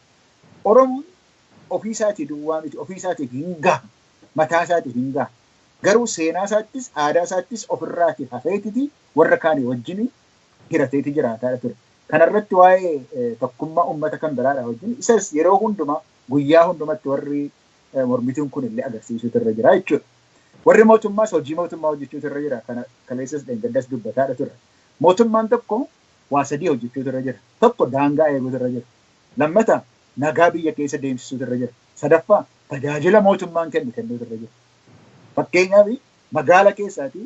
Oromoon ofii isaatii duwwaa miti, ofii isaatiif hin gaha, mataa isaatiif hin gaha. Garuu seenaa isaattis aadaa isaattis ofirraati hafeetiti warra kaanii wajjin hirateeti jiraataa ture. Kanarratti waa'ee tokkummaa uummata kan biraadha wajjin isas yeroo hundumaa, guyyaa hundumatti warri mormituun kun illee agarsiisuutu irra jira jechuudha. Warri mootummaas hojii mootummaa hojjechuutu irra jira. Kana kaleessas dheengaddas dubbataadha ture. Mootummaan tokko waa sadii hojjechuutu irra jira. Tokko, daangaa eeguutu irra jira. Lammata, nagaa biyya keessa deemsisuutu irra jira. Sadaffaa, tajaajila mootummaan kennu kennuutu irra jira. Fakkeenyaaf, magaala keessaatii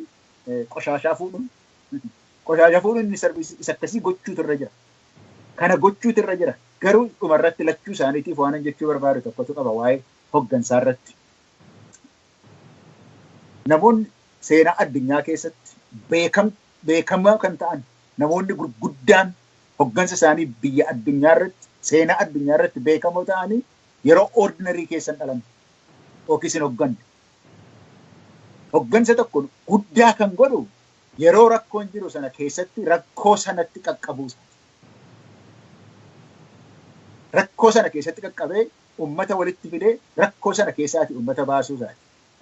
qoshaashaa fuudhuun inni service isa akkasii gochuutu irra jira. Kana gochuutu irra jira. Garuu dhumarratti lachuu isaaniitiif waan jechuu barbaadu tokkotu qaba waa'ee hoggansaa irratti. Namoonni seenaa addunyaa keessatti beekamaa kan ta'an, namoonni gurguddaan hoggansa isaanii biyya addunyaa irratti, seenaa addunyaa irratti beekamoo ta'anii, yeroo ordinary keessan dhalan yookiis hin hogganne. Hoggansa tokko guddaa kan godhu yeroo rakkoon jiru sana keessatti rakkoo sanatti qaqqabuu isaati. Rakkoo sana keessatti qaqqabee ummata walitti fidee rakkoo sana keessaati ummata baasuu isaati.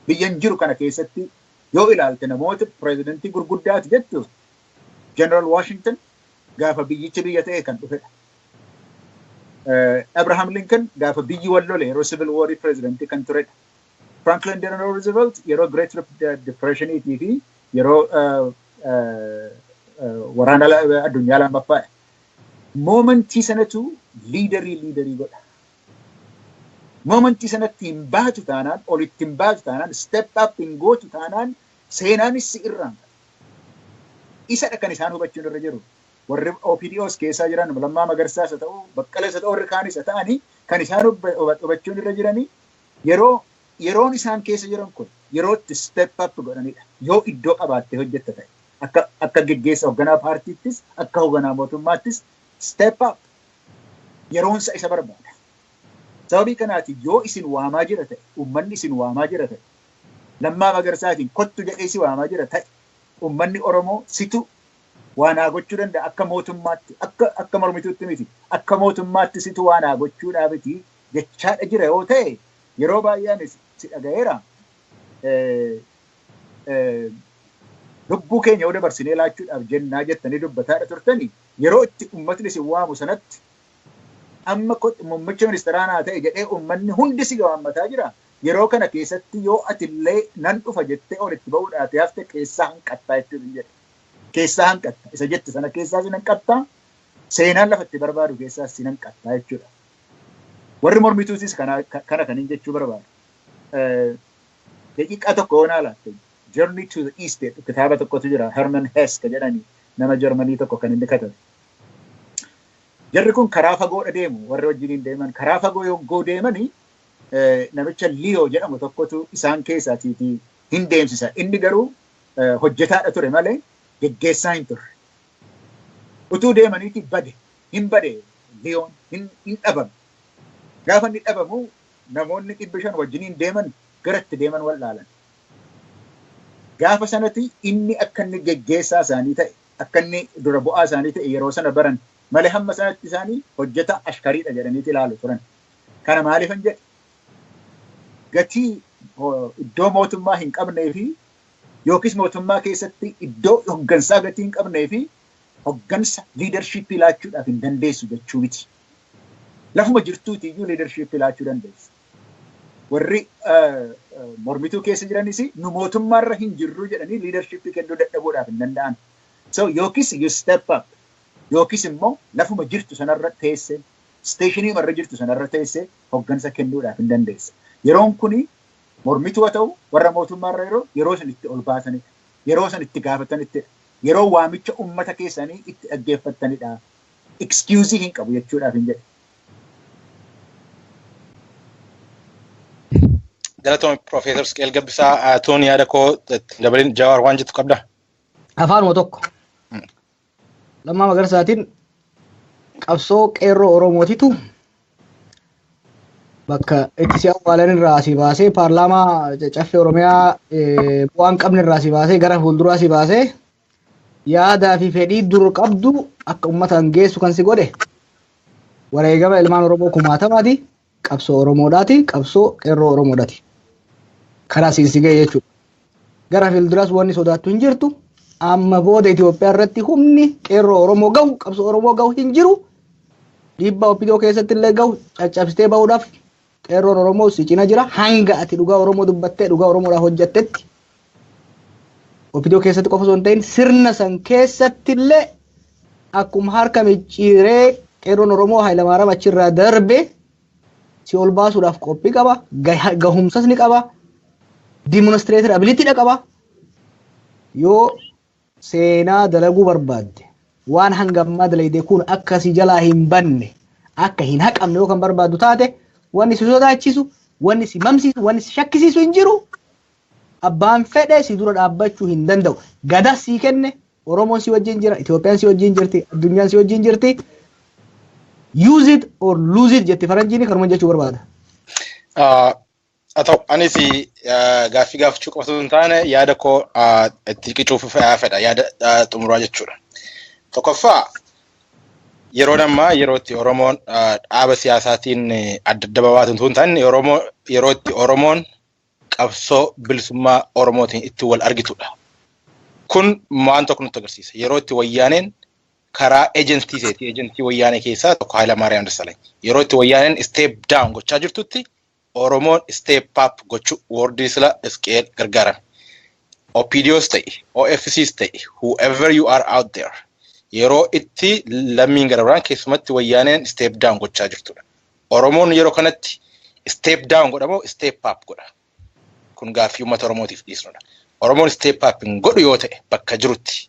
Biyyan jiru kana keessatti yoo ilaalte, namoota pireezidantii gurguddaati jettu, General Washington gaafa biyyichi biyya ta'e kan dhufedha. Abraham Lincoln gaafa biyyi wal lole, yeroo Civil War, pireezidantii kan turedha. Franklin Delano Roosevelt yeroo Great Depressioniitii fi yeroo waraana addunyaa lammaffaadha. Momentii sanatu leaderii leaderii godha. Momentii sanatti hin baatu taanaan, olitti hin baatu taanaan, step up hin gootu taanaan, seenaanis si irraanfata. Isadha kan isaan hubachuun irra jiru. Warri OPDOs keessaa jiran, Lammaa Magarsaas haa ta'u, Baqqalees haa ta'u, warri kaanis haa ta'anii, kan isaan hubachuun irra jiranii yeroon isaan keessa jiran kun yeroo itti step up godhanidha. Yoo iddoo qabaattee hojjetta ta'e, akka geggeessa hoogganaa paartiittis akka hoogganaa mootummaattis step up yeroonsa isa barbaada. Sababii kanaati yoo isin waamaa jira ta'e, uummanni isin waamaa jira ta'e, Lammaa Magarsaatiin kottu jedhee si waamaa jira ta'e, uummanni Oromoo situ waa naa gochuu danda'a akka mootummaatti, akka mormituutti miti, akka mootummaatti situ waa naa gochuudhaafiti jechaadha jira yoo ta'e, yeroo baay'ee ani si dhaga'eera. Lubbuu keenya yoo dabarsinee laachuudhaaf jennaa jettanii dubbataadha turtanii, yeroo itti uummatni isin waamu sanatti Amma muummicha ministeeraa naa ta'e jedhee uummanni hundi si waammataa jira. Yeroo kana keessatti yoo atillee nan dhufa jettee olitti ba'uudhaaf hafte, keessaa hanqattaa jechuudha jedhe. Keessaa hanqatta. Isa jette sana keessaa si hanqattaa. Seenaan lafa itti barbaadu keessaa si hanqattaa jechuudha. Warri mormituutis kana kan hin jechuu barbaadu. Daqiiqaa tokko yoonaa laatte, Journey to the East kitaaba tokkotu jira, Herman Hesse jedhani, nama Jarmanii tokko kan inni katabe. Jarri kun karaa fagoodha deemu. Warri wajjiniin deeman karaa fagoo yogguu deemanii, namicha Leo jedhamu tokkotu isaan keessaatiitii hin deemsisa. Inni garuu hojjetaadha ture malee geggeessaa hin turre. Utuu deemaniiti bade, hin bade Leoon, hin dhabame. Gaafa inni dhabamu namoonni 500 wajjiniin deeman garatti deeman wal dhaalan. Gaafa sanatti inni akka inni geggeessaa isaanii ta'e, akka inni dura bu'aa isaanii ta'e yeroo sana baran malee, hamma sanatti isaanii hojjeta ashkariidha jedhaniiti ilaalu turan. Kana maaliifan jedhe? Gatii iddoo mootummaa hin qabnee fi yookiis mootummaa keessatti iddoo hoggansaa gatii hin qabnee fi hoggansa leadershipii laachuudhaaf hin dandeessu jechuu miti. Lafuma jirtuuti iyyuu leadershipii laachuu dandeessa. Warri mormituu keessa jiranis nu mootummaarra hin jirru jedhanii leadershipii kennuu dadhabuudhaaf hin danda'an. So yookiis you step up, yookiis immoo lafuma jirtu sanarra teesse, stationii irra jirtu sanarra teesse hoggansa kennuudhaaf hin dandeessa. Yeroon kuni mormituu haa ta'u, warra mootummaarra yeroo san itti ol baasanidha. Yeroo san itti gaafatanittidha. Yeroo waamicha uummata keessanii itti dhaggeeffattanidha. Excuse hin qabu jechuudhaaf hin jedhe. Galatoomii, Profeesar Isqeel Gabbisaa. Toon yaada koo dabalin. Jawaar, waan jettu qabda? Afaanuma tokko. Lammaa Magarsaatiin qabsoo qeerroo Oromootitu bakka itti si awwaalan irraa si baasee, paarlaamaa Caffee Oromiyaa bu'aan qabne irraa si baasee, gara fuulduraa si baasee, yaadaa fi fedhii dur qabdu akka uummataan geessu kan si godhe wareegama ilmaan Oromoo kumaatamaati. Qabsoo Oromoodhaati. Qabsoo qeerroo Oromoodhaati. Karaa siin si ga'e jechuudha. Gara fuulduraas wanni sodaattu hin jirtu. Amma booda Itoophiyaa irratti humni qeerroo Oromoo gahu, qabsoo Oromoo gahu hin jiru. Dhiibbaa OPDO keessatti illee gahu caccabsitee bahuudhaaf qeerroon Oromoo si cina jira. Hanga ati dhugaa Oromoo dubbattee dhugaa Oromoodhaaf hojjettetti. OPDO keessatti qofa osoo hin ta'in, sirna san keessatti illee akkuma harka micciiree qeerroon Oromoo Hayilamaariyaam achirraa darbe si ol baasuudhaaf qophii qaba. Gahumsas ni qaba. Demonstrated ability dha qaba. Yoo seenaa dalaguu barbaadde, waan hanga ammaa dalagde kun akka si jalaa hin banne, akka hin haqamne yoo kan barbaaddu taate, wanni si sodaachisu, wanni si mamsiisu, wanni si shakkisiisu hin jiru. Abbaan fedhe si dura dhaabbachuu hin danda'u. Gada sii kenne, Oromoon si wajjin jira, Itoophiyaan si wajjin jirti, addunyaan si wajjin jirti. Use it or lose it jetti faranjiin, kanuma jechuu barbaada. Haa ta'u, anis gaaffii gaafachuu qofa osoo hin taane yaada koo itti qicuuf fedha, yaada xumuraa jechuudha. Tokkoffaa, yeroon ammaa yeroo itti Oromoon dhaaba siyaasaatiin adda adda babaatu osoo hin taane, yeroo itti Oromoon qabsoo bilisummaa Oromootiin itti wal argitudha. Kun waan tokko nutti agarsiisa. Yeroo itti wayyaaneen karaa ejentii isheeti, ejentii wayyaanee keessaa tokko Hayilamaariyaam Dassaalany. Yeroo itti wayyaaneen step down gochaa jirtutti Oromoon step up gochuu wordii sila Isqeel gargaarame. OPDOs ta'e, OFCs ta'e, whoever you are out there, yeroo itti lammiin gara biraan, keessumatti wayyaaneen step down gochaa jirtudha. Oromoon yeroo kanatti step down godha moo step up godha? Kun gaaffii uummata Oromootiif dhiisnudha. Oromoon step up hin godhu yoo ta'e, bakka jirutti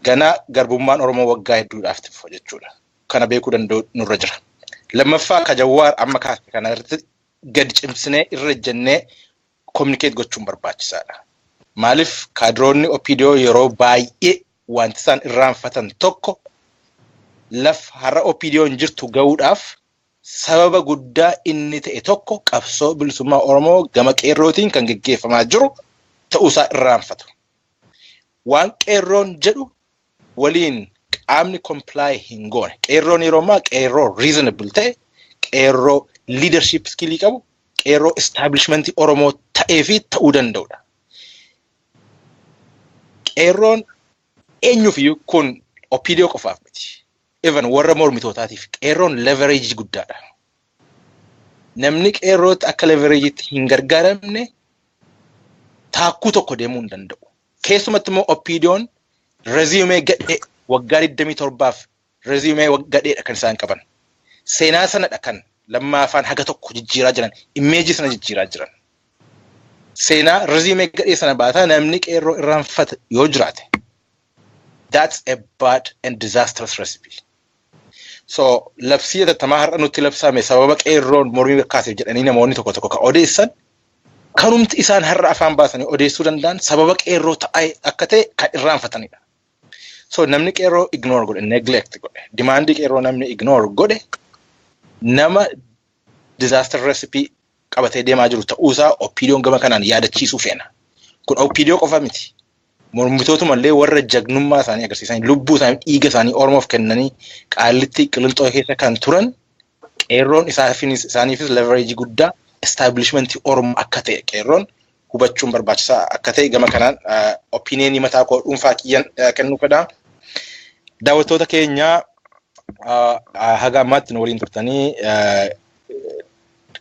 ganaa garbummaan Oromoo waggaa hedduudhaaf itti fufa jechuudha. Kana beekuu danda'u nurra jira. Lammaffaa, ka Jawaar amma kaase kana irratti gadi cimsinee irra jennee communicate gochuun barbaachisaadha. Maaliif, kaadiroonni OPDO yeroo baay'ee wanti isaan irraanfatan tokko, lafa har'a OPDO'n jirtu gahuudhaaf sababa guddaa inni ta'e tokko qabsoo bilisummaa Oromoo gama qeerrootiin kan geggeeffamaa jiru ta'uusaa irraanfatu. Waan qeerroon jedhu waliin qaamni comply hin goone. Qeerroon yeroo ammaa qeerroo reasonable ta'e, qeerroo leadership skillii qabu, qeerroo establishmentii Oromoo ta'ee fi ta'uu danda'udha. Qeerroon eenyuuf iyyuu, kun OPDO qofaaf miti. Even warra mormitootaatiif qeerroon leverage guddaadha. Namni qeerrootti akka leverage'itti hin gargaaramne taakkuu tokko deemuu hin danda'u. Keessumatti immoo OPDO'n resume gadhee waggaa 27f resume gadheedha kan isaan qaban. Seenaa sanadha kan lammaafaan haga tokko jijjiiraa jiran, image sana jijjiiraa jiran. Seenaa resume gadhee sana baataa namni qeerroo irraanfate yoo jiraate, that's a bad and disastrous recipe. So labsii hatattamaa har'a nutti labsame sababa qeerroon mormii kaaseef jedhanii namoonni tokko tokko kan odeessan, kanumti isaan har'a afaan baasanii odeessuu danda'an sababa qeerroo ta'e akka ta'e kan irraanfatanidha. So namni qeerroo ignore godhe, neglect godhe, demandii qeerroo namni ignore godhe nama disaster recipe qabatee deemaa jiru ta'uusaa OPDO'n gama kanaan yaadachiisuu feena. Kun OPDO qofa miti. Mormitootuma warra jagnummaa isaanii agarsiisanii, lubbuu isaanii, dhiiga isaanii Oromoof kennanii Qaallitti, Qilxoo keessa kan turan qeerroon isaaniifis leverage guddaa establishmentii Oromoo akka ta'e qeerroon hubachuun barbaachisaa akka ta'e gama kanaan opinionii mataa koo dhuunfaa kiyyan kennuu fedha. Daawwattoota keenya, haga ammaatti nu waliin turtanii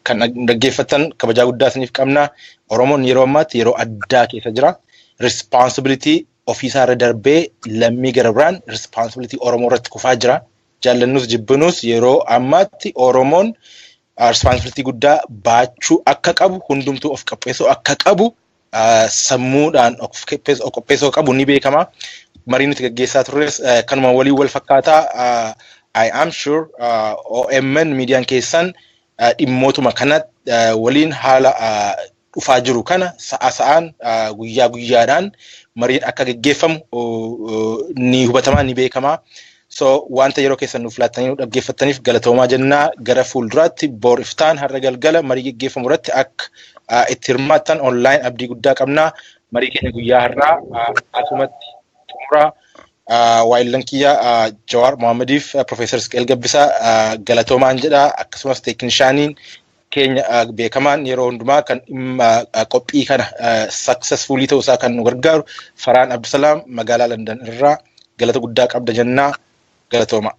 kan dhaggeeffattan kabajaa guddaa isiniif qabna. Oromoon yeroo ammaatti yeroo addaa keessa jira. Responsibility ofiisaa irra darbee lammii gara biraan responsibility Oromoo irratti kufaa jira. Jaallannus jibbinus yeroo ammaatti Oromoon responsibility guddaa baachuu akka qabu, hundumtuu of qopheessuu akka qabu, sammuudhaan of qopheessuu qabu ni beekama. Marii nuti gaggeessaa turres kanuma waliin wal fakkaataa. I am sure OMN miidiyaan keessan dhimmootuma kana waliin haala dhufaa jiru kana sa'a sa'aan, guyyaa guyyaadhaan mariin akka gaggeeffamu ni hubatamaa, ni beekamaa. So wanta yeroo keessan nuuf laattanii nu dhaggeeffattaniif galatoomaa jennaa. Gara fuulduraatti boor iftaan har'a galgala marii gaggeeffamu irratti akka itti hirmaattan online abdii guddaa qabnaa. Marii keenya guyyaa har'aa asumatti xumuraa. Waayillan kiyya Jawaar Mohammadiif Profeesar Isqeel Gabbisaa galatoomaan jedha. Akkasumas teeknishaaniin keenya beekamaan yeroo hundumaa kan dhimma qophii kana successfully ta'uusaa kan nu gargaaru Faraan Abdusalaam magaalaa London irraa galata guddaa qabda jennaa, galatooma.